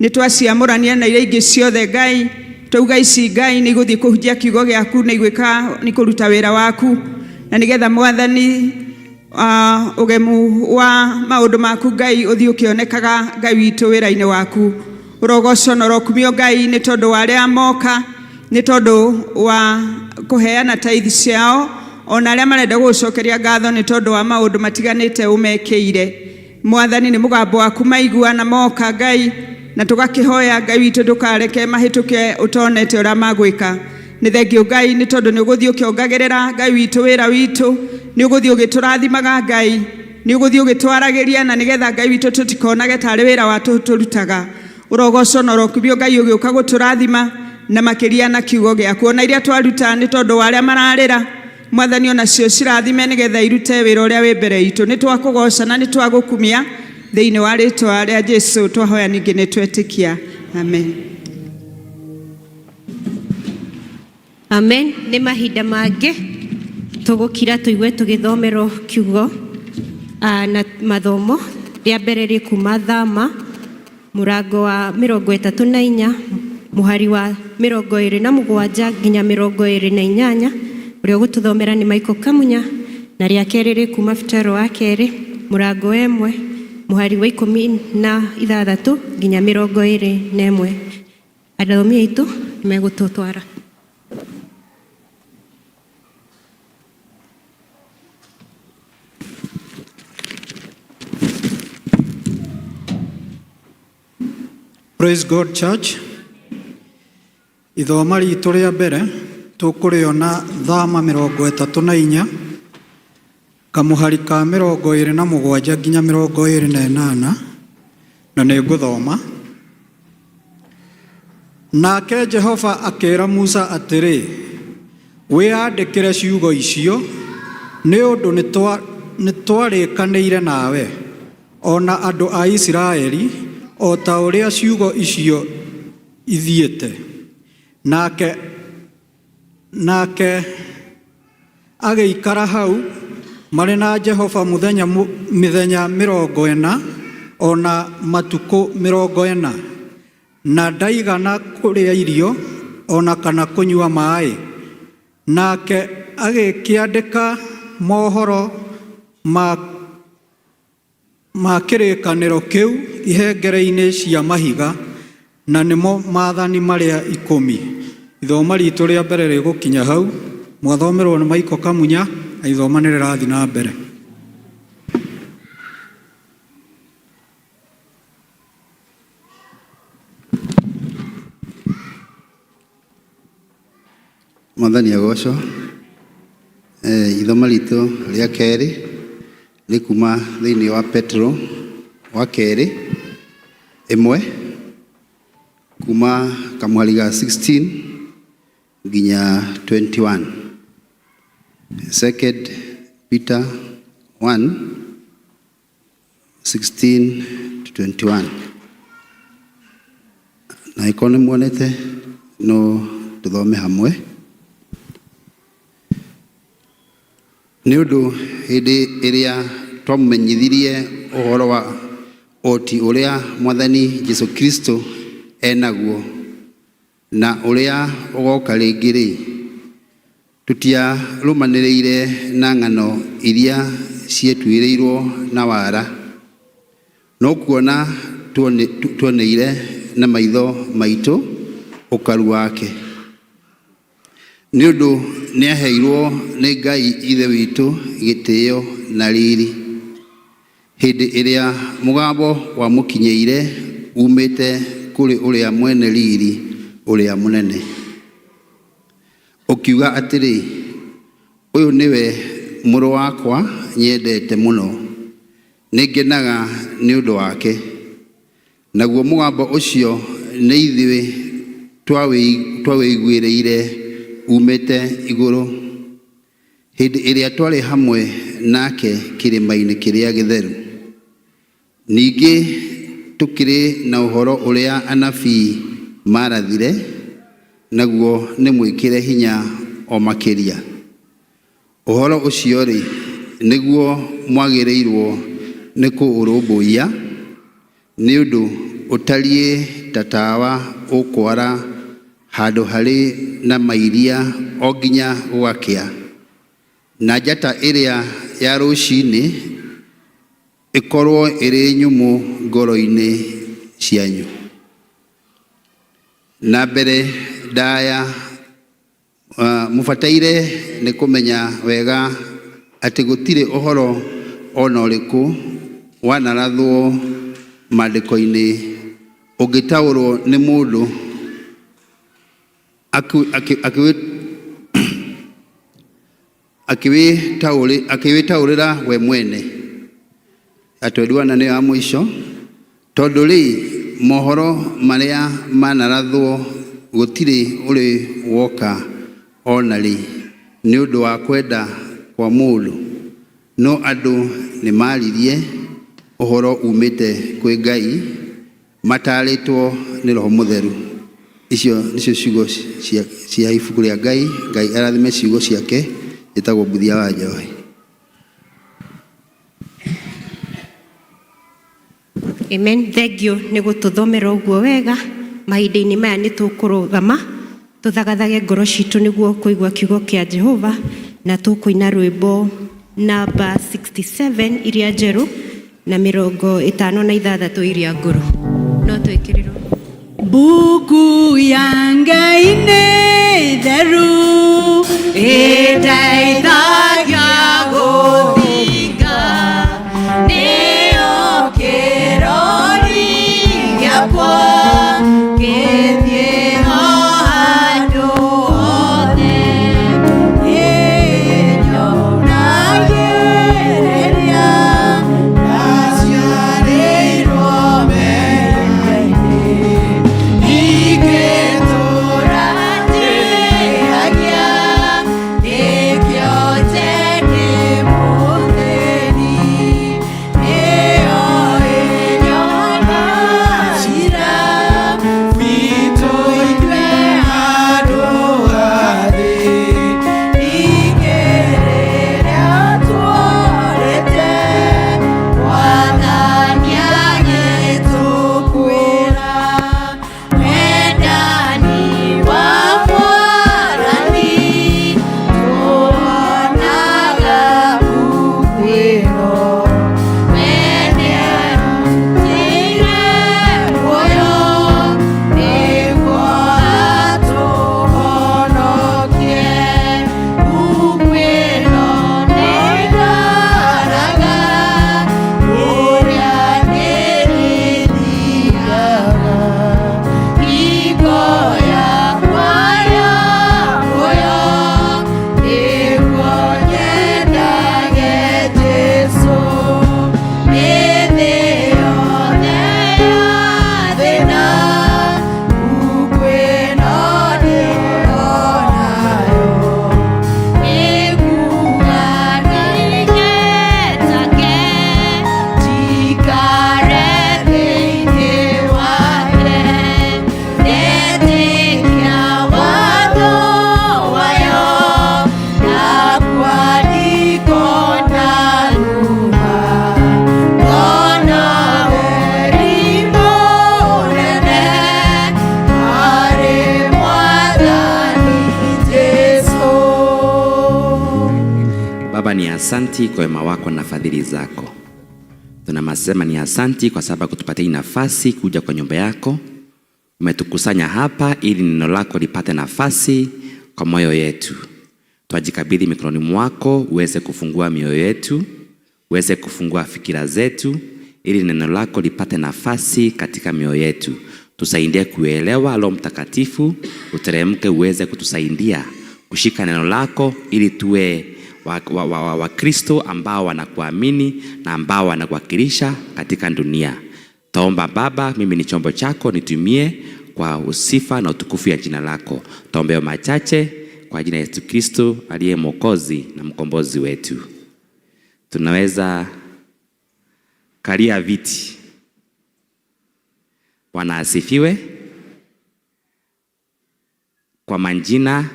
nĩ twaciamũrania na iria ingĩ ciothe Ngai, twauga ici Ngai nĩ igũthiĩ kũhunjia kiugo gĩaku, nĩ igwĩka, nĩ kũruta wĩra waku, na nĩgetha Mwathani ũgemu wa maũndũ maku Ngai ũthiĩ ũkĩonekaga Ngai witũ wĩra-inĩ waku. Ũrogocwo na ũrokumio Ngai nĩ tondũ wa arĩa moka, nĩ tondũ wa kũheana tithe ciao, ona arĩa marenda gũgũcokeria ngatho nĩ tondũ wa maũndũ matiganĩte ũmekĩire. Mwathani, nĩ mũgambo waku maigua na moka Ngai, na tũgakĩhoya Ngai witũ ndũkareke mahĩtũke ũtonete ũrĩa magwĩka. Nĩ thengio Ngai nĩ tondũ nĩ ũgũthiĩ ũkĩongagĩrĩra Ngai witũ wĩra witũ, nĩ ũgũthiĩ ũgĩtũrathimaga Ngai, nĩ ũgũthiĩ ũgĩtwaragĩria, na nĩgetha Ngai witũ tũtikonage tarĩ wĩra wa tũhũ tũrutaga. Ũrogocwo na ũrokumio Ngai ũgĩũka gũtũrathima na makĩria na kiugo gĩaku, ona iria twaruta nĩ tondũ wa arĩa mararĩra Mwathani, onacio cirathime nĩgetha irute wĩra ũrĩa wĩ mbere itũ. Nĩ twakũgoca na nĩ twagũkumia thĩinĩ wa rĩtwa rĩa Jesu twahoya, ningĩ nĩ twetĩkia, amen. Amen. Nĩ mahinda mangĩ tũgũkira tũigue tũgĩthomerwo kiugo na mathomo. Rĩa mbere rĩ kuma Thama mũrango wa 34 mũhari wa 27 nginya 28. Ũrĩa ũgũtũthomera nĩ Michael Kamunya. Na rĩa kerĩ rĩ kuma Petero wa kerĩ mũrango wa 1 mũhari wa 16 nginya 21. Athomi aitũ nĩ megũtũtwara. Praise God, Church. Ithoma ritũ rĩa mbere tũkũrĩona Thama 34 kamũhari ka 27 nginya 28, na nĩ ngũthoma. Nake Jehova akĩra Musa atĩrĩ, wĩyandĩkĩre ciugo icio, nĩ ũndũ nĩtwarĩkanĩire nawe o na andũ a Isiraeli o ta ũrĩa ciugo icio ithiĩte. Nake agĩikara hau marĩ na Jehova mĩthenya 40 o na matukũ 40, na ndaigana kũrĩa irio o na kana kũnyua maaĩ. Nake agĩkĩandĩka mohoro ma kĩrĩkanĩro kĩu ihengere-inĩ cia mahiga, na nĩmo maathani marĩa 10. Ithoma ritũ rĩa mbere rĩgũkinya hau. Mwathomerwo nĩ Michael Kamunya, na ithoma nĩ rĩrathiĩ na mbere. Mwathani agocwo. Ithoma ritũ rĩa kerĩ nĩ kuma thĩinĩ wa Petro wa kerĩ 1 kuma kamũhari ga 16 nginya 21. Second Peter 1 16 to 21. Na ĩkorwo nĩ muonete no tũthome hamwe. Nĩ ũndũ hĩndĩ ĩrĩa twamũmenyithirie ũhoro wa ũhoti ũrĩa Mwathani Jesu Kristo enaguo na ũrĩa ũgoka rĩngĩ-rĩ, tũtiarũmanĩrĩire na ng'ano iria cietuĩrĩirwo na wara, no kuona tuoneire na maitho maitũ Ũkaru wake. Nĩ ũndũ nĩaheirwo nĩ Ngai Ithe witũ gĩtĩo na riri hĩndĩ ĩrĩa mũgambo wamũkinyĩire umĩte kũrĩ ũrĩa mwene riri ũrĩa mũnene, ũkiuga atĩrĩ, ũyũ nĩwe mũrũ wakwa nyendete mũno, nĩngenaga nĩ ũndũ wake. Naguo mũgambo ũcio nĩ ithuĩ twawĩiguĩrĩire umĩte igũrũ hĩndĩ ĩrĩa twarĩ hamwe nake kĩrĩma-inĩ kĩrĩa gĩtheru. Ningĩ tũkĩrĩ na ũhoro ũrĩa anabii marathire, naguo nĩ mwĩkĩre hinya o makĩria. Ũhoro ũcio-rĩ, nĩguo mwagĩrĩirwo nĩ kũũrũmbũiya, nĩ ũndũ ũtariĩ ta tawa ũkwara handũ harĩ na mairia o nginya gũgakĩa, na njata ĩrĩa ya rũcinĩ ĩkorwo ĩrĩ nyũmũ ngoro-inĩ cianyu. Na mbere ndaya mũbataire nĩ kũmenya wega atĩ gũtirĩ ũhoro ona ũrĩkũ wanarathwo maandĩko-inĩ ũngĩtaũrwo nĩ mũndũ akĩwĩtaũrĩra we mwene. Atwenduana nĩyo ya mũico, tondũ rĩ mohoro marĩa manarathwo gũtirĩ ũrĩ woka ona rĩ nĩ ũndũ wa kwenda kwa mũndũ, no andũ nĩ maririe ũhoro umĩte kwĩ Ngai matarĩtwo nĩ Roho Mũtheru. Icio nĩcio ciugo cia ibuku rĩa Ngai. Ngai arathime ciugo ciake. Ĩtagwo Mbuthia wa Njohi. Amen. Thank you nĩ gũtũthomera ũguo wega. Mahinda-inĩ maya nĩ tũkũrũgama tũthagathage ngoro citũ nĩguo kũigua kiugo kĩa Jehova, na tũkũina rwĩmbo namba 67 iria njerũ na 56 iria ngũrũ. No twĩkĩrĩrwo. Mbuku ya Ngai nĩ theru ĩndeithagia gũthinga, nĩyo kĩrori gĩakwa gĩthiĩ o handũ hothe. Ĩnyonagĩrĩria ndaciarĩirwo mehia-inĩ, ingĩtũũra njĩhagia nĩkĩo nje ndĩ mũthĩni. Nĩyo ĩnyonagira witũ itue handũ hathĩ, ningĩ rĩrĩa tuorĩte Mwathani agĩtũkuĩra. Wendani wa Mwathani tuonaga mbuku ĩno, we nĩarutĩire muoyo nĩguo atũhonokie. Mbuku ĩno nĩndaraga kũrĩa ndĩrĩthiaga, hingo yakwa ya muoyo nĩguo nyendage Jesũ. Mĩthĩ yothe ya thĩna mbuku ĩno ndĩonayo, ĩkuga nĩngetake njikare thĩinĩ wake, ndetĩkia watho wayo nakua ndikona nduma. Ngona weri mũnene harĩ Mwathani Jesũ. Baba, ni asanti kwa wema wako na fadhili zako. Tunasema ni asanti kwa sababu kutupatia hii nafasi kuja kwa nyumba yako. Umetukusanya hapa ili neno lako lipate nafasi kwa moyo yetu. Twajikabidhi mikononi mwako, uweze kufungua mioyo yetu, uweze kufungua fikira zetu, ili neno lako lipate nafasi katika mioyo yetu. Tusaidie kuelewa. Roho Mtakatifu uteremke, uweze kutusaidia kushika neno lako, ili tuwe Wakristo ambao wanakuamini na ambao wanakuwakilisha katika dunia. Taomba Baba, mimi ni chombo chako, nitumie kwa usifa na utukufu ya jina lako. Taombeo machache kwa jina Yesu Kristo aliye Mwokozi na mkombozi wetu. Tunaweza kalia viti. Bwana asifiwe. Kwa majina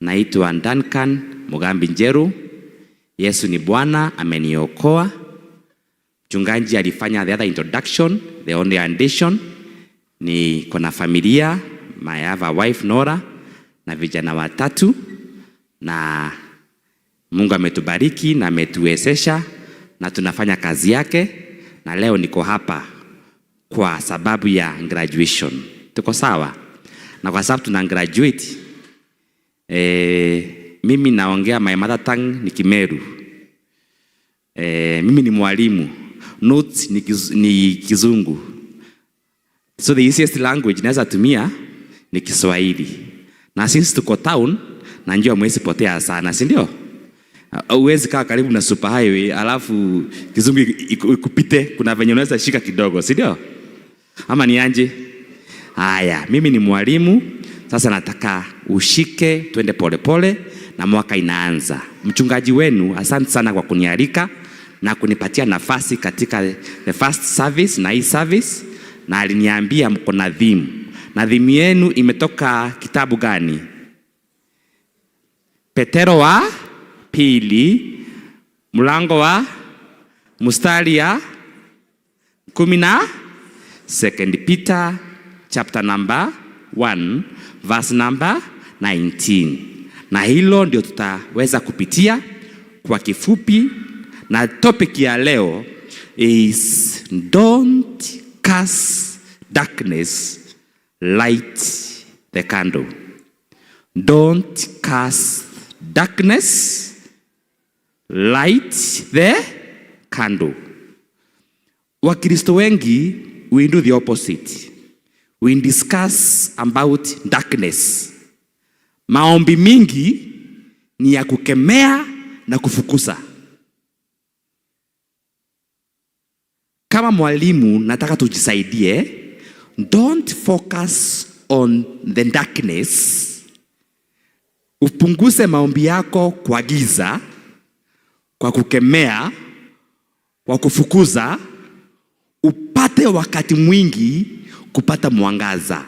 naitwa Duncan Mugambi Njeru. Yesu ni Bwana, ameniokoa. Mchungaji alifanya the other introduction, the only addition ni kuna familia, I have a wife Nora na vijana watatu, na Mungu ametubariki na ametuwezesha na tunafanya kazi yake, na leo niko hapa kwa sababu ya graduation. Tuko sawa? Na kwa sababu tuna graduate, mimi naongea my mother tongue ni Kimeru. Mimi ni mwalimu. Notes ni Kizungu. So the easiest language naweza tumia ni Kiswahili. Na since tuko town, na njua mwezi potea sana, si ndio? Huwezi kaa karibu na super highway alafu Kizungu ikupite, kuna venye unaweza shika kidogo, si ndio? Ama ni anje? Haya, mimi ni mwalimu. Sasa nataka ushike, twende pole pole na mwaka inaanza. Mchungaji wenu, asante sana kwa kunialika na kunipatia nafasi katika the first service na hii service, na aliniambia mko na theme. Na theme yenu imetoka kitabu gani? Petero wa pili mlango wa mstari ya 10 na 2 Peter chapter number 1 verse number 19. Na hilo ndio tutaweza kupitia kwa kifupi, na topic ya leo is don't cast darkness, light the candle. Don't cast darkness, light the candle. Wakristo wengi, we do the opposite. We discuss about darkness. Maombi mingi ni ya kukemea na kufukuza. Kama mwalimu nataka tujisaidie, don't focus on the darkness. Upunguze maombi yako kwa giza, kwa kukemea, kwa kufukuza, upate wakati mwingi kupata mwangaza.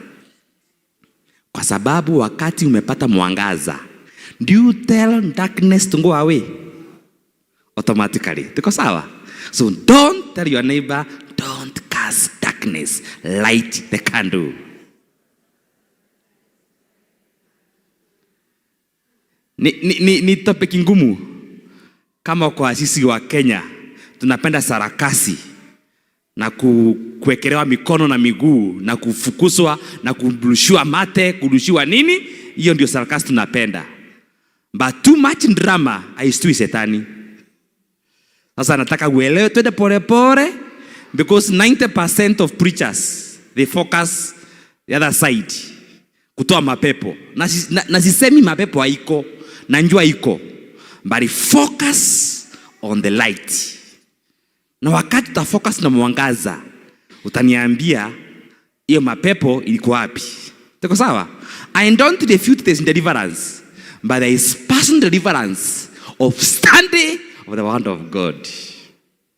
Kwa sababu wakati umepata mwangaza, do you tell darkness to go away? Automatically. Tuko sawa? So don't tell your neighbor, don't cast darkness, light the candle. Ni topic ngumu. Kama kwa sisi wa Kenya, tunapenda sarakasi na kuwekelewa mikono na miguu na kufukuzwa na kurushiwa mate, kurushiwa nini? Hiyo ndio sarakasi tunapenda. But too much drama haistui shetani. Sasa nataka uelewe, twende pole pole, because 90% of preachers they focus the other side, kutoa mapepo. Na sisemi mapepo haiko, na njua iko, but focus on the light. Na wakati utafocus na mwangaza, utaniambia hiyo mapepo ilikuwa wapi. Tuko sawa? I don't refute this deliverance, but there is personal deliverance of standing of the word of God.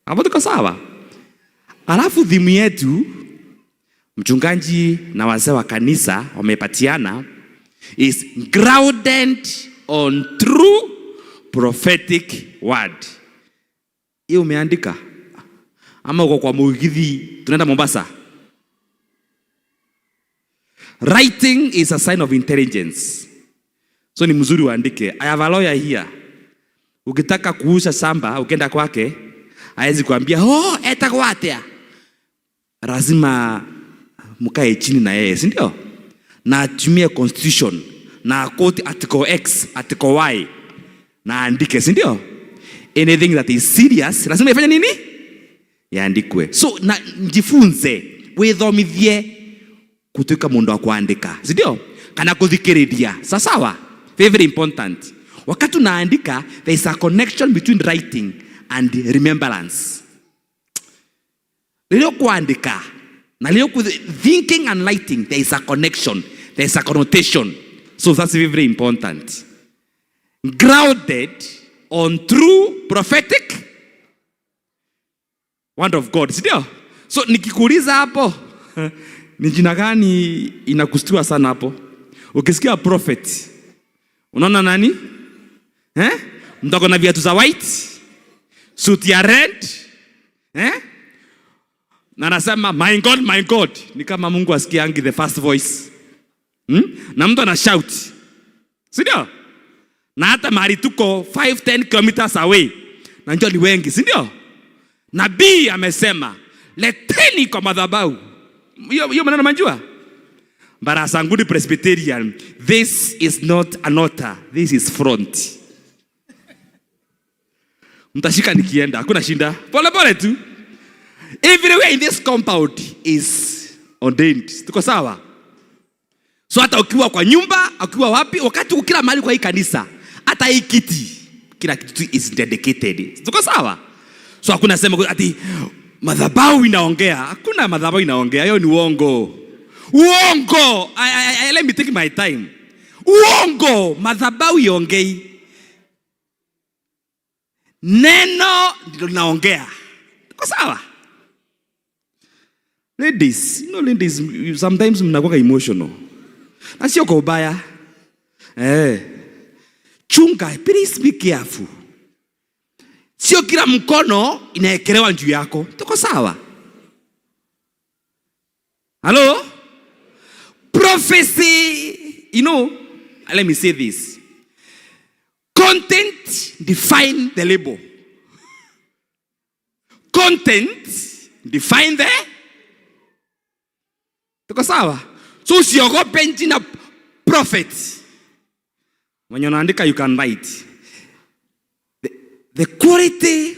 Hapo tuko sawa? Alafu dhimu yetu mchungaji na wazee wa kanisa wamepatiana is grounded on true prophetic word. Hiyo umeandika? Ama uko kwa Mugithi tunaenda Mombasa? Writing is a sign of intelligence. So ni mzuri uandike. I have a lawyer here. Ukitaka kuuza shamba, ukienda kwake, haezi kuambia, oh, etagwo atia. Lazima mkae chini na yeye, si ndio? Na atumie constitution na quote article X, article Y na aandike, si ndio? Anything that is serious lazima ifanye nini? Yaandikwe. So na njifunze, withomithie kutuika mundu wa kuandika, si ndio? Kana kuthikiriria. Sawa? Very, very important. Wakati unaandika, there is a connection between writing and remembrance. Rĩrĩa ũkwandĩka na rĩrĩa thinking and writing, there is a connection, there is a connotation. So that's very, very important. Grounded on true prophetic word of God, si ndio? So nikikuuliza hapo, ni jina gani inakustua sana hapo? Ukisikia prophet, unaona nani? Eh? Mtu ako na viatu za white, suit ya red, eh? Na anasema my God, my God. Ni kama Mungu asikiangi the first voice. Na mtu ana shout. Si ndio? Na hata mahali tuko 5 10 kilometers away. Na njoo ni wengi, si ndio? Nabii amesema, leteni kwa madhabahu. Hiyo maneno manjua? Barasangudi Presbyterian, this is not an altar, this is front. Mtashika nikienda, hakuna shinda. Pole pole tu. Everywhere in this compound is ordained. Tuko sawa? So hata ukiwa kwa nyumba, ukiwa wapi, wakati kila mahali kwa hii kanisa, hata hii kiti, kila kitu is dedicated. Tuko sawa? So hakuna sema ati madhabahu inaongea. Hakuna madhabahu inaongea. Hiyo ni uongo. Uongo. Let me take my time. Uongo. Madhabahu iongei. Neno ndilo linaongea. Tuko sawa? Ladies, you know ladies, sometimes mnakuwa emotional. Na sio kwa ubaya. Chunga, please be careful. Sio kila mkono inaekelewa juu yako. Tuko sawa? Hello? Prophecy, you know, let me say this. Content define the label. Content define the. Tuko sawa? So usiogope jina prophet. When unaandika you can write. The quality,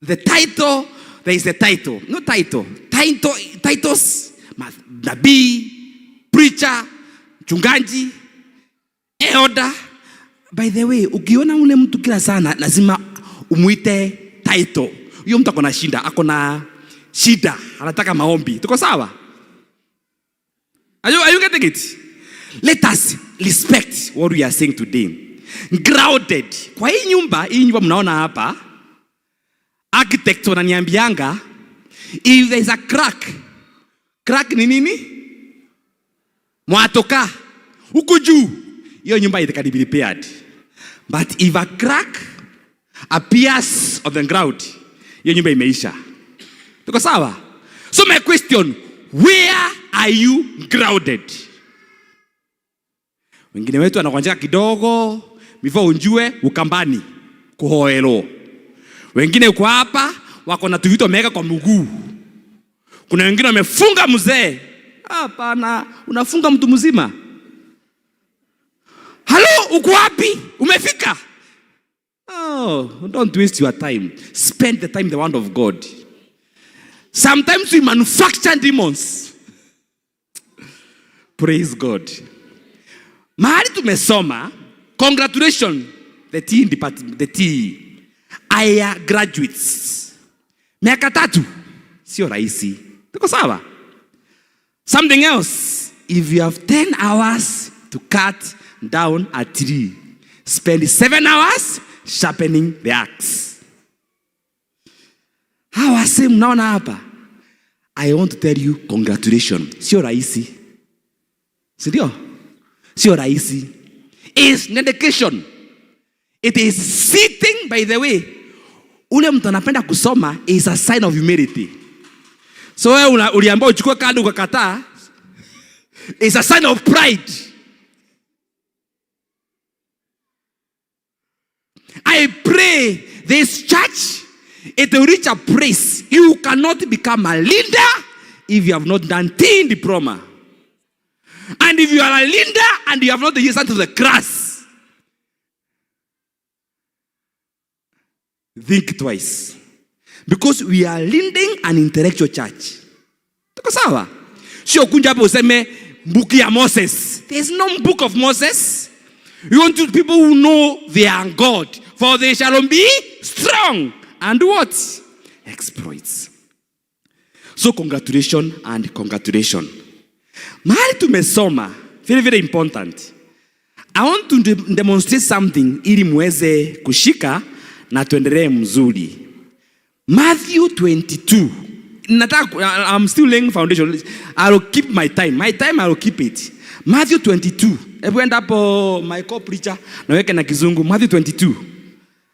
the title, there is a title. No title. Title, titles, nabii, preacher, mchungaji, elder. By the way, ukiona ule mtu kila sana lazima umuite title. Huyo mtu akona shida, akona shida, anataka maombi. Tuko sawa? Are you getting it? Let us respect what we are saying today. Grounded. Kwa hii nyumba mnaona hapa, architect wananiambianga if there is a crack, crack ni nini? Mwatoka huku juu, hiyo nyumba it can be repaired. But if a crack appears on the ground, hiyo nyumba imeisha. Tuko sawa? So my question, where are you grounded? Wengine wetu wanakuanjika kidogo before unjue ukambani kuhoero. Wengine uko hapa wako na tuvitu wameweka kwa mguu. Kuna wengine wamefunga mzee. Hapana, unafunga mtu mzima. Halo, uko wapi? Umefika? Oh, don't waste your time. Spend the time in the word of God. Sometimes we manufacture demons. Praise God. Mahali tumesoma, congratulations, the T department, the T. Aya graduates. Miaka 3 sio rahisi. Tuko sawa? Something else, if you have 10 hours to cut down a tree, spend 7 hours sharpening the axe. Hawa same mnaona hapa. I want to tell you congratulations. Sio rahisi. Si ndio? Sio rahisi. It's dedication. It is sitting, by the way. Ule mtu anapenda kusoma is a sign of humility. So wewe uliambiwa uchukue kadi ukakataa, is a sign of pride. I pray this church, it will reach a place you cannot become a leader if you have not done teen diploma. And if you are a leader and you have not listened to the class, think twice. Because we are leading an intellectual church. Tuko sawa? Sio kunja hapo useme book ya Moses. There is no book of Moses. You want to people who know their God, for they shall be strong and what? Exploits. So congratulations and congratulations. Mahali tumesoma, very very important. I want to demonstrate something ili muweze kushika na tuendelee mzuri. Matthew 22. Nataka, I'm still laying foundation. I will keep my time. My time I will keep it. Matthew 22. Hebu enda hapo my co-preacher naweke na kizungu. Matthew 22.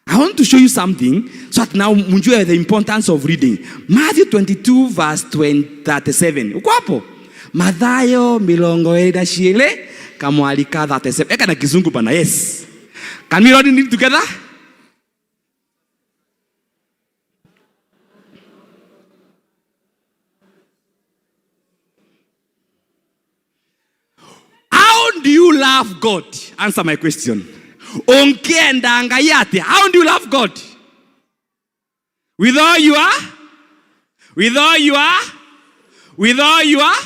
I want to show you something so that now mjue the importance of reading. Matthew 22 verse 37. Uko hapo? Mathayo milongo ĩrĩ na ciĩrĩ kamwalika 37. Eka na kizungu bana. Yes. Can we read it together? How do you love God? Answer my question. Ũngĩenda Ngai atĩa? How do you love God? With all you are? With all you are? With all you are?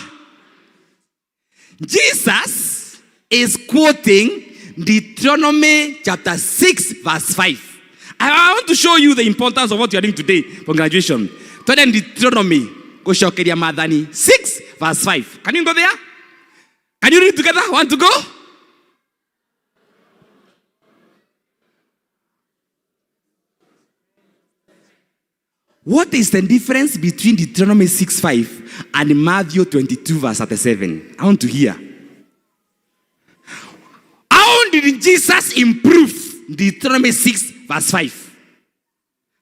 Jesus is quoting Deuteronomy chapter 6 verse 5. I want to show you the importance of what you are doing today for graduation. Twende Deuteronomy gũcokeria Maathani 6 verse 5. Can you go there? Can you read together? Want to go? What is the difference between Deuteronomy 6:5 and Matthew 22 verse 37? I want to hear. How did Jesus improve Deuteronomy 6 verse 5?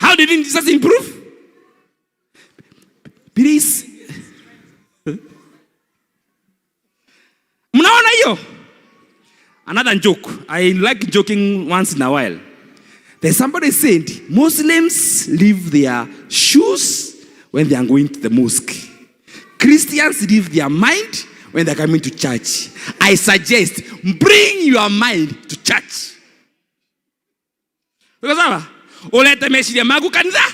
How did Jesus improve? Please. Mnaona hiyo? Another joke. I like joking once in a while. There's somebody said Muslims leave their shoes when they are going to the mosque. Christians leave their mind when they're coming to church. I suggest bring your mind to church. Because sawa? Ulete meciria maku kanitha.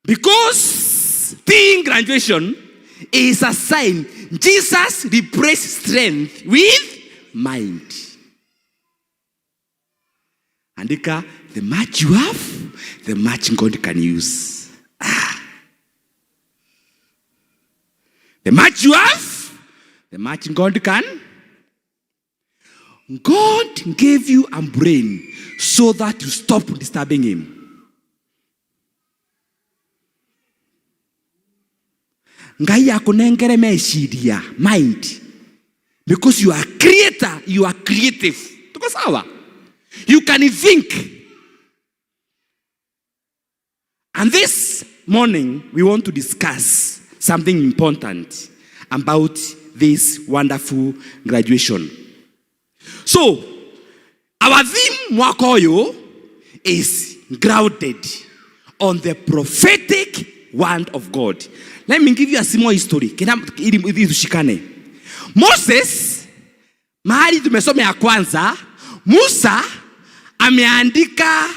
Because teen graduation is a sign Jesus replaced strength with mind. Andika, the much you have, the much God can use. The much you have, the much God can. God gave you a brain so that you stop disturbing him. Ngai akunengere meciria, mind. Because you are creator, you are creative. Tuko sawa? You can think. And this morning, we want to discuss something important about this wonderful graduation. So, our theme mwaka ũyũ is grounded on the prophetic word of God. Let me give you a small history. Ili tushikane. Moses, mahali tumesoma ya kwanza, Musa ameandika,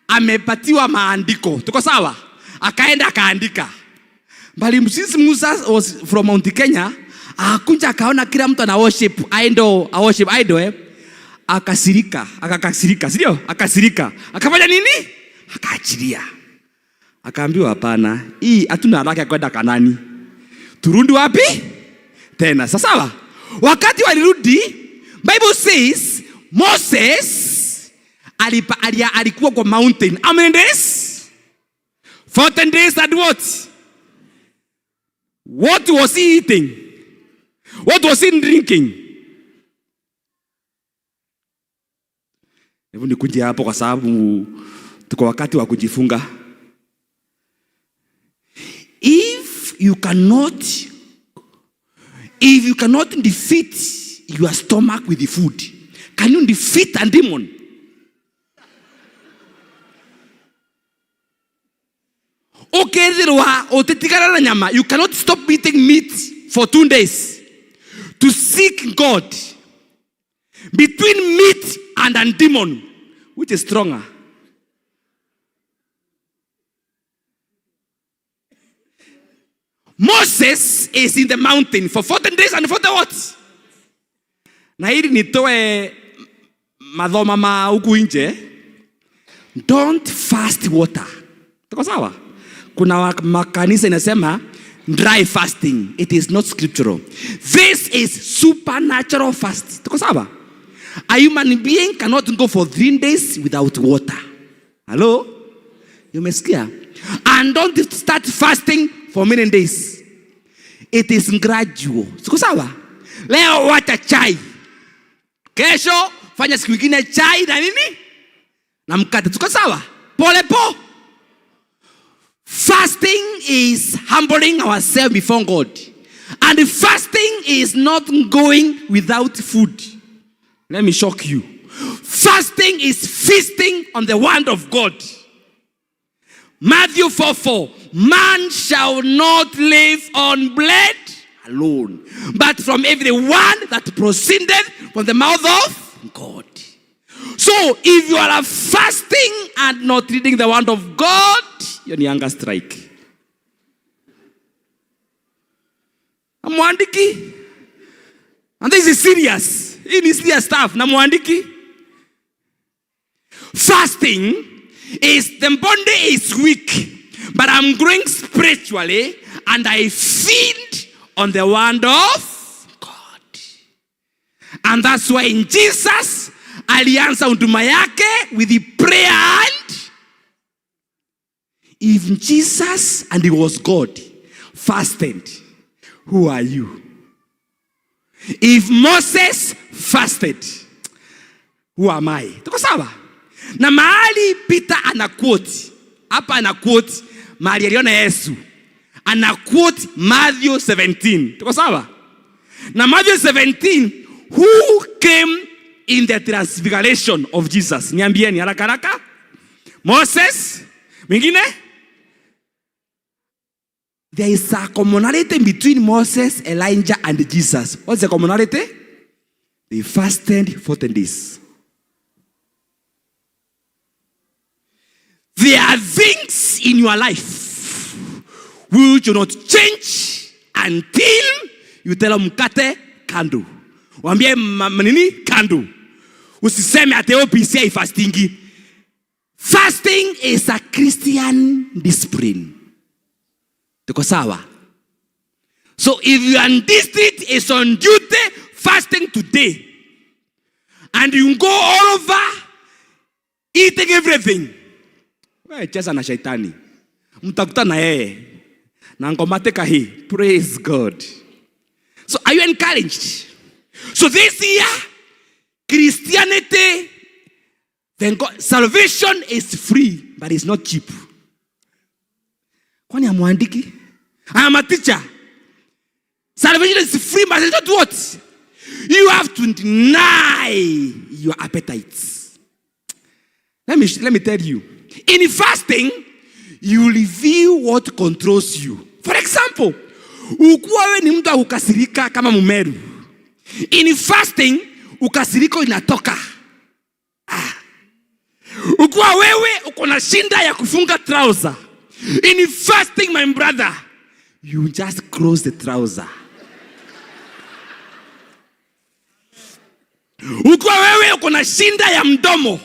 amepatiwa maandiko. Tuko sawa? Akaenda akaandika. But since Musa was from Mount Kenya, akakuja akaona kila mtu ana worship idol, a worship idol, Akasirika, akakasirika, si ndio? Akasirika. Akafanya nini? Akaachilia. Akaambiwa hapana, hii hatuna haraka ya kwenda Kanani. Turudi wapi? Tena. Sasa wakati walirudi, Bible says Moses alikuwa kwa mountain. How many days? 14 days and what? What was he eating? What was he drinking? Hebu nikuje hapo kwa sababu tuko wakati wa kujifunga. If you cannot defeat your stomach with the food, can you defeat a demon? Ukethirwa utitigana na nyama, you cannot stop eating meat for 2 days to seek God. Between meat and a demon, which is stronger? Moses is in the mountain for 40 days and 40 what? Na hili nitoe mathoma ma huku nje. Don't fast water. Tuko sawa? Kuna makanisa inasema dry fasting. It is not scriptural. This is supernatural fast. Tuko sawa? A human being cannot go for 3 days without water. Hello? Umesikia? And don't start fasting for many days. It is gradual. Tuko sawa? Leo wacha chai. Kesho fanya siku nyingine chai na nini? Na mkate. Tuko sawa? Pole pole. Fasting is humbling ourselves before God. And fasting is not going without food. Let me shock you. Fasting is feasting on the word of God. Matthew 4:4. Man shall not live on bread alone, but from every word that proceeded from the mouth of God. So if you are fasting and not reading the word of God, you're in hunger strike. Mwandiki. And this is serious. It is serious stuff. Na mwandiki. Fasting is, the body is weak, but I'm growing spiritually and I feed on the word of God. And that's why in Jesus, alianza huduma yake with the prayer. And if Jesus, and he was God, fasted, who are you? If Moses fasted, who am I? Tuko sawa? Na mahali Peter ana quote, hapa ana quote mahali aliona Yesu. Ana quote Matthew 17. Tuko sawa? Na Matthew 17, who came in the transfiguration of Jesus? Niambieni haraka haraka. Moses, mwingine? There is a commonality between Moses, Elijah, and Jesus. What's the commonality? They fasted 40 days. There are things in your life which will not change until you tell them mkate kando. Waambie nini kando. Usiseme ati OPC haifastingi. Fasting is a Christian discipline. Tuko sawa? So if you are in district is on duty fasting today, and you go all over eating everything, wewe cheza na shaitani, mtakutana na yeye na ngoma teka hii. Praise God. So are you encouraged? So this year, Christianity, then God, salvation is free, but it's not cheap. Kwani hamuandiki? I am a teacher. Salvation is free, but it's not what? You have to deny your appetites. Let me tell you. In fasting, you reveal what controls you. For example, ukuwa we ni mtu wa kukasirika kama Mumeru. In fasting, ukasiriko inatoka. Ukuwa wewe uko na shinda ya kufunga trouser. In fasting, my brother, you just close the trouser. Ukiwa wewe uko na shinda ya mdomo,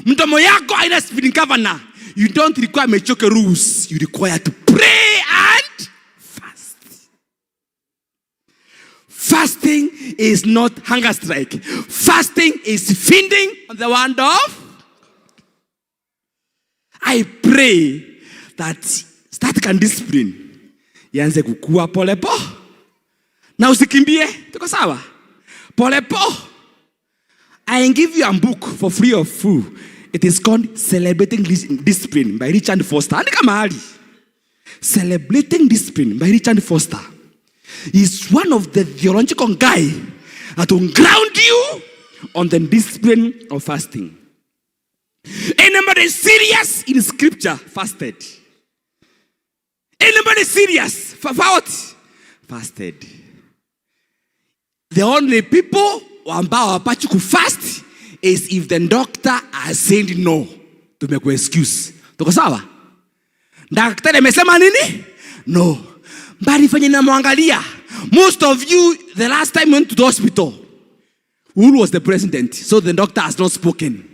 mdomo yako haina speed governor. You don't require mechoke rules. You require to pray and fast. Fasting is not hunger strike. Fasting is feeding on the word of. I pray that start can discipline ianze kukua pole pole, na usikimbie. Tuko sawa? Pole pole. I give you a book for free of food. It is called Celebrating Discipline by Richard Foster. Andika mahali. Celebrating Discipline by Richard Foster. He's one of the theological guy that will ground you on the discipline of fasting. Anybody serious in scripture fasted. Anybody serious about fasted? The only people ambao hawapachi kufast is if the doctor has said no. Tumekuwa excuse. Tuko sawa? Daktari amesema nini? No. Bali fanye namwangalia. Most of you, the last time went to the hospital, Uhuru was the president, so the doctor has not spoken.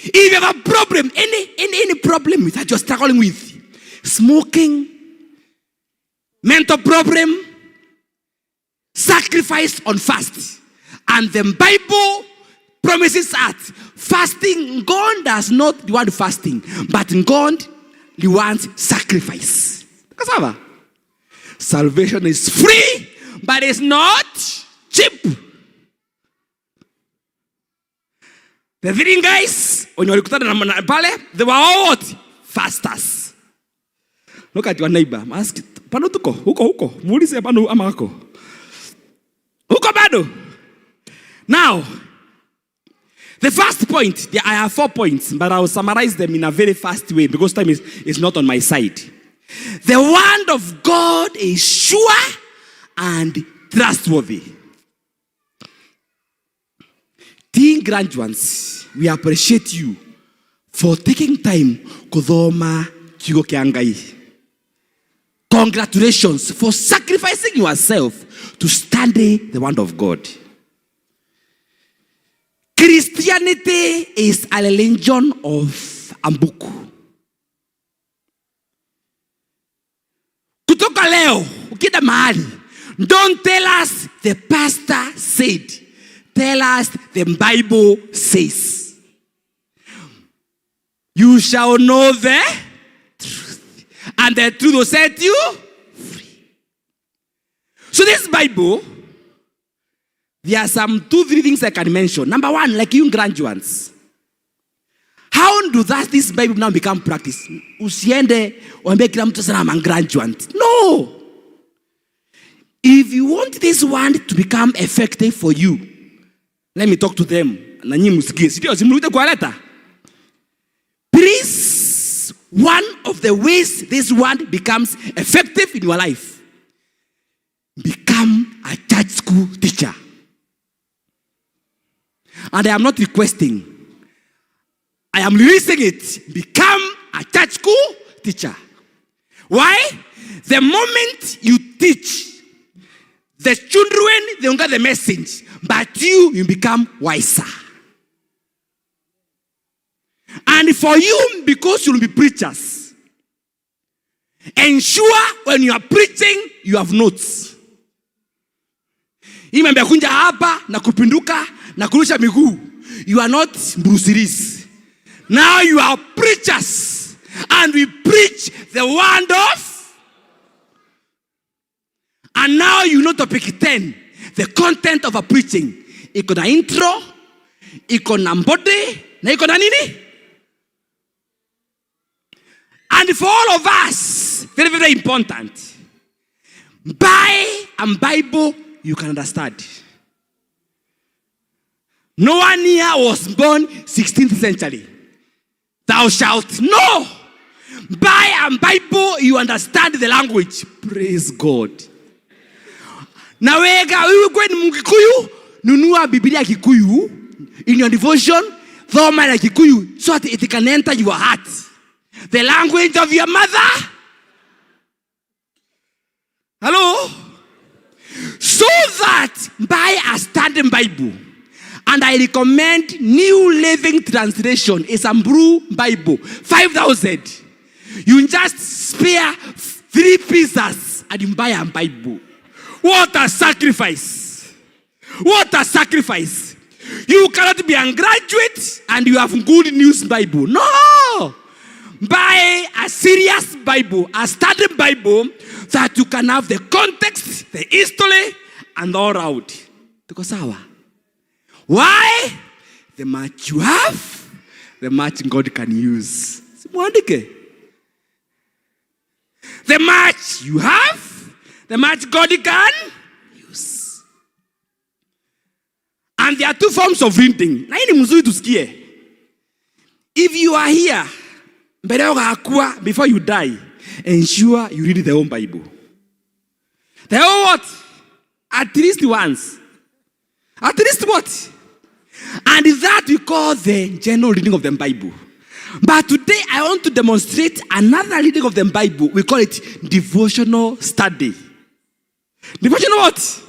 If you have a problem, any problem that you're struggling with, smoking, mental problem, sacrifice on fast. And the Bible promises us fasting, God does not reward fasting, but God rewards sacrifice. Sawa? Salvation is free, but it's not cheap. The three guys, wenye walikutana na pale, they were all what? Fasters. Look at your neighbor. Ask, pano tuko, huko huko. Muulize pano ama ako. Huko bado. Now, the first point, I have 4 points, but I will summarize them in a very fast way because time is not on my side. The word of God is sure and trustworthy. Teen graduates, we appreciate you for taking time kuthoma kiugo kia Ngai. Congratulations for sacrificing yourself to study the word of God. Christianity is a religion of a book. Kutoka leo, ukienda mahali, don't tell us the pastor said. Tell us the Bible says. You shall know the truth, and the truth will set you free. So this Bible, there are some 2-3 things I can mention. Number one, like you graduates, how do that this Bible now become practice? Usiende uambie kila mtu sana I'm a graduate. No. If you want this one to become effective for you, let me talk to them. Na nyinyi msikie. Si ndio? Simrudi kwa leta. Please, one of the ways this word becomes effective in your life, become a church school teacher. And I am not requesting. I am releasing it. Become a church school teacher. Why? The moment you teach, the children, they don't get the message. But you become wiser. And for you, because you will be preachers, ensure when you are preaching, you have notes. Hii mambo ya kunja hapa na kupinduka na kurusha miguu. You are not Bruce Lee. Now you are preachers. And we preach the word of. And now you know topic 10. The content of a preaching. Iko na intro, iko na body, na iko na nini? And for all of us, very, very important. Buy a Bible you can understand. No one here was born 16th century. Thou shalt know. Buy a Bible you understand the language. Praise God. Na wega wewe kweni Mkikuyu, nunua Biblia Kikuyu in your devotion, thoma na Kikuyu so that it can enter your heart. The language of your mother. Hello? So that buy a standing Bible. And I recommend New Living Translation. It's a blue Bible. 5,000. You just spare 3 pieces and you buy a Bible. What a sacrifice. What a sacrifice. You cannot be a graduate and you have good news Bible. No. Buy a serious Bible, a study Bible that you can have the context, the history, and all out. Tuko sawa? Why? The much you have, the much God can use. Simuandike. The much you have, the much God can use. And there are 2 forms of reading. Na hii ni mzuri tusikie. If you are here Mbere ũgakua, before you die, ensure you read the whole Bible. The whole what? At least once. At least what? And that we call the general reading of the Bible. But today I want to demonstrate another reading of the Bible. We call it devotional study. Devotional what?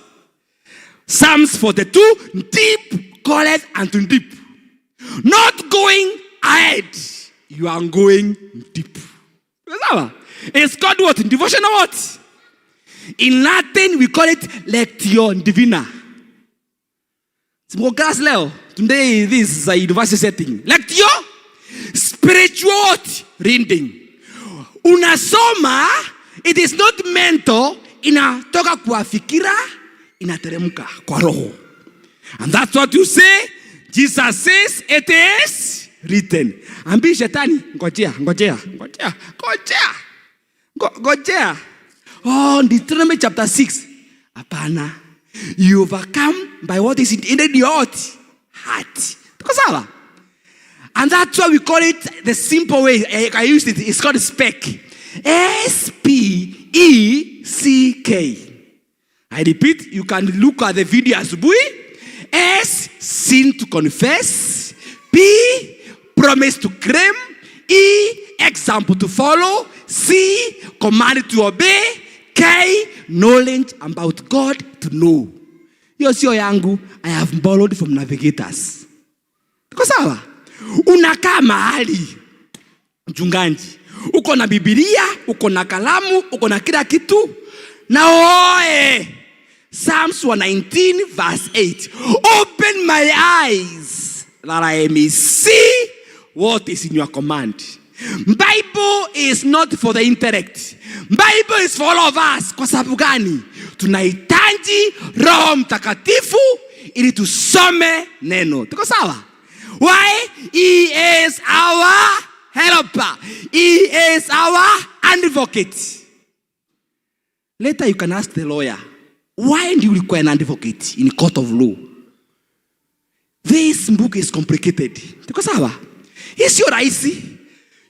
Psalms 42, deep calleth unto deep. Not going ahead. You are going deep. Sawa? It's called what? Devotional what? In Latin, we call it Lectio Divina. Simko class leo. Today, this is a university setting. Lectio? Spiritual what? Reading. Unasoma, it is not mental, inatoka kwa fikira, inateremka kwa roho. And that's what you say. Jesus says it is written. Ambi shetani, ngojea, ngojea, ngojea, ngojea. Ngojea. Oh, Deuteronomy chapter 6. Hapana. You overcome by what is in your heart. Tuko sawa? And that's why we call it the simple way. I used it. It's called SPECK. S-P-E-C-K. I repeat, you can look at the video asubuhi. S, sin to confess. P, promise to claim. E, example to follow. C, command to obey. K, knowledge about God to know. Hiyo sio yangu. I have borrowed from navigators. Tuko sawa? Unakaa mahali mchungaji, uko na Biblia, uko na kalamu, uko na kila kitu, na oe Psalms 119 verse 8, open my eyes that I may see what is in your command. Bible is not for the intellect. Bible is for all of us. Kwa sababu gani? Tunahitaji Roho Mtakatifu ili tusome neno. Tuko sawa? Why? He is our helper. He is our advocate. Later you can ask the lawyer, why do you require an advocate in court of law? This book is complicated. Tuko sawa? Hii sio rahisi.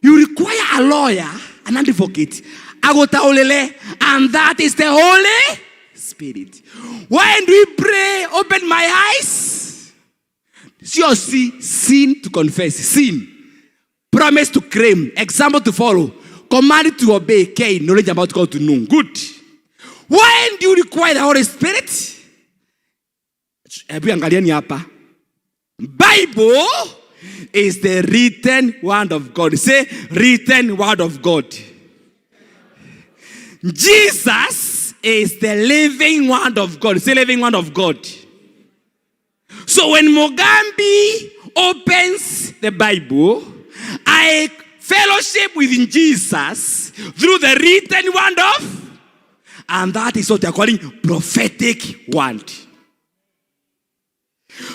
You require a lawyer, an advocate, agutaulele, and that is the Holy Spirit. Why do we pray, open my eyes? Sio si, sin to confess, sin. Promise to claim, example to follow, command to obey, K, knowledge about God to know. Good. Why do you require the Holy Spirit? Hebu angalieni hapa. Bible is the written word of God. Say, written word of God. Jesus is the living word of God. Say, living word of God. So when Mugambi opens the Bible, I fellowship with Jesus through the written word of, and that is what they are calling prophetic word.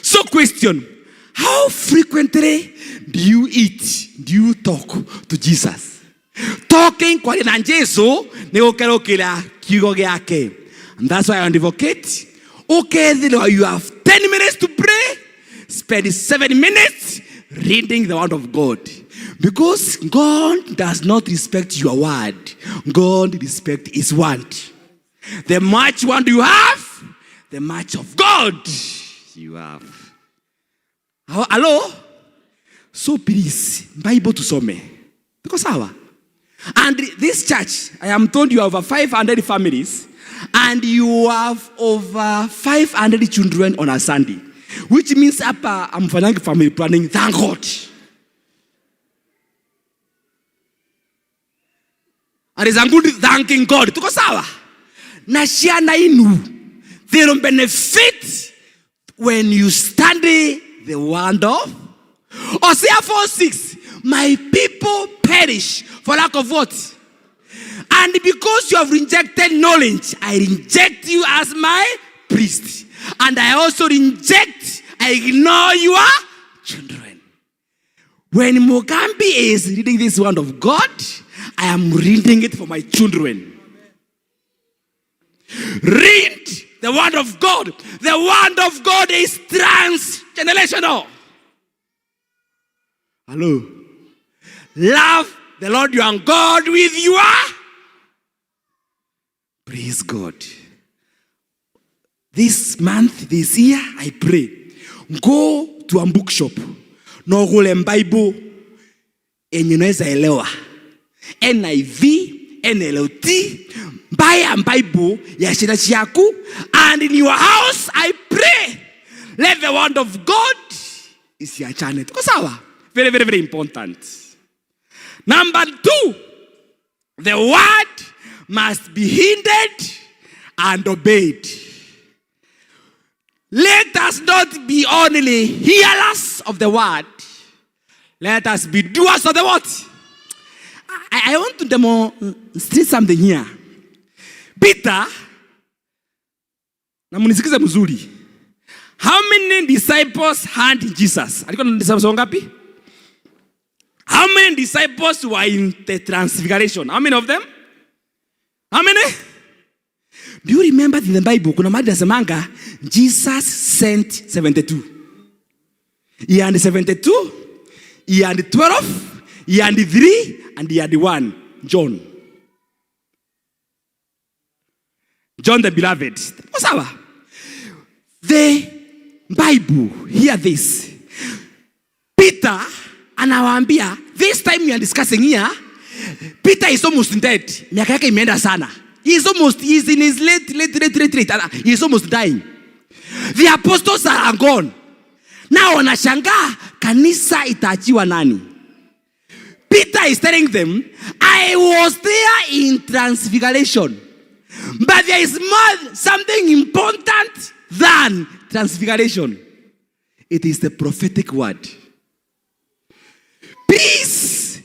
So question, how frequently do you eat, do you talk to Jesus? Talking kwa na Jesu ni gukerukira kiugo giake. And that's why I advocate, okay, you have 10 minutes to pray, spend 7 minutes reading the word of God. Because God does not respect your word. God respects his word. The much word you have, the much of God you have. Hello? So please, Bible tusome. Tuko sawa? And this church, I am told you have over 500 families and you have over 500 children on a Sunday. Which means hapa I'm family planning, thank God. And it's a good thanking God. Tuko sawa? Na ciana inu, they don't benefit when you study the word of Hosea 4:6. My people perish for lack of what? And because you have rejected knowledge, I reject you as my priest. And I also reject, I ignore your children. When Mugambi is reading this word of God, I am reading it for my children. Read the word of God. The word of God is transgenerational. Hello. Love the Lord your God with your. Praise God. This month, this year, I pray. Go to a bookshop. Na ugule Bible yenye unaweza elewa. NIV, NLT, buy a Bible ya shida ciaku, and in your house I pray let the word of God isiachane. Tuko sawa? Very, very, very important. Number 2, the word must be heeded and obeyed. Let us not be only hearers of the word. Let us be doers of the word. I want to demonstrate something here. Peter, na munisikize mzuri. How many disciples had Jesus? Alikuwa na disciples wangapi? How many disciples were in the transfiguration? How many of them? How many? Do you remember in the Bible, kuna mahali nasemanga, Jesus sent 72. He had 72, he had 12, he had 3, and he had 1, John. John the Beloved. Sawa? The Bible, hear this. Peter anawaambia, this time we are discussing here, Peter is almost dead. Miaka yake imeenda sana. He is almost, he is in his late, late, late, late, late. He is almost dying. The apostles are gone. Now wanashangaa kanisa itaachiwa nani? Peter is telling them, I was there in transfiguration. But there is more, something important than transfiguration. It is the prophetic word. Peace.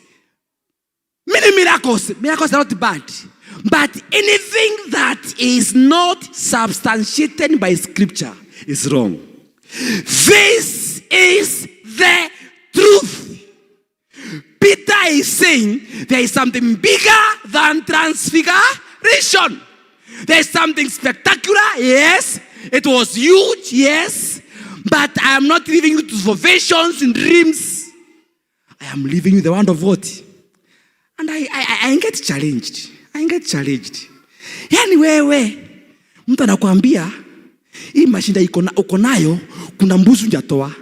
Many miracles. Miracles are not bad. But anything that is not substantiated by scripture is wrong. This is the truth. Peter is saying there is something bigger than transfiguration. There is something spectacular, yes. It was huge, yes. But I am not leaving you to visions and dreams. I am leaving you the word of what? And I get challenged. I get challenged. Yani wewe, mtu anakuambia, hii mashinda uko nayo, kuna mbuzi hujatoa.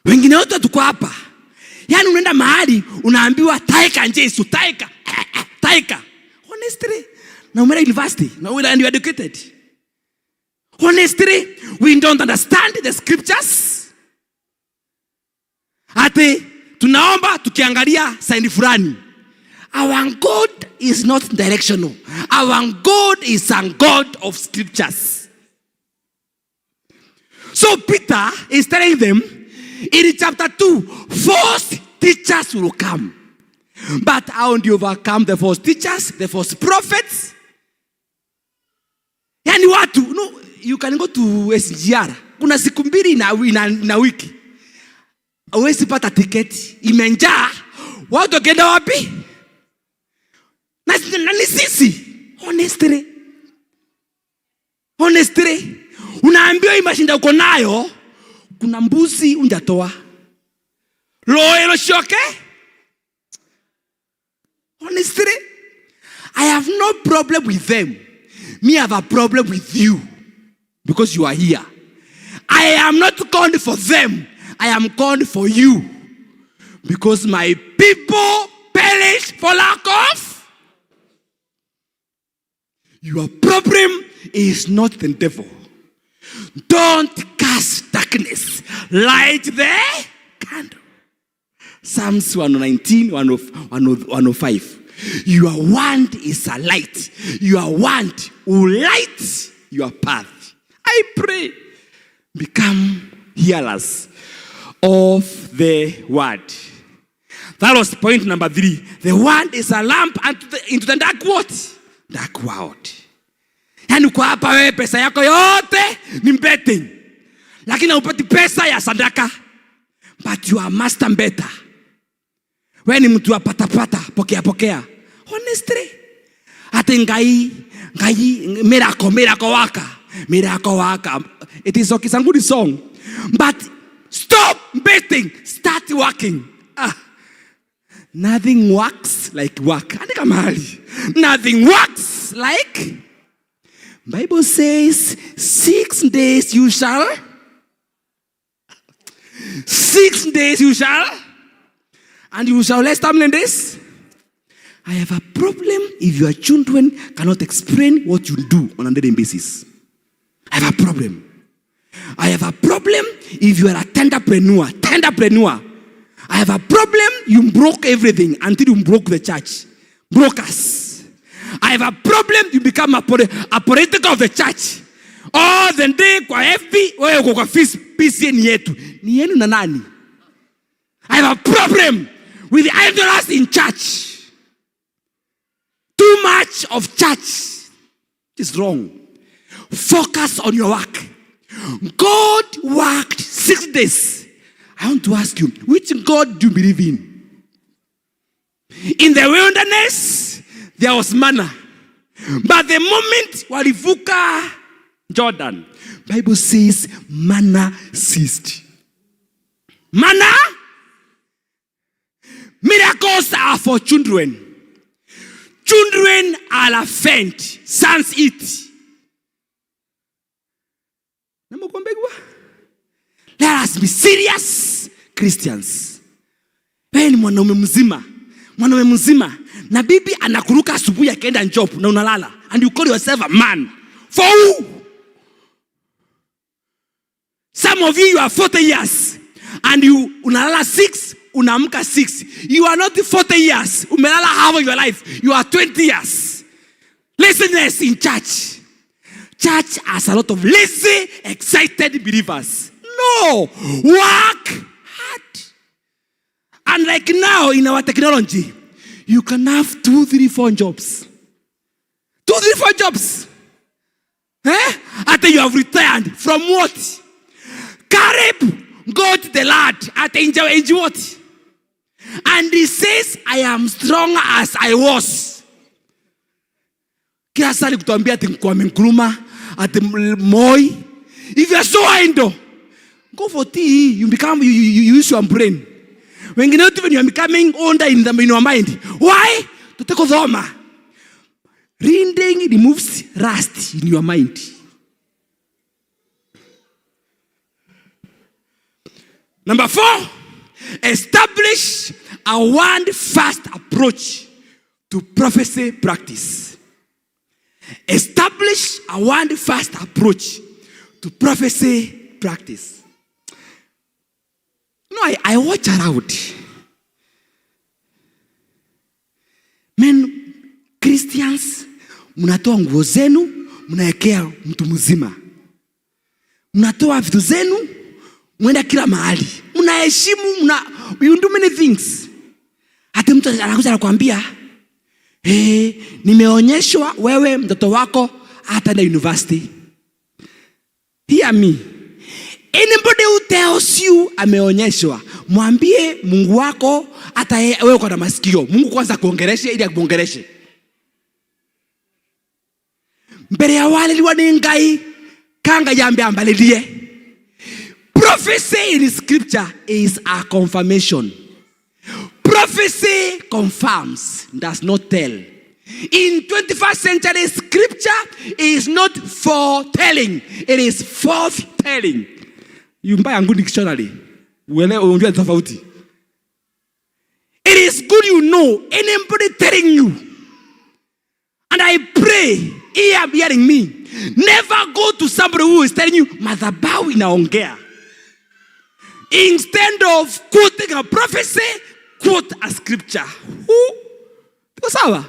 Wengine wote tuko hapa. Yani unaenda mahali, unaambiwa taika Jesu, taika, taika. Honestly, na umeenda university, na umeenda and you are educated. Honestly, we don't understand the scriptures. Ati tunaomba tukiangalia sign fulani. Our God is not directional. Our God is a God of scriptures. So Peter is telling them in chapter 2, false teachers will come. But how do you overcome the false teachers, the false prophets? Yani watu, no, you can go to SGR. Kuna siku mbili na wiki. Huwezi pata tiketi. Imejaa. Watu wakienda wapi? Na ni sisi. Honestly. Honestly. Unaambiwa hii mashinda uko nayo, kuna mbuzi hujatoa. Loelo shoke. Honestly, I have no problem with them. Me have a problem with you because you are here. I am not called for them. I am called for you because my people perish for lack of. Your problem is not the devil. Don't cast darkness. Light the candle. Psalms 119, 105. Your wand is a light. Your wand will light your path. I pray, become hearers of the word. That was point number 3. The word is a lamp into the dark what? Dark world. Yani uko hapa wewe pesa yako yote ni betting. Lakini haupati pesa ya sadaka. But you are master better. Wewe ni mtu wa patapata, pokea pokea. Honestly. Ate ngai, ngai, miracle, miracle waka. Miracle waka. It is okay, it's a good song. But stop betting, start working. Ah. Nothing works like work. Andika mahali. Nothing works like. Bible says 6 days you shall. 6 days you shall. And you shall rest how many days? I have a problem if your children cannot explain what you do on a daily basis. I have a problem. I have a problem if you are a tenderpreneur. Tenderpreneur. I have a problem, you broke everything until you broke the church. Broke us. I have a problem, you become a political of the church. All the day kwa FB, wewe uko kwa PCN yetu. Ni yenu na nani? I have a problem with the idlers in church. Too much of church is wrong. Focus on your work. God worked 6 days. I want to ask you, which God do you believe in? In the wilderness, there was manna. But the moment walivuka Jordan, Bible says manna ceased. Manna? Miracles are for children. Children are fed. Sons eat. Let us be serious Christians. Wewe ni mwanaume mzima. Mwanaume mzima. Na bibi anakuruka asubuhi akaenda job na unalala. And you call yourself a man. For who? Some of you, you are 40 years. And you unalala 6, unaamka 6. You are not 40 years. Umelala half of your life. You are 20 years. Laziness in church. Church has a lot of lazy, excited believers. No! Work hard. And like now in our technology, you can have 2, 3, 4 jobs. 2, 3, 4 jobs. Eh? After you have retired from what? Caleb got the lad at age what? And he says, I am strong as I was. Kila saa nikutuambia ati Kwame Nkrumah, ati Moi. If you are so idle, go for tea. You become, you use your brain. Wengine wote when you are becoming older in your mind. Why? Tutekuthoma. Reading removes rust in your mind. Number 4, establish a one-fast approach to prophecy practice. Establish a one-fast approach to prophecy practice. No, I watch around. Men, Christians, mnatoa nguo zenu, mnaekea mtu mzima. Mnatoa vitu zenu, mwenda kila mahali. Mnaheshimu, you do many things. Hata mtu anakuja anakuambia, hey, nimeonyeshwa wewe mtoto wako hataenda university. Hear me. Anybody who tells you ameonyeshwa, mwambie Mungu wako hata wewe uko na masikio. Mungu kwanza akuongeleshe ili akuongeleshe. Mbere ya wale liwa ni ngai, kanga yambe ambalilie. Prophecy in scripture is a confirmation. Prophecy confirms, does not tell. In 21st century, scripture is not foretelling. It is forthtelling. You buy a good dictionary. Uelewe, unjue tofauti. It is good you know anybody telling you. And I pray, hearing me, never go to somebody who is telling you, madhabahu inaongea. Instead of quoting a prophecy, quote a scripture. Who? Tuko sawa?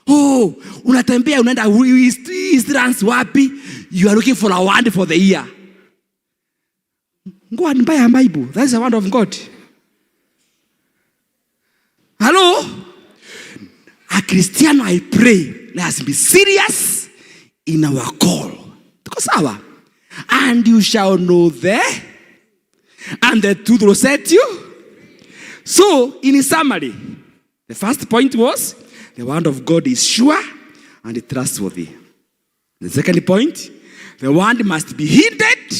Oh, unatembea unaenda Eastlands wapi? You are looking for a word for the year. Go and buy a Bible. That's the word of God. Hello? A Christian, I pray, let us be serious in our call. Tuko sawa? And you shall know the, and the truth will set you. So, in summary, the first point was, the word of God is sure and trustworthy. The second point, the word must be heeded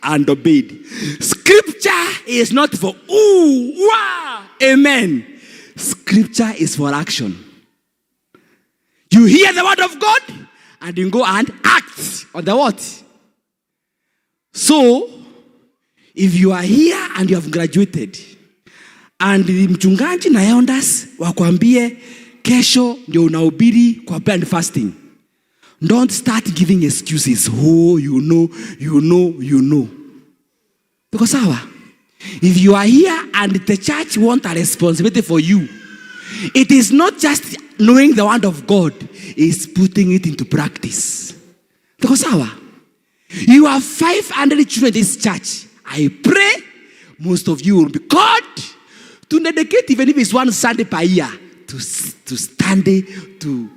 And obeyed. Scripture is not for ooh, wow, amen. Scripture is for action. You hear the word of God and you go and act on the what? So, if you are here and you have graduated and mchungaji na elders wakwambie kesho ndio unahubiri kwa prayer and fasting, don't start giving excuses. Oh, you know, you know, you know. Tuko sawa? If you are here and the church want a responsibility for you, it is not just knowing the word of God, it's putting it into practice. Tuko sawa? You have 500 children in this church. I pray most of you will be called to dedicate, even if it's one Sunday per year, to stand to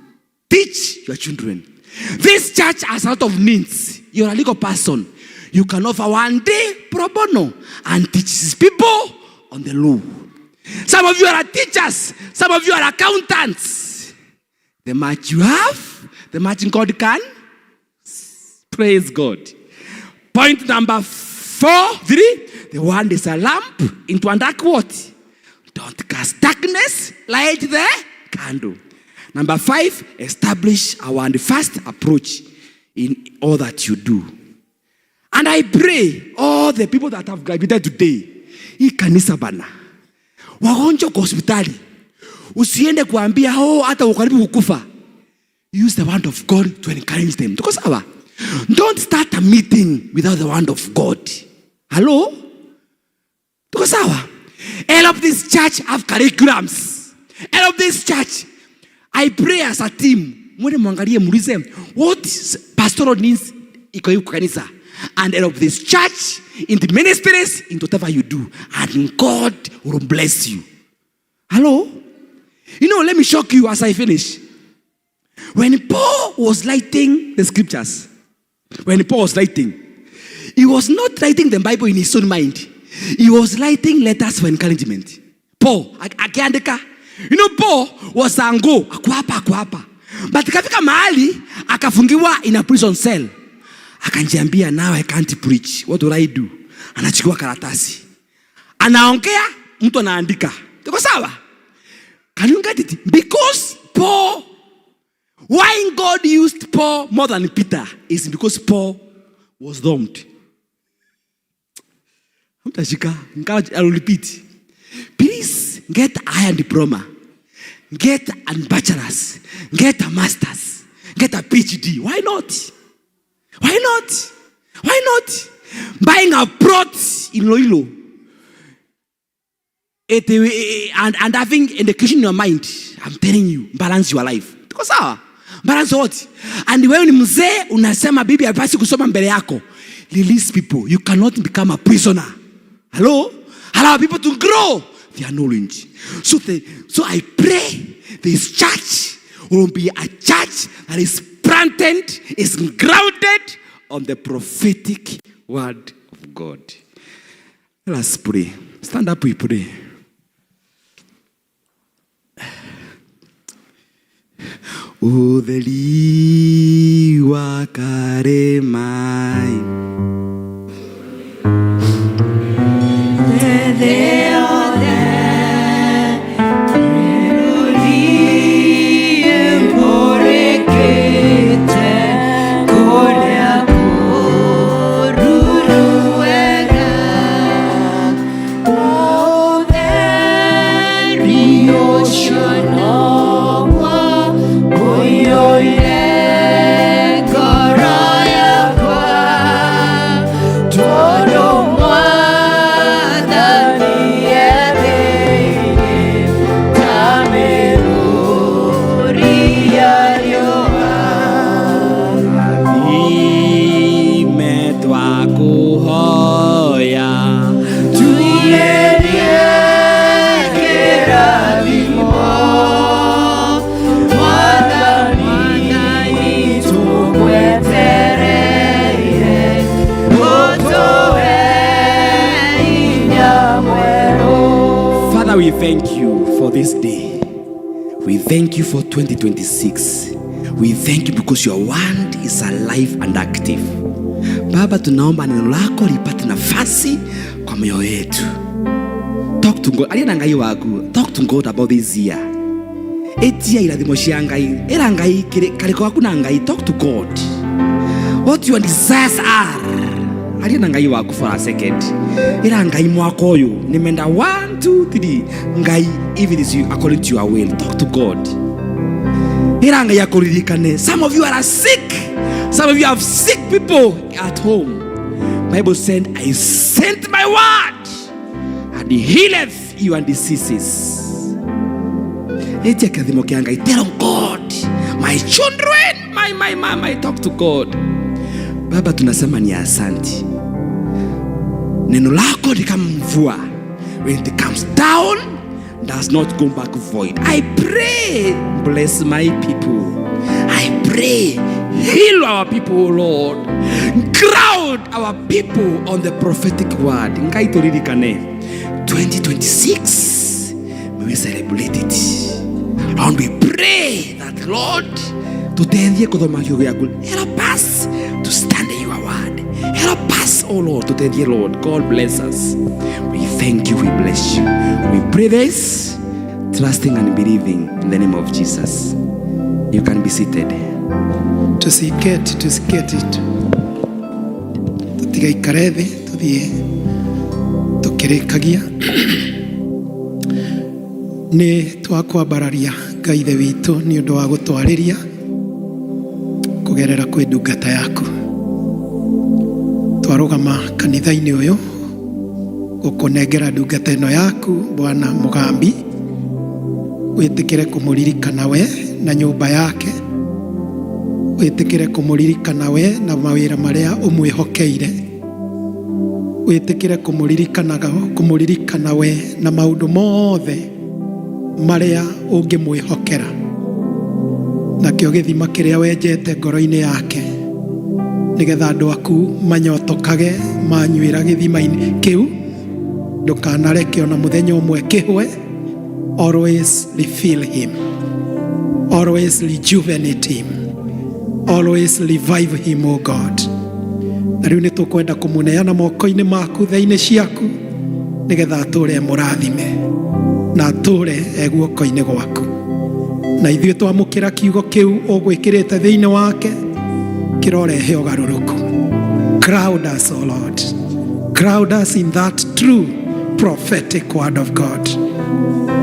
teach your children. This church has a lot of needs. You're a legal person. You can offer one day pro bono and teach these people on the law. Some of you are teachers. Some of you are accountants. The much you have, the much God can. Praise God. Point number 4, 3. The one is a lamp into a dark what? Don't cast darkness, light the candle. Number 5, establish our and first approach in all that you do. And I pray all the people that have graduated today, hii kanisa bana, wagonjwa kwa hospitali, usiende kuambia oh, hata ukaribu kukufa. Use the word of God to encourage them. Tuko sawa? Don't start a meeting without the word of God. Hello? Tuko sawa? Help this church have curriculums. Help this church. I pray as a team. Mwende mwangalie muulize what pastoral needs iko hiyo kanisa. And help this church in the ministries, in whatever you do. And God will bless you. Hello? Let me shock you as I finish. When Paul was writing the scriptures, when Paul was writing, he was not writing the Bible in his own mind. He was writing letters for encouragement. Paul, akiandika. Paul was ango, ako hapa, ako hapa. But kafika mahali, akafungiwa in a prison cell. Akanjiambia, now I can't preach. What will I do? Anachukua karatasi. Anaongea, mtu anaandika. Tuko sawa? Can you get it? Because Paul, why God used Paul more than Peter is because Paul was dumbed. Mtashika, I will repeat. Please get a higher diploma. Get a bachelor's. Get a master's. Get a PhD. Why not? Why not? Why not? Buying a plot in Loilo and having education in your mind, I'm telling you, balance your life. Tuko sawa? Balance what? And wewe ni mzee unasema bibi hapasi kusoma mbele yako. Release people. You cannot become a prisoner. Hello? Allow people to grow their knowledge. So I pray this church will be a church that is planted, is grounded on the prophetic word of God. Let us pray. Stand up, we pray. Utheri wa karemai. We thank you for this day. We thank you for 2026. We thank you because your word is alive and active. Baba, tunaomba neno lako lipate nafasi kwa mioyo yetu. Talk to God. Aria na Ngai waku. Talk to God about this year. Etia irathimo cia Ngai. Era Ngai kariko gaku na Ngai. Talk to God. What your desires are. Aria na Ngai waku for a second. Era Ngai mwaka uyu nimenda 1 2 3 Ngai, if it is you, according to your will. Talk to God. Era Ngai akuririkane. Some of you are sick. Some of you have sick people at home. Bible said, I sent my word and healeth your diseases. Etia kĩrathimo kĩa Ngai. Tell God, my children, my my, talk to God. Baba, tunasema ni asanti. Neno lako ni kama mvua. When it comes down, does not go back void. I pray, bless my people. I pray, heal our people, O Lord. Ground our people on the prophetic word. Ngai turirikane. 2026, may we celebrate it. And we pray that, Lord, tuteithie kuthoma kiugo gĩaku. Help us to stand in your word. Help us, oh Lord, tuteithie, Lord. God bless us. We thank you, we bless you. We pray this, trusting and believing in the name of Jesus. You can be seated. Tusiketi, tusiketi tu, tutigaikare thĩ, tuthiĩ tukĩrĩkagia. Nĩ twakwambararia Ngai ithe witũ nĩ ũndũ wa gũtwarĩria kũgerera kwĩ ndungata yaku. Twarũgama kanitha-inĩ ũyũ gũkũnengera ndungata ĩno yaku, Bwana Mũgambi, wĩtĩkĩre kũmũririkana we na nyũmba yake, wĩtĩkĩre kũmũririkana we na mawĩra marĩa ũmwĩhokeire, wĩtĩkĩre kũmũririkana we na maũndũ mothe marĩa ũngĩmwĩhokera, nakĩo gĩthima kĩrĩa wenjete ngoro-inĩ yake, nĩgetha andũ aku manyotokage manyuĩra gĩthima-inĩ kĩu, ndũkanareke ona mũthenya ũmwe kĩhwe. Always refill him, always rejuvenate him, always revive him, O God. Na rĩu nĩ tũkwenda kũmũneana moko-inĩ maku, tha-inĩ ciaku, nĩgetha atũre mũrathime na atũre e guoko-inĩ gwaku, na ithuĩ twamũkĩra kiugo kĩu ũgwĩkĩrĩte thĩinĩ wake kĩrorehe ũgarũrũku. Ground us, O Lord. Ground us in that true prophetic word of God.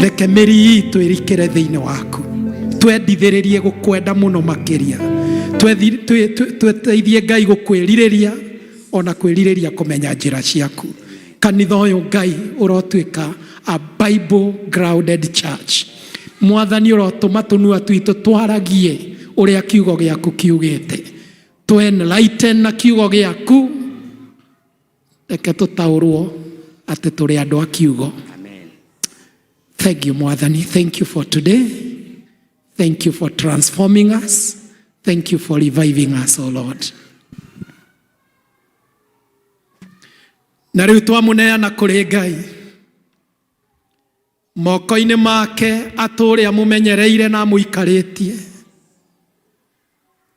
Reke mĩri itũ ĩrikĩre thĩinĩ waku, twendithĩrĩrie gũkwenda mũno makĩria, tweteithie Ngai gũkwĩrirĩria ona kwĩrirĩria kũmenya njĩra ciaku. Kanitha ũyũ Ngai ũrotuĩka a Bible grounded church. Mwathani, ũrotũma tũnua twitũ twaragie ũrĩa kiugo gĩaku kiugĩte, tũ enlighten na kiugo gĩaku. Reke tũtaũrwo atĩ tũrĩ andũ a kiugo. Thank you, Mwathani. Thank you for today. Thank you for transforming us. Thank you for reviving us, O Lord. Na rĩu twamũneana kũrĩ Ngai moko-inĩ make, atũũre amũmenyereire na amũikarĩtie.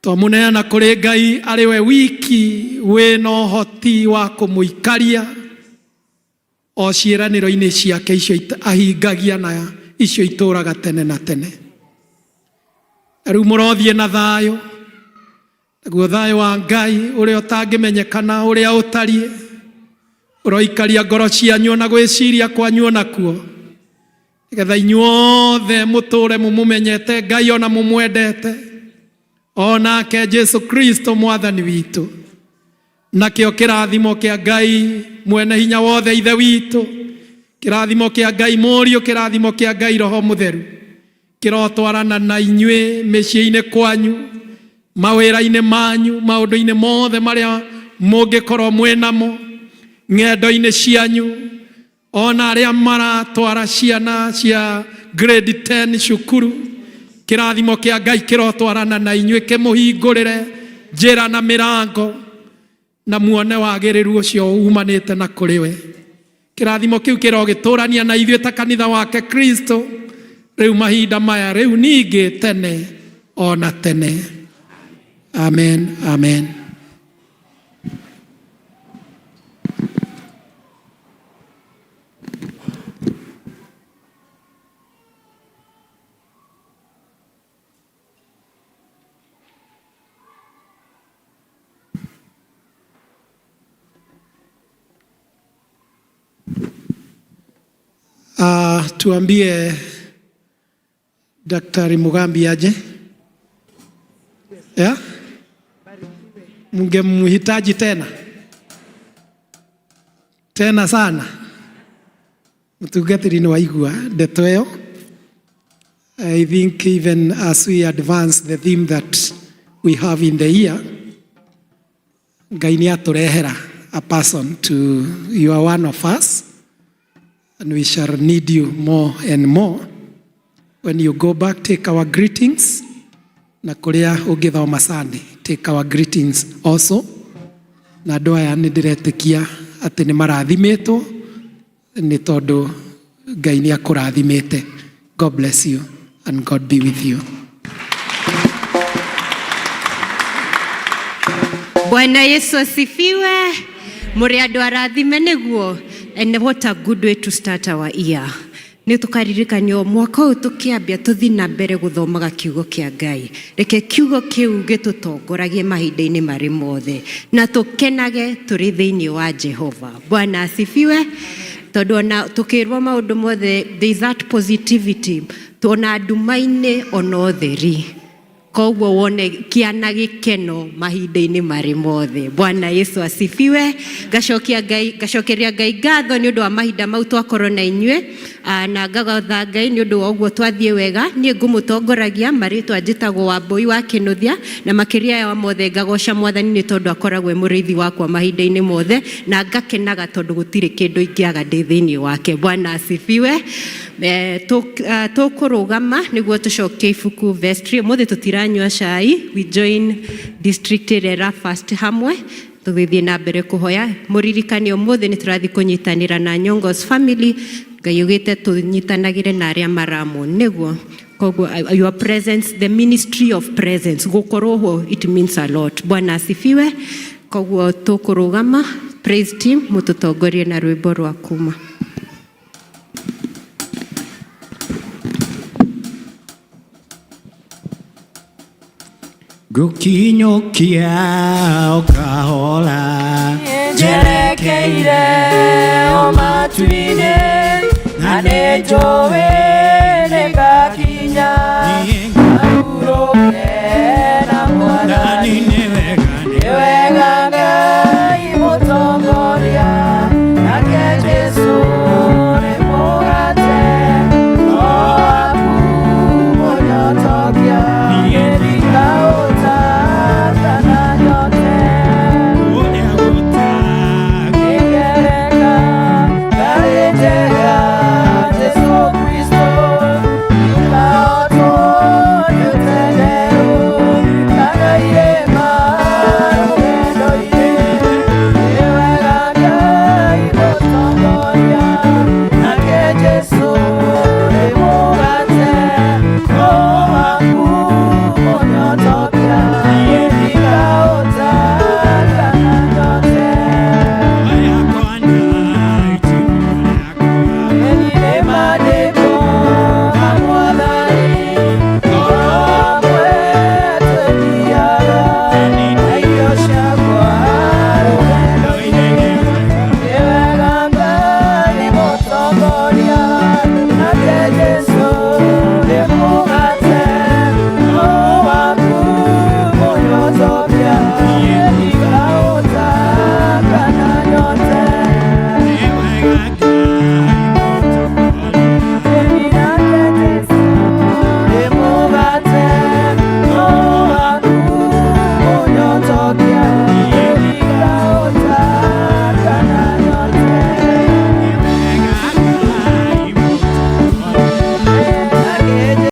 Twamũneana kũrĩ Ngai arĩ we wiki wĩna ũhoti wa kũmũikaria o ciĩranĩro-inĩ ciake icio ahingagia na icio itũũraga tene na tene. Rĩu mũrothiĩ na thayũ, naguo thayũ wa Ngai ũrĩa ũtangĩmenyekana ũrĩa ũtariĩ ũroikaria ngoro cianyu na gwĩciria kwanyu onakuo, nĩgetha inyuothe mũtũũre mũmũmenyete Ngai ona mũmwendete, onake Jesu Kristo Mwathani witũ. Nakĩo kĩrathimo kĩa Ngai mwene hinya wothe ithe witũ, kĩrathimo kĩa Ngai Mũriũ, kĩrathimo kĩa Ngai Roho Mũtheru kĩrotwarana na inyuĩ mĩciĩ-inĩ kwanyu, mawĩra-inĩ manyu, maũndũ-inĩ mothe marĩa mũngĩkorwo mwĩ namo, ng'endo-inĩ cianyu, ona arĩa maratwara ciana cia grade 10 cukuru. Kĩrathimo kĩa Ngai kĩrotwarana na inyuĩ, kĩmũhingũrĩre njĩra na mĩrango, na muone wagĩrĩru ũcio umanĩte na kũrĩ we. Kĩrathimo kĩu kĩrogĩtũrania na ithuĩ ta kanitha wake Kristo rĩu mahinda maya, rĩu ningĩ tene ona tene. Amen, amen. Tuambie Daktari Mugambi aje? Yeah? Mngemhitaji tena tena sana. Mũtungatĩri nĩ waigua ndeto ĩyo. I think even as we advance the theme that we have in the year, Ngai nĩ atũrehera a person to, you are one of us, and we shall need you more and more. When you go back, take our greetings. Na kũrĩa ũngĩthoma Sunday, take our greetings also. Na andũ aya nĩ ndĩretĩkia atĩ nĩ marathimĩtwo nĩ tondũ Ngai nĩ akũrathimĩte. God bless you and God be with you. Bwana Yesu asifiwe. Mũrĩ andũ arathime nĩguo. And what a good way to start our year. Nĩ tũkaririkanio mwaka ũyũ tũkĩambia tũthiĩ na mbere gũthomaga kiugo kĩa Ngai. Reke kiugo kĩu gĩtũtongoragie mahinda-inĩ marĩ mothe na tũkenage tũrĩ thĩinĩ wa Jehova. Bwana asifiwe. Tondũ ona tũkĩrwo maũndũ mothe, there is that positivity. Ona nduma-inĩ ona ũtheri, koguo wone kĩana gĩkeno mahinda-inĩ marĩ mothe. Bwana Yesu asifiwe. Ngacokia Ngai, ngacokeria Ngai ngatho nĩ ũndũ wa mahinda mau twakorwo na inyuĩ. Na ngagatha Ngai nĩ ũndũ wa ũguo twathiĩ wega. Niĩ ngũmũtongoragia, marĩtwa njĩtagwo Wambũi wa Kĩnũthia, na makĩria ya mothe ngagoca Mwathani nĩ tondũ akoragwo e mũrĩithi wakwa mahinda-inĩ mothe, na ngakenaga tondũ gũtirĩ kĩndũ ingĩaga ndĩ thĩinĩ wake. Bwana asifiwe. Tũkũrũgama nĩguo tũcokie ibuku vestry. Ũmũthĩ tũtiranyua cai, we join district ĩrĩa ĩra fast hamwe, tũgĩthiĩ na mbere kũhoya. Mũririkane ũmũthĩ nĩ tũrathiĩ kũnyitanĩra na Nyongos family. Ngai augĩte tũnyitanagĩre na arĩa maramwo nĩguo. Koguo your presence, the ministry of presence, gũkorwo ho, it means a lot. Bwana asifiwe. Koguo tũkũrũgama, praise team mũtũtongorie na rwĩmbo rwa kuma. Ngũkinyũkia o kahora njerekeire o matu-inĩ, na nĩ njũĩ